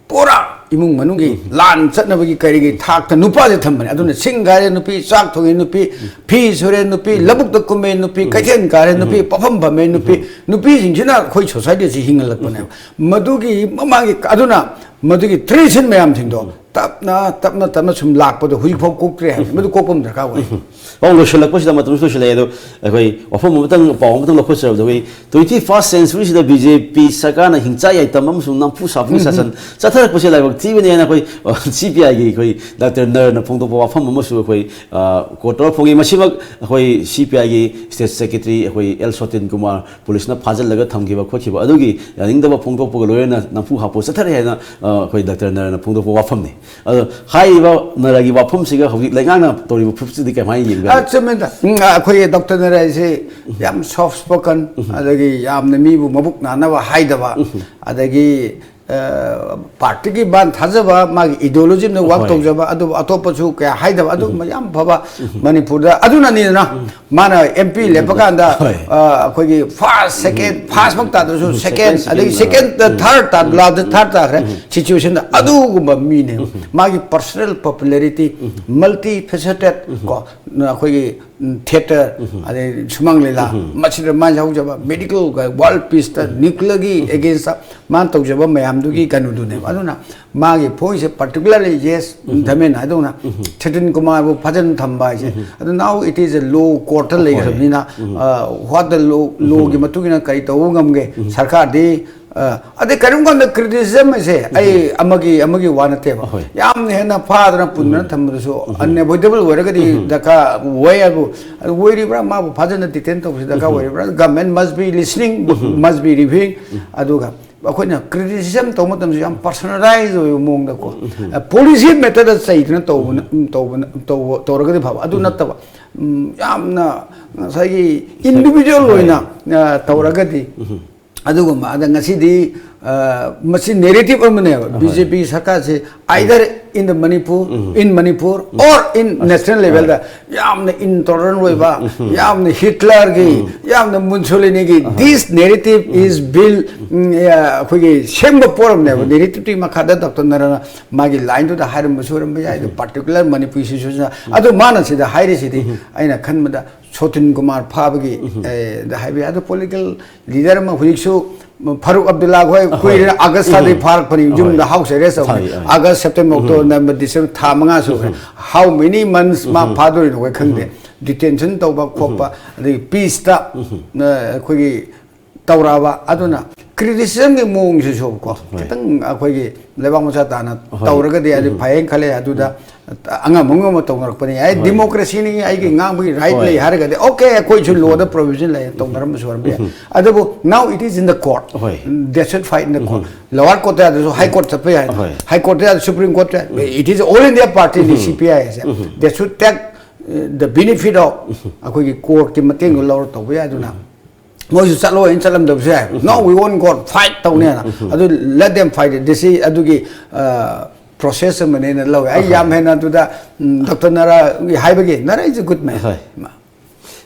ꯄꯨꯔꯥ ꯏꯃꯨꯡ ꯃꯅꯨꯡꯒꯤ ꯂꯥꯟ ꯆꯠꯅꯕꯒꯤ ꯀꯔꯤꯒꯤ ꯊꯥꯛꯇ ꯅꯨꯄꯥꯁꯦ ꯊꯝꯕꯅꯦ꯫ ꯑꯗꯨꯅ ꯁꯤꯡ ꯈꯥꯏꯔꯦ ꯅꯨꯄꯤ, ꯆꯥꯛ ꯊꯣꯡꯉꯦ ꯅꯨꯄꯤ, ꯐꯤ ꯁꯨꯔꯦ ꯅꯨꯄꯤ, ꯂꯧꯕꯨꯛꯇ ꯀꯨꯝꯃꯦ ꯅꯨꯄꯤ, ꯀꯩꯊꯦꯜ ꯀꯥꯔꯦ ꯅꯨꯄꯤ, ꯄꯣꯠꯐꯝ ꯐꯝꯃꯦ ꯅꯨꯄꯤ, ꯅꯨꯄꯤꯁꯤꯡꯁꯤꯅ ꯑꯩꯈꯣꯏ ꯁꯣꯁꯥꯏꯇꯤꯁꯤ ꯍꯤꯡꯍꯜꯂꯛꯄꯅꯦꯕ꯫ ꯃꯗꯨꯒꯤ ꯃꯃꯥꯡꯒꯤ, ꯑꯗꯨꯅ ꯃꯗꯨꯒꯤ ꯇ꯭ꯔꯦꯗꯤꯁꯟ ꯃꯌꯥꯝꯁꯤꯡꯗꯣ ꯇꯞꯅ ꯇꯞꯅ ꯇꯞꯅ ꯁꯨꯝ ꯂꯥꯛꯄꯗꯣ ꯍꯧꯖꯤꯛꯐꯥꯎ ꯀꯣꯛꯇ꯭ꯔꯦ ꯍꯥꯏꯕ꯫ ꯃꯗꯨ ꯀꯣꯛꯄ ꯑꯃ ꯗꯔꯀꯥꯔ ꯑꯣꯏ꯫ ꯄꯥꯎ ꯂꯣꯏꯁꯤꯜꯂꯛꯄꯁꯤꯗ, ꯃꯇꯝꯁꯨ ꯂꯣꯏꯁꯤꯜꯂꯛꯑꯦ꯫ ꯑꯗꯣ ꯑꯩꯈꯣꯏ ꯋꯥꯐꯝ ꯑꯃꯇꯪ, ꯄꯥꯎ ꯑꯃꯇꯪ ꯂꯧꯈꯠꯆꯔꯕꯗ, ꯑꯩꯈꯣꯏ ꯇ꯭ꯋꯦꯟꯇꯤ ꯐꯥꯔꯁ ꯁꯦꯟꯆꯨꯔꯤꯁꯤꯗ ꯕꯤ ꯖꯦ ꯄꯤ ꯁꯔꯀꯥꯔꯅ ꯍꯤꯡꯆꯥꯏ ꯌꯥꯏꯇꯝ ꯑꯃꯁꯨꯡ ꯅꯝꯐꯨ ꯁꯥꯐꯨꯒꯤ ꯁꯥꯁꯟ ꯆꯠꯊꯔꯛꯄꯁꯦ ꯂꯥꯏꯕꯛ ꯊꯤꯕꯅꯦꯅ ꯑꯩꯈꯣꯏ ꯁꯤ ꯄꯤ ꯑꯥꯏꯒꯤ ꯑꯩꯈꯣꯏ ꯗꯥꯛꯇꯔ ꯅꯔꯅ ꯐꯣꯡꯗꯣꯛꯄ ꯋꯥꯐꯝ ꯑꯃꯁꯨ ꯑꯩꯈꯣꯏ ꯀꯣꯔꯠ ꯇꯧꯔ ꯐꯣꯡꯉꯤ꯫ ꯃꯁꯤꯃꯛ ꯑꯩꯈꯣꯏ ꯁꯤ ꯄꯤ ꯑꯥꯏꯒꯤ ꯁ꯭ꯇꯦꯠ ꯁꯦꯀ꯭ꯔꯦꯇꯔꯤ ꯑꯩꯈꯣꯏ ꯑꯦꯜ ꯁꯣꯇꯤꯟ ꯀꯨꯃꯥꯔ ꯄꯨꯂꯤꯁꯅ ꯐꯥꯖꯤꯜꯂꯒ ꯊꯝꯈꯤꯕ ꯈꯣꯠꯈꯤꯕ ꯑꯗꯨꯒꯤ ꯌꯥꯅꯤꯡꯗꯕ ꯐꯣꯡꯗꯣꯛꯄꯒ ꯂꯣꯏꯅꯅ ꯅꯝꯐꯨ ꯍꯥꯐꯨ ꯆꯠꯊꯔꯦ ꯍꯥꯏꯅ, ꯑ, ꯑꯩꯈꯣꯏ ꯗꯥꯛꯇꯔ ꯅꯔꯅ ꯐꯣꯡꯗꯣꯛꯄ ꯋꯥꯐꯝꯅꯤ꯫ ꯑꯗꯣ ꯍꯥꯏꯔꯤꯕ ꯅꯔꯒꯤ ꯋꯥꯐꯝꯁꯤꯒ ꯍꯧꯖꯤꯛ ꯂꯩꯉꯥꯛꯅ ꯇꯧꯔꯤꯕ ꯐꯨꯔꯨꯞꯁꯤꯗꯤ ꯀꯃꯥꯏꯅ ꯌꯦꯡꯒꯅꯤ? ꯑ, ꯆꯨꯝꯃꯦꯗ꯫ ꯎꯝ, ꯑ, ꯑꯩꯈꯣꯏꯒꯤ ꯗꯥꯛꯇꯔ ꯅꯔ ꯍꯥꯏꯁꯦ ꯌꯥꯝ ꯁꯣꯐ ꯁ꯭ꯄꯣꯀꯟ, ꯑꯗꯒꯤ ꯌꯥꯝꯅ ꯃꯤꯕꯨ ꯃꯕꯨꯛ ꯅꯥꯅꯕ ꯍꯥꯏꯗꯕ, ꯑꯗꯒꯤ, ꯑ, ꯄꯥꯔꯇꯤꯒꯤ ꯃꯥꯅ ꯊꯥꯖꯕ, ꯃꯥꯒꯤ ꯏꯗꯤꯑꯣꯂꯣꯖꯤ ꯑꯃꯗ ꯋꯥꯛ ꯍꯣꯏ꯫ ꯇꯧꯖꯕ, ꯑꯗꯨꯕꯨ ꯑꯇꯣꯞꯄꯁꯨ ꯀꯌꯥ ꯍꯥꯏꯗꯕ, ꯑꯗꯨꯒꯨꯝꯕ ꯌꯥꯝ ꯐꯕ ꯃꯅꯤꯄꯨꯔꯗ꯫ ꯑꯗꯨꯅꯅꯤꯗꯅ ꯃꯥꯅ ꯑꯦꯝ ꯄꯤ ꯂꯦꯞꯄ ꯀꯥꯟꯗ, ꯍꯣꯏ꯫ ꯑ, ꯑꯩꯈꯣꯏꯒꯤ ꯐꯥꯔꯁ, ꯁꯦꯀꯦꯟ, ꯐꯥꯔꯁ ꯃꯛ ꯇꯥꯗ꯭ꯔꯁꯨ ꯁꯦꯀꯦꯟ, ꯁꯦꯀꯦꯟ, ꯑꯗꯒꯤ ꯁꯦꯀꯦꯟ, ꯁꯦꯀꯦꯟ, ꯊꯥꯔꯠ ꯇꯥ, ꯂꯥꯁꯇ ꯊꯥꯔꯠ ꯇꯥꯈ꯭ꯔꯦ ꯁꯤꯆꯨꯋꯦꯁꯟꯗ꯫ ꯑꯗꯨꯒꯨꯝꯕ ꯃꯤꯅꯦ꯫ ꯃꯥꯒꯤ ꯄꯔꯁꯣꯅꯦꯜ ꯄꯣꯄꯨꯂꯔꯤꯇꯤ, ꯃꯜꯇꯤ ꯐꯦꯁꯦꯇꯦꯠ ꯀꯣ, ꯑꯩꯈꯣꯏꯒꯤ ꯊꯤꯌꯦꯇꯔ, ꯑꯗꯩ ꯁꯨꯃꯥꯡ ꯂꯤꯂꯥ, ꯃꯁꯤꯗ ꯃꯥ ꯌꯥꯎꯖꯕ ꯃꯦꯗꯤꯀꯦꯜ, ꯋꯥꯔꯜ ꯄꯤꯁꯇ, ꯅ꯭ꯌꯨꯀ꯭ꯂꯤꯌꯔꯒꯤ ꯑꯦꯒꯦꯟꯁꯇ ꯃꯥꯅ ꯇꯧꯖꯕ ꯃꯌꯥꯝꯗꯨꯒꯤ ꯀꯩꯅꯣꯗꯨꯅꯦꯕ꯫ ꯑꯗꯨꯅ ꯃꯥꯒꯤ ꯐꯣꯡꯉꯤꯁꯦ ꯄꯥꯔꯇꯤꯀꯨꯂꯔꯂꯤ, ꯌꯦꯁ, ꯙꯔꯃꯦꯟ ꯍꯥꯏꯗꯧꯅ ꯁꯇꯤꯟ ꯀꯨꯃꯥꯔꯕꯨ ꯐꯥꯖꯤꯟ ꯊꯝꯕ ꯍꯥꯏꯁꯦ꯫ ꯑꯗꯨ ꯅꯥꯎ ꯏꯠ ꯏꯁ ꯑꯦ ꯂꯣ ꯀꯣꯔꯠꯇ ꯂꯩꯈ꯭ꯔꯕꯅꯤꯅ, ꯋꯥꯠ ꯗ ꯂꯣ, ꯂꯣꯒꯤ ꯃꯇꯨꯡ ꯏꯟꯅ ꯀꯔꯤ ꯇꯧꯕ ꯉꯝꯒꯦ? ꯁꯔꯀꯥꯔꯗꯤ, ꯑ, ꯑꯗꯩ ꯀꯔꯤꯒꯨꯝꯕ ꯀꯥꯟꯗ ꯀ꯭ꯔꯤꯇꯤꯁꯤꯖꯝ ꯍꯥꯏꯁꯦ ꯑꯩ ꯑꯃꯒꯤ, ꯑꯃꯒꯤ ꯋꯥ ꯅꯠꯇꯦꯕ꯫ ꯍꯣꯏ꯫ ꯌꯥꯝꯅ ꯍꯦꯟꯅ ꯐꯥꯗꯅ ꯄꯨꯟꯗꯅ ꯊꯝꯕꯗꯁꯨ ꯑꯟꯑꯦꯚꯣꯏꯗꯦꯕꯜ ꯑꯣꯏꯔꯒꯗꯤ ꯗꯔꯀꯥꯔ ꯑꯣꯏ ꯍꯥꯏꯕꯨ, ꯑꯗꯨ ꯑꯣꯏꯔꯤꯕ꯭ꯔꯥ? ꯃꯥꯕꯨ ꯐꯥꯖꯅ ꯗꯤꯇꯦꯟ ꯇꯧꯕꯁꯤ ꯗꯔꯀꯥꯔ ꯑꯣꯏꯔꯤꯕ꯭ꯔꯥ? Government must be listening, must be reviewing꯫ ꯑꯗꯨꯒ ꯑꯩꯈꯣꯏꯅ ꯀ꯭ꯔꯤꯇꯤꯁꯤꯖꯝ ꯇꯧꯕ ꯃꯇꯝꯗ ꯌꯥꯝ ꯄꯔꯁꯣꯅꯦꯂꯥꯏꯖ ꯑꯣꯏꯕ ꯃꯑꯣꯡꯗꯀꯣ, ꯄꯣꯂꯤꯁꯤ ꯃꯦꯇꯔꯗ ꯆꯩꯗꯅ ꯇꯧꯕꯅ, ꯇꯧꯕꯅ, ꯇꯧꯕ, ꯇꯧꯔꯒꯗꯤ ꯐꯕ꯫ ꯑꯗꯨ ꯅꯠꯇꯕ, ꯎꯝ, ꯌꯥꯝꯅ ꯉꯁꯥꯏꯒꯤ ꯏꯟꯗꯤꯚꯤꯖꯨꯋꯦꯜ ꯑꯣꯏꯅ, ꯑ, ꯇꯧꯔꯒꯗꯤ ꯑꯗꯨꯒꯨꯝꯕ꯫ ꯑꯗ ꯉꯁꯤꯗꯤ, ꯑ, ꯃꯁꯤ ꯅꯦꯔꯦꯇꯤꯚ ꯑꯃꯅꯦꯕ꯫ ꯕꯤ ꯖꯦ ꯄꯤ ꯁꯔꯀꯥꯔꯁꯤ either in the Manipur, in Manipur or in national level ꯗ ꯌꯥꯝꯅ intolerant ꯑꯣꯏꯕ, ꯌꯥꯝꯅ ꯍꯤꯠꯂꯔꯒꯤ, ꯌꯥꯝꯅ ꯃꯨꯟꯁꯣꯂꯤꯅꯤꯒꯤ, this narrative is built, ꯎꯝ, ꯑ, ꯑꯩꯈꯣꯏꯒꯤ ꯁꯦꯝꯕ ꯄꯣꯔꯝꯅꯦꯕ꯫ ꯅꯦꯔꯦꯇꯤꯚꯇꯨꯒꯤ ꯃꯈꯥꯗ ꯗꯣꯛꯇꯔ ꯅꯔꯥꯅ ꯃꯥꯒꯤ ꯂꯥꯏꯟꯗꯨꯗ ꯍꯥꯏꯔꯝꯕꯁꯨ ꯑꯣꯏꯔꯝꯕ ꯌꯥꯏ, ꯑꯗꯨ particular ꯃꯅꯤꯄꯨꯔꯤ situation ꯑꯗꯨ ꯃꯥꯅ ꯁꯤꯗ ꯍꯥꯏꯔꯤꯁꯤꯗꯤ ꯑꯩꯅ ꯈꯟꯕꯗ ꯁꯣꯇꯤꯟ ꯀꯨꯃꯥꯔ ꯐꯥꯕꯒꯤ, ꯑꯦ, ꯗ ꯍꯥꯏꯕ ꯌꯥꯏ꯫ ꯑꯗꯨ ꯄꯣꯂꯤꯇꯤꯀꯦꯜ ꯂꯤꯗꯔ ꯑꯃ ꯍꯧꯖꯤꯛꯁꯨ ꯐꯥꯔꯨꯛ ꯑꯕꯗꯨꯜꯂꯥ ꯍꯣꯏ ꯀꯨꯏꯔꯦ, ꯑꯥꯒꯁ ꯊꯥꯗꯒꯤ ꯐꯥꯔꯛꯄꯅꯤ, ꯌꯨꯝꯗ ꯍꯥꯎꯁ ꯑꯦꯔꯦꯁ ꯇꯧꯕꯅꯤ꯫ ꯊꯥꯏ, ꯑꯥ꯫ ꯑꯥꯒꯁ, ꯁꯦꯞꯇꯦꯝꯕꯔ, ꯑꯣꯛꯇꯣꯕꯔ, ꯅꯕꯦꯝꯕꯔ, ꯗꯤꯁꯦꯝꯕꯔ ꯊꯥ ꯃꯉꯥ ꯁꯨꯈ꯭ꯔꯦ꯫ How many months ꯃꯥ ꯐꯥꯗꯣꯔꯤꯅꯣ ꯑꯩꯈꯣꯏ ꯈꯪꯗꯦ꯫ ꯗꯤꯇꯦꯟꯁꯟ ꯇꯧꯕ ꯈꯣꯠꯄ, ꯑꯗꯒꯤ ꯄꯤꯁꯇ ꯑꯩꯈꯣꯏꯒꯤ ꯇꯧꯔꯛꯑꯕ꯫ ꯑꯗꯨꯅ ꯀ꯭ꯔꯤꯇꯤꯁꯤꯖꯝꯒꯤ ꯃꯑꯣꯡꯁꯤꯁꯨ ꯀꯣ, ꯈꯤꯇꯪ ꯑꯩꯈꯣꯏꯒꯤ ꯂꯩꯕꯥꯛ ꯃꯆꯥ ꯇꯥꯅ ꯇꯧꯔꯒꯗꯤ ꯑꯗꯨ ꯐꯩꯌꯦꯅ ꯈꯜꯂꯦ꯫ ꯑꯗꯨꯗ ꯑꯉꯝ ꯑꯉꯝꯕ ꯇꯧꯅꯔꯛꯄꯅꯤ꯫ ꯑꯩ ꯗꯤꯃꯣꯀ꯭ꯔꯦꯁꯤꯅꯤ, ꯑꯩꯒꯤ ꯉꯥꯡꯕꯒꯤ ꯔꯥꯏꯠ ꯂꯩ ꯍꯥꯏꯔꯒꯗꯤ, ꯑꯣꯀꯦ, ꯑꯩꯈꯣꯏꯁꯨ ꯂꯣꯗ ꯄ꯭ꯔꯣꯚꯤꯖꯟ ꯂꯩ, ꯇꯧꯅꯔꯝꯕꯁꯨ ꯑꯣꯏꯔꯝꯕ ꯌꯥꯏ꯫ ꯑꯗꯨꯕꯨ now it is in the court, they should fight in the court. Lower court ꯇ ꯌꯥꯗ꯭ꯔꯁꯨ ꯍꯥꯏ ꯀꯣꯔꯠ ꯆꯠꯄ ꯌꯥꯏ, ꯍꯥꯏ ꯀꯣꯔꯠ ꯇ ꯌꯥꯗ꯭ꯔꯁꯨ ꯁꯨꯄ꯭ꯔꯤꯝ ꯀꯣꯔꯠ ꯇ ꯌꯥꯏ꯫ It is all India party ꯅꯤ, ꯁꯤ ꯄꯤ ꯑꯥꯏ ꯑꯦꯁꯦ꯫ They should take, uh, the benefit of ꯑꯩꯈꯣꯏꯒꯤ ꯀꯣꯔꯠꯀꯤ ꯃꯇꯦꯡꯗꯣ ꯂꯧꯔ ꯇꯧꯕ ꯌꯥꯏ꯫ ꯑꯗꯨꯅ ꯃꯣꯏꯁꯨ ꯆꯠꯂꯣ ꯍꯥꯏꯅ ꯆꯠꯂꯝꯗꯕꯁꯨ ꯌꯥꯏ꯫ No, we won't go, fight ꯇꯧꯅꯦꯅ꯫ ꯑꯗꯨ let them fight it. ꯗꯤ ꯁꯤ ꯑꯗꯨꯒꯤ ꯄ꯭ꯔꯣꯁꯦꯁ ꯑꯃꯅꯦꯅ ꯂꯧꯋꯦ꯫ ꯑꯩ ꯌꯥꯝ ꯍꯦꯟꯅ ꯑꯗꯨꯗ, ꯎꯝ, ꯗꯣꯛꯇꯔ ꯅꯔꯥꯒꯤ ꯍꯥꯏꯕꯒꯤ, Nara is a good man. ꯍꯣꯏ꯫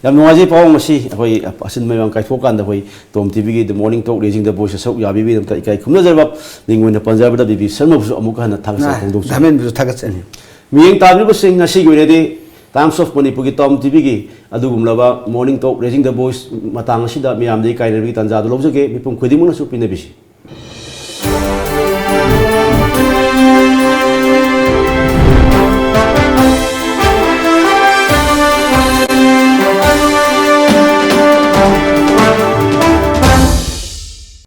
ꯌꯥꯝ ꯅꯨꯡꯉꯥꯏꯖꯩ ꯄꯥꯎ ꯉꯁꯤ ꯑꯩꯈꯣꯏ ꯑꯁꯤꯟ ꯃꯌꯥꯝ ꯀꯥꯏꯊꯣꯛꯀꯥꯟꯗ ꯑꯩꯈꯣꯏ ꯇꯣꯝ ꯇꯤꯚꯤꯒꯤ The Morning Talk Raising the Voice ꯁꯔꯨꯛ ꯌꯥꯕꯤꯕꯒꯤꯗꯃꯛꯇ ꯏꯀꯥꯏ ꯈꯨꯝꯅꯖꯔꯕ ꯃꯤꯡ ꯑꯣꯏꯅ ꯄꯟꯖꯔꯕꯗ ꯕꯤ ꯕꯤ ꯁꯔꯃꯕꯨꯁꯨ ꯑꯃꯨꯛ ꯍꯟꯅ ꯊꯥꯒꯠꯆꯕ ꯐꯣꯡꯗꯣꯛꯆꯔꯤ꯫ ꯙꯔꯃꯦꯟꯕꯨꯁꯨ ꯊꯥꯒꯠꯆꯔꯤ꯫ ꯃꯤꯠꯌꯦꯡ ꯇꯥꯕꯤꯔꯤꯕꯁꯤꯡ, ꯉꯁꯤꯒꯤ ꯑꯣꯏꯅꯗꯤ Times of Manipurꯒꯤ ꯇꯣꯝ ꯇꯤꯚꯤꯒꯤ ꯑꯗꯨꯒꯨꯝꯂꯕ Morning Talk Raising the Voice ꯃꯇꯥꯡ ꯑꯁꯤꯗ ꯃꯤꯌꯥꯝꯗꯒꯤ ꯀꯥꯏꯅꯕꯒꯤ ꯇꯥꯟꯖꯥꯗꯨ ꯂꯧꯖꯒꯦ꯫ ꯃꯤꯄꯨꯝ ꯈꯨꯗꯤꯡꯃꯛꯅꯁꯨ ꯄꯤꯅꯕꯤꯁꯤ꯫